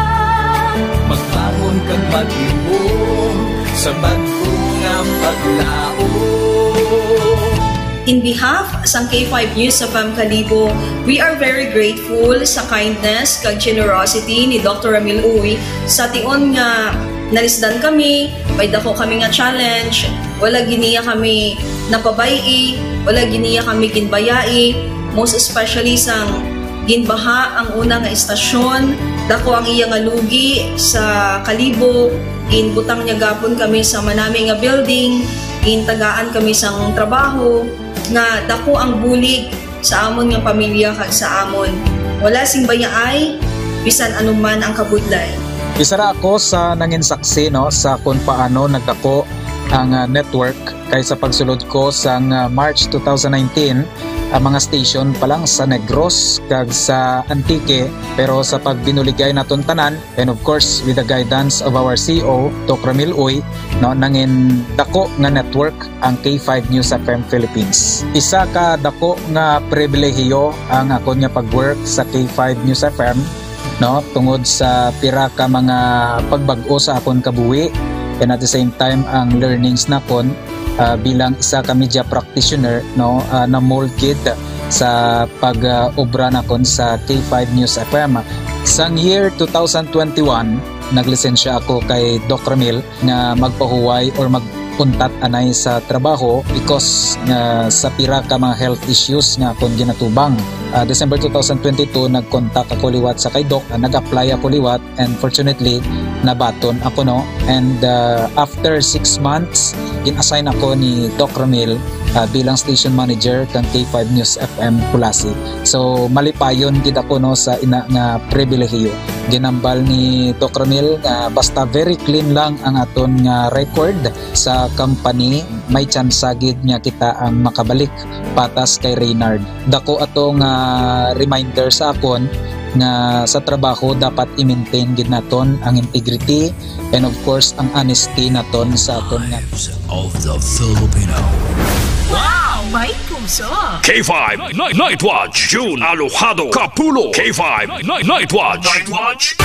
Magbangon kag mag-imong sa bag-o nga paglaom. In behalf sang K five News F M Kalibo, we are very grateful sa kindness kag generosity ni Doctor Ramil Uy. Sa tion nga nalisdan kami, may dako kami nga challenge, wala gid niya kami napabay-i, wala gid niya kami ginbayai, most especially sang ginbaha ang una nga istasyon, dako ang iya nga lugi sa Kalibo, ginbutang niya gapon kami sa manami nga building, gintagaan kami sang trabaho, nga dako ang bulig sa amon nga pamilya kag sa amon. Wala sing bayaay, bisan anuman ang kabudlay. Isa ra ako sa nangin saksi, no, sa kung paano nagdako ang, ah, network, kay sa pagsulod ko sang, ah, March two thousand nineteen, ang mga station pa lang sa Negros kag sa Antique, pero sa pagbinuligay naton tanan, and of course, with the guidance of our C E O, Doc Ramil Uy, no, nangin dako nga network ang K five News F M Philippines. Isa ka dako nga pribilehiyo ang akon nga pag-work sa K five News F M, no, tungod sa pira ka mga pagbag-o sa akon kabuhi, and at the same time ang learnings nakon, ah, bilang isa ka media practitioner, no, ah, na-mold gid sa pag, ah, obra nakon sa K five News F M. Sang year two thousand twenty-one, naglisensya ako kay Doc Ramil nga magpahuway or mag-, untat anay sa trabaho because nga sa pira ka mga health issues nga akon ginatubang. Ah, December two thousand twenty-two, nag-contact ako liwat sa kay Doc, ah, nag-apply ako liwat, and fortunately, nabaton ako, no? And, ah, after six months, gin-assign ako ni Doc Ramil, ah, bilang station manager kang K five News F M Culasi. So, malipayon gid ako, no, sa ina nga pribilehiyo. Ginambal ni Doc Ramil nga basta very clean lang ang aton nga record sa company, may tsansa gid nga kita ang makabalik patas kay Reynard. Dako ato nga reminder sa akon nga sa trabaho dapat i-maintain gid naton ang integrity and, of course, ang honesty naton sa aton nga Lives of the Filipino. Wow! May puso! K five Night, Night Watch, June Alojado Kapulo. K five Night, Night Watch. Night Watch.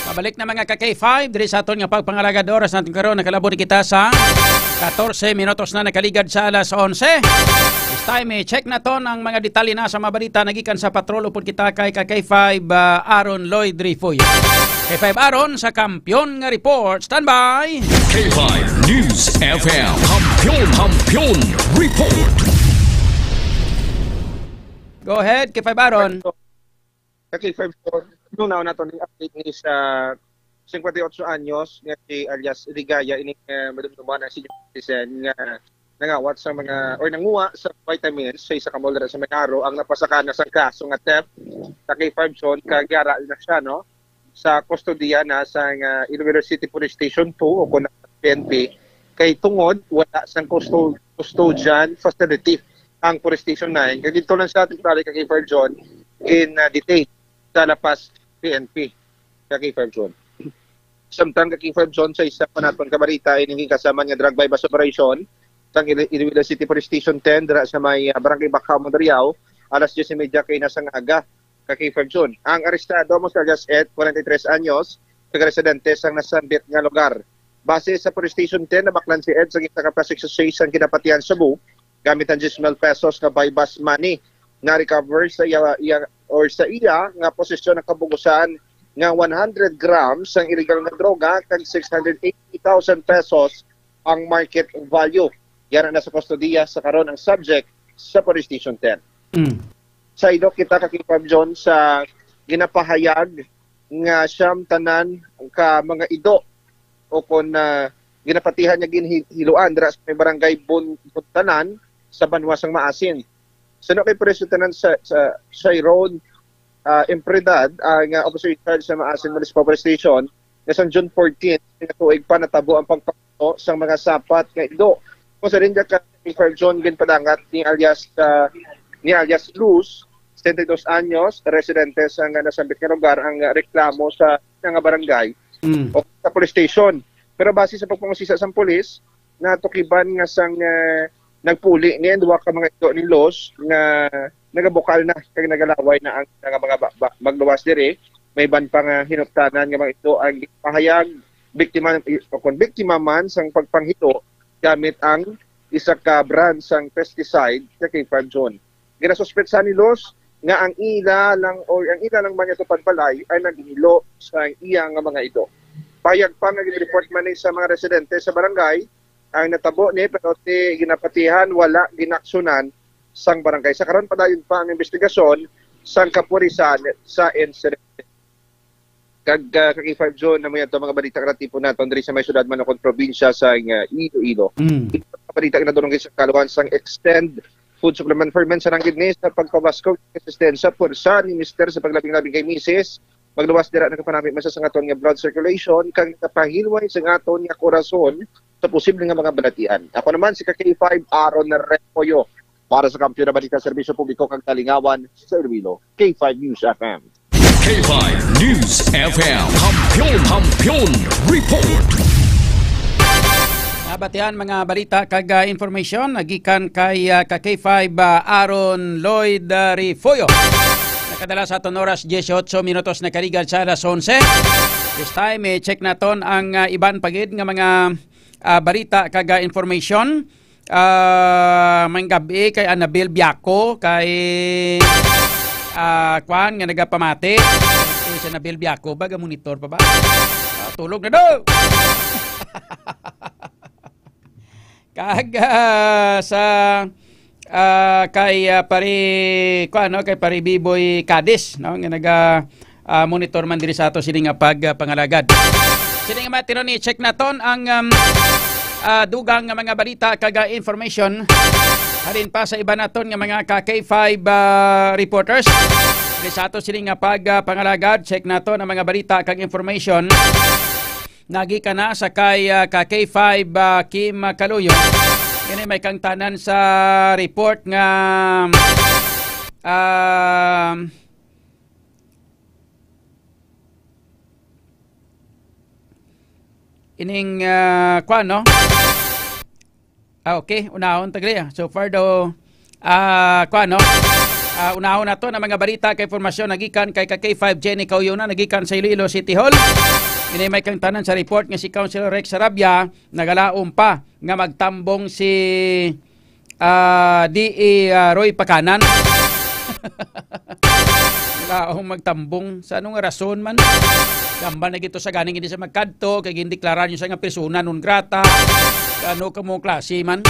Pabalik na, mga ka K five, diri sa aton nga pagpangalagad oras natin karon. Nakalabot na kita sa katorse minutos na nakaligad sa alas onse. This time, eh, check naton ang mga detalye na sa mga balita nagikan sa patrol upod kita kay ka K five, ah, Aaron Lloyd Rifoy. K five Aaron sa Kampiyon nga Report. Standby! K five News F M. Kampiyon, Kampiyon Report. Go ahead, K five Aaron. Ka K five News, nung naon nato ning update ni sa singkwenta y otso anyos nga si alias Ligaya, ining, eh, madumduman ang senior citizen nga nangawat sa mga, or nanguha sa vitamins sa isa ka mall dira sa May Aro, ang napasakana sang kaso nga theft. Ka K five John, kag yara na siya, no, sa kustodiya na sa, ah, Iloilo City Police Station two o kon P N P, kay tungod wala sang custo-, custodian facility ang Police Station nine. Kag dito lang sa ating pare ka K five John in, ah, detain sa La Paz P N P, ka K five John. Samtang ka K five John, sa isa pa naton ka balita, ining kasaman nga drug buy-bust operation sang Ili-, Iloilo City Police Station ten dira sa may, ah, Barangay Bacao, Monteriao, alas diyes y media kay na sang aga, ka K five John. Ang arestado mo si alias Ed, forty-three anyos, taga-residente sang nasambit nga lugar. Base sa Police Station ten, nabaklan si Ed sa isa ka plastic sachet sang kinapatihan shabu gamit ang diyes mil pesos nga buy-bust money. Na-recover sa iya, iya, or sa iya nga posisyon ang kabugusan nga one hundred grams sang illegal nga droga kag six hundred eighty thousand pesos ang market value. Yara na sa kustodiya sa karon ang subject sa Police Station ten. Mm. Sa ilo kita ka K five John sa ginapahayag nga siyam tanan ka mga ido o kon, ah, ginapatihan nga ginhiluan dira sa may barangay Bun-, Buntanan sa banwa sang Maasin. Suno kay Presyo Tanan sa, sa Shy Road, ah, Impiedad, ang, ah, officer in charge sa Maasin Municipal Police Station, nga sang June fourteen, nga tuig pa natabo ang pagpangito sang mga sapat nga ido. Kung sa rin ka K five John, ginpadangat ni alias, ah, ni alias Luz, setenta y dos anyos, residente sa nga nasambit nga lugar, ang, ah, reklamo sa nga barangay Mm. o sa police station. Pero base sa pagpangusisa sang pulis, natukiban nga sang, ah, nagpuli ni ang duha ka mga ido ni Luz nga nagabukal na kag nagalaway na ang nga mga ba-, ba-, magluwas diri. May iban pa nga hinuptanan nga mga ido ang pahayag biktima o kon biktima man sang pagpanghilo gamit ang isa ka brand sang pesticide sa K five John. Ginasuspetsa ni Luz nga ang ila lang o ang ila lang man ito pagbalay ay naghilo sa iya nga mga ido. Payag pa nga gin-report man ni sa mga residente sa barangay ang natabo ni, pero ti ginapatihan wala ginaksyonan sang barangay. Sa karon, padayon pa ang investigasyon sang kapulisan sa insidente. Kag, ah, ka K five John, na may ato mga balita nga natipon naton diri sa may syudad man o kon probinsya sa, ah, Iloilo. Mm. Ito ang balita nga nadulong sa kaluhan sang Extend Food Supplement for Men sa ranggid ni sa pagpabaskog ng resistensya, pwersa ni Mister sa paglabing-labing kay Misis. Magluwas dira nakapanami man sa sangaton nga blood circulation kag nakapahilway sa aton nga korason sa posible nga mga balatian. Ako naman si ka K five Aaron Repoyo para sa Kampiyon na Balita, Serbisyo Publiko kag Talingawan sa Iloilo, K five News F M. K five News F M. Kampiyon, Kampiyon Report. Nabatian mga balita kag, ah, information nagikan kay, ah, ka K five, ah, Aaron Lloyd, ah, Refollo. Nakadala sa aton oras, diyesyoto minutos na kaligal sa alas onse. This time, eh, check naton ang, ah, iban pa gid nga mga, ah, balita kag, ah, information. Ah, may gabi kay Annabel Biaco, kay, ah, kwan nga nagapamati. Eh, si Annabel Biaco ba, ga-monitor pa ba? Ah, tulog na daw. Kag, ah, sa, ah, kay, ah, pare, kuwan, no, kay pare Biboy Cadiz, no, nga naga, ah, monitor man diri sa ato sini nga pag, ah, pangalagad. Sini nga mga tinuon, i-check naton ang, um, ah, dugang nga mga balita kag, ah, information. Halin pa sa iba naton nga mga ka K five, ah, reporters. Diri sa ato sini nga pag, ah, pangalagad, check naton ang mga balita kag information. Nagikan na sa kay, ah, ka K five, ah, Kim Kaluyo. Ini may kangtanan sa report nga, um, ining, ah, kwan, no? Ah, okay, unahon ta gali, ah. So far daw, ah, kwan, no? Ah, unahon nato na mga balita kay formasyon nagikan kay ka K five Jenny Kauyona nagikan sa Iloilo City Hall. Ini may kangtanan sa report nga si Councilor Rex Sarabia nagalaom pa nga magtambong si, ah, D E, ah, Roy Pacanan. Nagalaom magtambong. Sa ano nga rason man? Gambal na gito sa ganing hindi sa magkadto, kay gindeklarar niyo sa nga persona non grata. Ano ka mo klase man?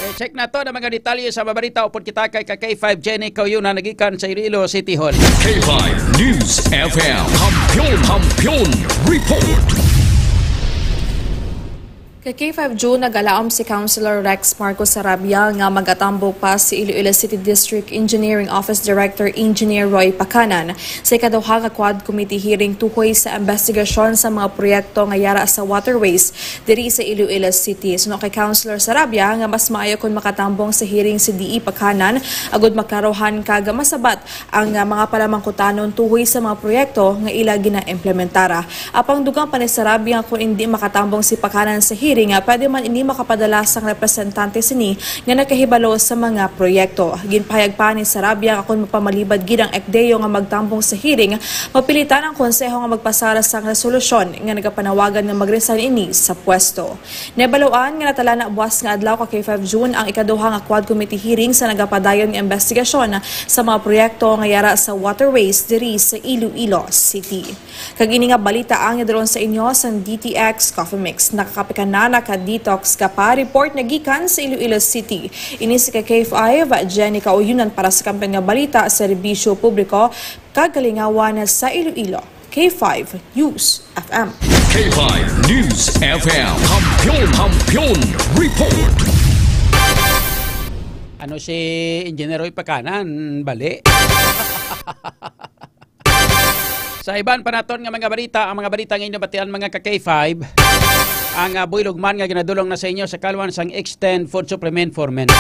Eh, check na to na mga detalye sa mabarita upod kita kay ka K five Jenny Kauyona nagikan sa Iloilo City Hall. K five News F M. Kampiyon, Kampiyon Report. Ka K five June, nagalaom si Councilor Rex Marcos Sarabia nga magatambok pa si Iloilo City District Engineering Office Director Engineer Roy Pacanan sa ikaduha nga Quad Committee hearing tuhoy sa investigasyon sa mga proyekto nga yara sa waterways diri sa Iloilo City. Suno kay Councilor Sarabia nga mas maayo kon makatambong sa hearing si D E Pacanan agud maklarohan kag masabat ang, ah, mga palamangkutanon tuhoy sa mga proyekto nga ila ginaimplementara. Apang dugang pa ni Sarabia nga kung indi makatambong si Pacanan sa hearing, ah, pwede man ini makapadala sang representante sini nga nakahibalo sa mga proyekto. Ginpahayag pa ni Sarabia nga kung mapamalibad gid ang ECDEO nga magtambong sa hearing, mapilitan ang konseho nga magpasara sang resolusyon nga nagapanawagan nga mag-resign ini sa pwesto. Nabal-an nga natala na buwas nga adlaw ka K five June ang ikaduha nga Quad Committee hearing sa nagapadayon nga investigasyon sa mga proyekto nga yara sa waterways diri sa Iloilo City. Kag ini nga balita ang idulon sa inyo sang D T X Coffee Mix. Nakakape ka na, naka-detox ka pa. Report na gikan sa Iloilo City. Ini si ka K five, Jenny Kauyonan para sa Kampiyon nga Balita, Serbisyo Publiko, kag Kalingawan sa Iloilo. K five News F M. K five News F M. Kampiyon, Kampiyon Report. Ano si Engineer Roy Pacanan? Bali. Sa iban pa naton nga mga balita, ang mga balita nga inyo batian, mga ka K five, ang, ah, buylog man nga ginadulong na sa inyo sa kalwan sang Extend Food Supplement for Men.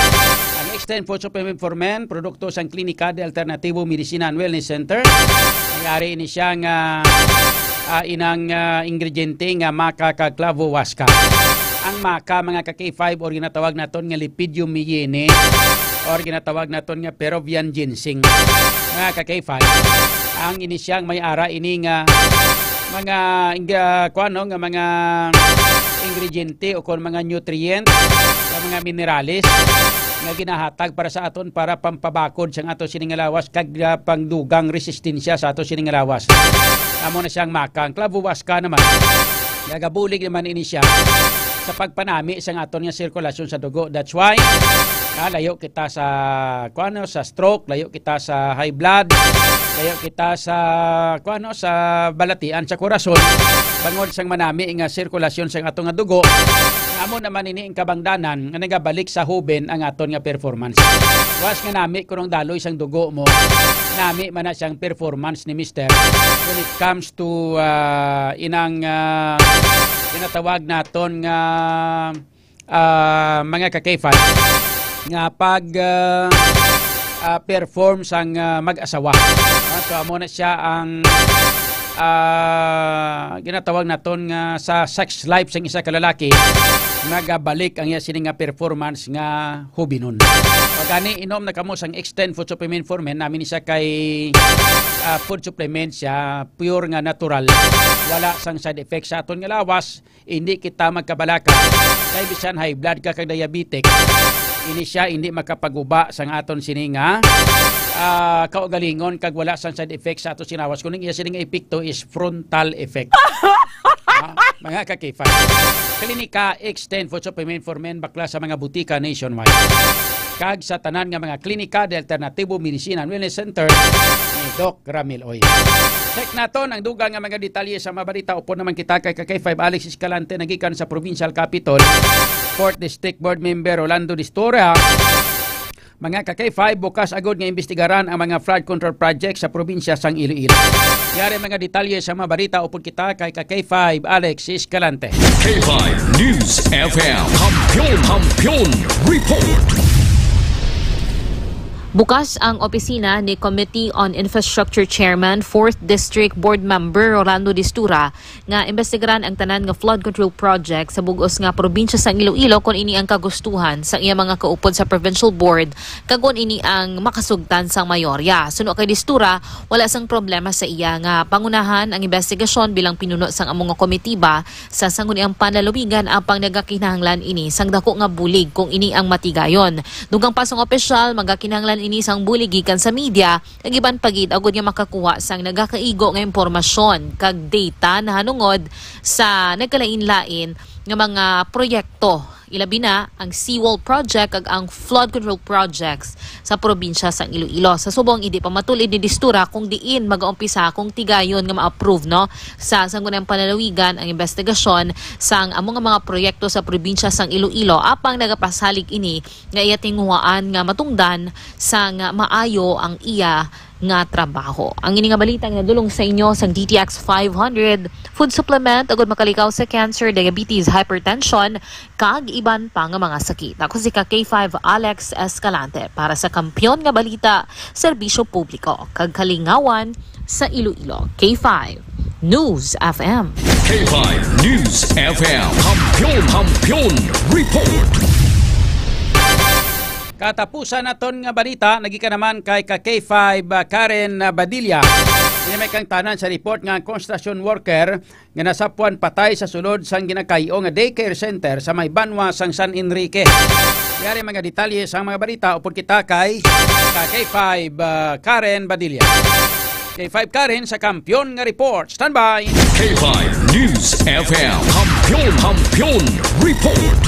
Ang Extend Food Supplement for Men, produkto sang Klinika de Alternativo Medicina and Wellness Center. May ari ini siya nga, ah, inang, ah, ingrediente nga maca kag clavo huasca. Ang maca, mga ka K five, or ginatawag naton nga Lepidium meyeni, or ginatawag naton nga Peruvian ginseng, mga ka K five. Ang ini siyang may ara ini nga mga ing-, ah, kuwan, no, nga mga ingrediente o kon mga nutrient, nga mga minerales nga ginahatag para sa aton para pampabakod sang ato sining nga lawas kag, ah, pangdugang resistensya sa ato sining nga lawas. Amo na siyang maca. Ang clavo huasca naman, nagabulig naman ini siya sa pagpanami sang aton nga sirkulasyon sa dugo. That's why, ah, layo kita sa, kuwan, no, sa stroke, layo kita sa high blood, layo kita sa, kuwan, no, sa balatian sa korason, bangod sang manami nga sirkulasyon sang ato nga dugo. Nga amo naman ini ang kabangdanan nga nagabalik sa huben ang aton nga performance. Was nga nami kuno ang daloy sang dugo mo, nami man na siyang performance ni Mister when it comes to, ah, inang, ah, ginatawag naton nga, ah, mga ka K five nga pag, ah, ah, perform sang, ah, mag-asawa. Ah, so, amo na siya ang, ah, ginatawag naton nga sa sex life sang isa ka lalaki, nagabalik ang iya sini nga performance nga hubinon. Pag gani, inom na kamo sang Extend Food Supplement for Men, namin siya kay, ah, food supplement siya, pure nga natural. Wala sang side effects sa aton nga lawas, hindi kita magkabalaka. Kay bisan high blood ka kag diabetic, ini siya hindi makapaguba sang aton sini nga, ah, kaugalingon kag wala sang side effects sa ato sinawas, kuning iya sini nga epekto is frontal effect. Ah, mga ka-K five. Klinika Extend Food Supplement for Men bakla sa mga butika nationwide kag sa tanan nga mga klinika de alternatibo, medicine and wellness center ni Doc Ramil Oy. Check naton ang dugang nga mga detalye sa mga balita. Upod naman kita kay ka-K five Alex Escalante nagikan sa Provincial Capitol, Fourth District Board Member Rolando Distura. Mga ka-K five, bukas agud nga imbestigaran ang mga flood control project sa probinsya sang Iloilo. Yari mga detalye sa mga balita upod kita kay ka-K five Alex Escalante. K five News F M, Kampiyon, Kampiyon Report. Bukas ang opisina ni Committee on Infrastructure Chairman, Fourth District Board Member Rolando Distura nga imbestigaran ang tanan nga flood control project sa bug-os nga probinsya sang Iloilo, kon ini ang kagustuhan sang iya mga kaupod sa provincial board kag kon ini ang makasugtan sang mayorya. Suno kay Distura, wala sang problema sa iya nga pangunahan ang imbestigasyon bilang pinuno sang amo nga komitiba sa Sangguniang Panlalawigan, apang nagakinahanglan ini sang dako nga bulig kung ini ang matigayon. Dugang pa sang opisyal, magakinahanglan ini sang bulig gikan sa media kag iban pa gid agud nga makakuha sang nagakaigo nga impormasyon kag data nahanungod sa nagkalain-lain nga mga proyekto, ilabi na ang seawall project kag ang flood control projects sa probinsya sang Iloilo. Sa subong, hindi pa matulid ni Distura kung diin magaumpisa kung tigayon nga ma-approve, no, sa Sangguniang Panlalawigan ang investigasyon sang amo nga mga proyekto sa probinsya sang Iloilo, apang nagapasalig ini nga iya tinguhaan nga matungdan sang maayo ang iya nga trabaho. Ang ini nga balita nga nadulong sa inyo sang D T X five hundred, food supplement agud makalikaw sa cancer, diabetes, hypertension, kag iban pa nga mga sakit. Ako si ka K five Alex Escalante para sa Kampiyon nga Balita, Serbisyo Publiko, kag Kalingawan sa Iloilo. K five News F M. K five News F M. Kampiyon, Kampiyon Report. Katapusan naton nga balita, nagikan naman kay ka K five, ah, Karen, ah, Badilla. Ini may kangtanan sa report nga ang construction worker nga nasapwan patay sa sulod sang ginakay-o nga daycare center sa may banwa sang San Enrique. Yari mga detalye sang mga balita upod kita kay ka K five, ah, Karen Badilla. K five Karen sa Kampiyon nga Report. Standby! K five News F M. Kampiyon, Kampiyon Report.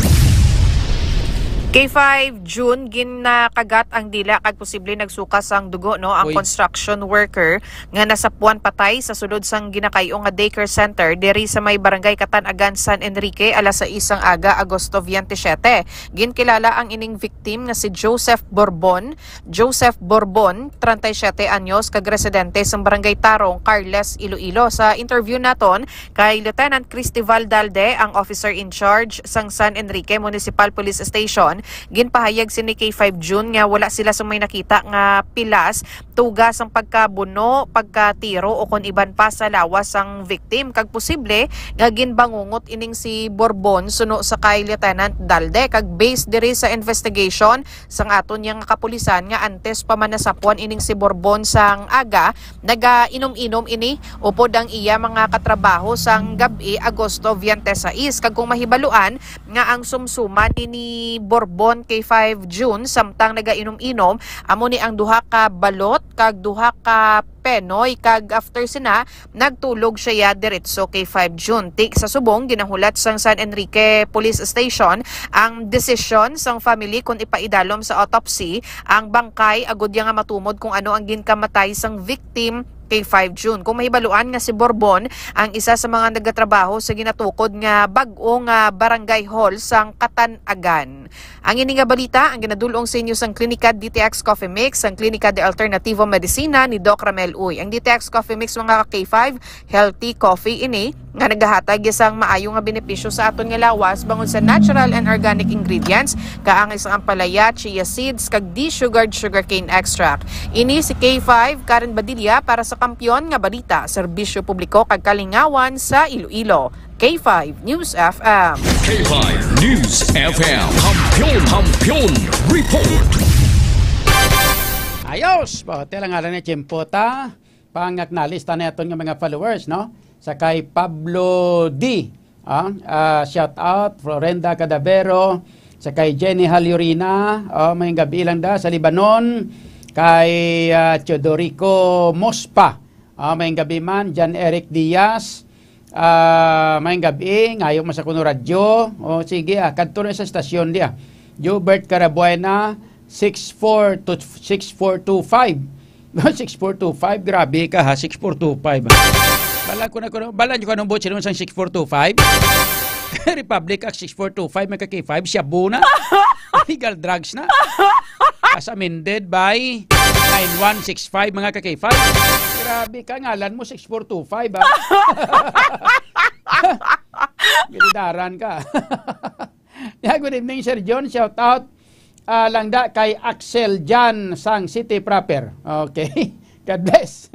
K five June, ginakagat ang dila kag posible nagsuka sang dugo, no, ang Uy. construction worker nga nasapwan patay sa sulod sang ginakay-o nga daycare center diri sa may barangay Catanagan, San Enrique, alas sais sang aga, Agosto twenty-seven. Ginkilala ang ining victim nga si Joseph Borbon, Joseph Borbon, treinta y siete anyos, kag residente sa Barangay Tarong, Carles, Iloilo. Sa interview naton kay Lieutenant Cristival Dalde, ang officer in charge sang San Enrique Municipal Police Station, ginpahayag sini K five June nga wala sila sa may nakita nga pilas, tuga sang pagkabuno, pagkatiro, o kon iban pa sa lawas sang victim, kag posible nga ginbangungot ining si Borbon, suno sa kay Lieutenant Dalde. Kag based diri sa investigation, sang aton niya nga kapulisan nga antes pa man nasapwan ining si Borbon sang aga, nagainom-inom ini upod ang iya mga katrabaho sang gab-i, Agosto twenty-six. Kag kung mahibaluan nga ang sumsuman ni, ni Borbon K five June samtang nagainom-inom, amo ni ang duha ka balot kag duha ka penoy, kag after sina, nagtulog siya ya diretso K five June. Ti sa subong, ginahulat sang San Enrique Police Station ang desisyon sang family kon ipaidalom sa autopsy ang bangkay agud ya nga matumod kung ano ang ginkamatay sang victim K five June. Kung mahibaluan nga si Borbon ang isa sa mga nagatrabaho sa ginatukod nga bag-o nga barangay hall sang Catanagan. Ang ini nga balita ang ginadul-ong sa inyo sang Klinika D T X Coffee Mix, ang Klinika de Alternativo Medicina ni Doc Ramel Uy. Ang D T X Coffee Mix, mga ka K five, healthy coffee ini nga nagahatag sang maayo nga benepisyo sa aton nga lawas bangod sa natural and organic ingredients, kaangay sang ampalaya, chia seeds, kag desugared sugarcane extract. Ini si K five, Karen Badilla para sa Kampiyon nga Balita, Serbisyo Publiko kag Kalingawan sa Iloilo. K five News F M. K five News F M. Kampiyon, Kampiyon Report. Ayos! Bote lang nga lang na tiyempo ta. Pangaknalista na aton nga mga followers, no? Sa kay Pablo D. Ah, ah, shout out, Florenda Cadavero. Sa kay Jenny Halyorina. Oh, may gabi lang da sa Lebanon. Kay, ah, Teodorico Mospa. Ah, maayong gabi man, John Eric Diaz. Ah, maayong gabi, ngayo man sa kuno radyo. O, sige, ah, kadto na sa estasyon di, ah. Jobert Carabuena, six four two, six four two five. Six four two five, grabe ka ha, six four two five. Bala ko na ko, bala nyo ko anong butsi naman sang six four two five? Republic Act six four two five, mga ka-K five, shabu na. Illegal drugs na. As amended by nine one six five, mga ka-K five. Grabe ka, ngalan mo six four two five, ha? Ginidaran ka. Yeah, good evening, Sir John. Shout out, ah, lang da kay Axel Jan sang City Proper. Okay. God bless.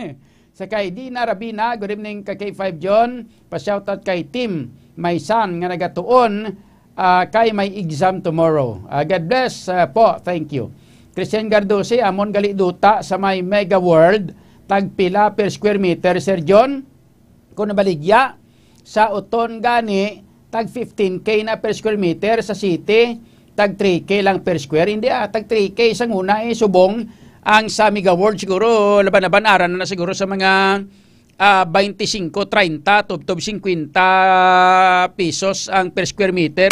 Sa kay Dina Rabina, good evening ka K five John. Pa-shoutout kay Tim Maisan nga nagatuon, ah, kay may exam tomorrow. Ah, God bless, ah, po. Thank you. Christian Gardosi, amon gali duta sa may Mega World, tagpila per square meter, Sir John? Kung nabaligya, sa uton gani, tag fifteen K na per square meter, sa city, tag three K lang per square. Hindi, ah, tag three K sa una, eh, subong ang sa Mega World siguro, laban-laban, ara na, na siguro sa mga, ah, twenty-five, thirty, tubtob fifty pesos ang per square meter.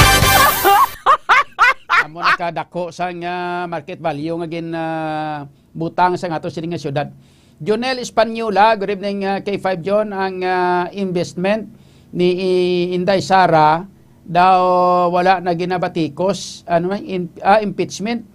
Amo nakadako sang, ah, market value nga gin, ah, butang sa ato sini nga syudad. Jonel Española, good evening, ah, K five John, ang, ah, investment ni I-, Inday Sara daw wala na ginabatikos, ano, in-, ah, impeachment.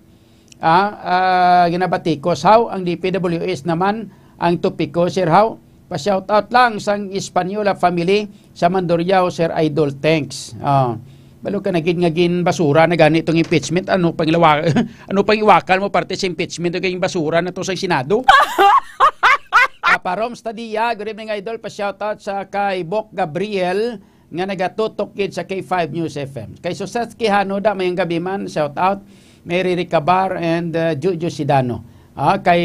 Ah, ah, ginabatikos. How ang D P W S naman ang topiko, Sir? How? Pa-shout out lang sang Española family sa Mandurriao, Sir Idol. Thanks. Ah, balo ka na gid nga gin basura na gani itong impeachment. Ano pang ilawa-, ano pang iwakan mo parte sa impeachment? Ito kayong basura na to sa Senado. Papa Rom Stadia, good evening, Idol. Pa-shout out sa kay Bok Gabriel nga nagatutok gid sa K five News F M. Kay Suset Quijano, da, mayong gabi man, shout out. Mary Ricabar and, uh, Juju Sidano. Ah, kay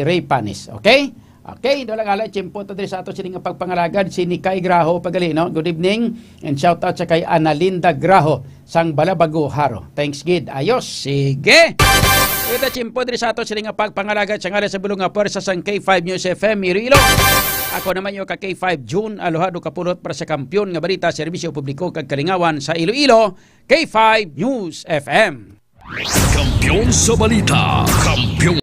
Ray Panis. Okay? Okay, doon lang ala, tiyempo to diri sa ato sini nga pagpangalagad, si Nikay Graho pagali, no? Good evening and shout out sa kay Analinda Graho sang Balabago, Jaro. Thanks gid. Ayos. Sige. Ito tiyempo diri sa ato sini nga pagpangalagad sa ngalan sa bulong nga pwersa sang K five News F M Iloilo. Ako naman yung ka K five June Aluhado Kapulot para sa Kampiyon nga Balita, Serbisyo Publiko kag Kalingawan sa Iloilo, K five News F M. Kampiyon sa Balita, Kampiyon.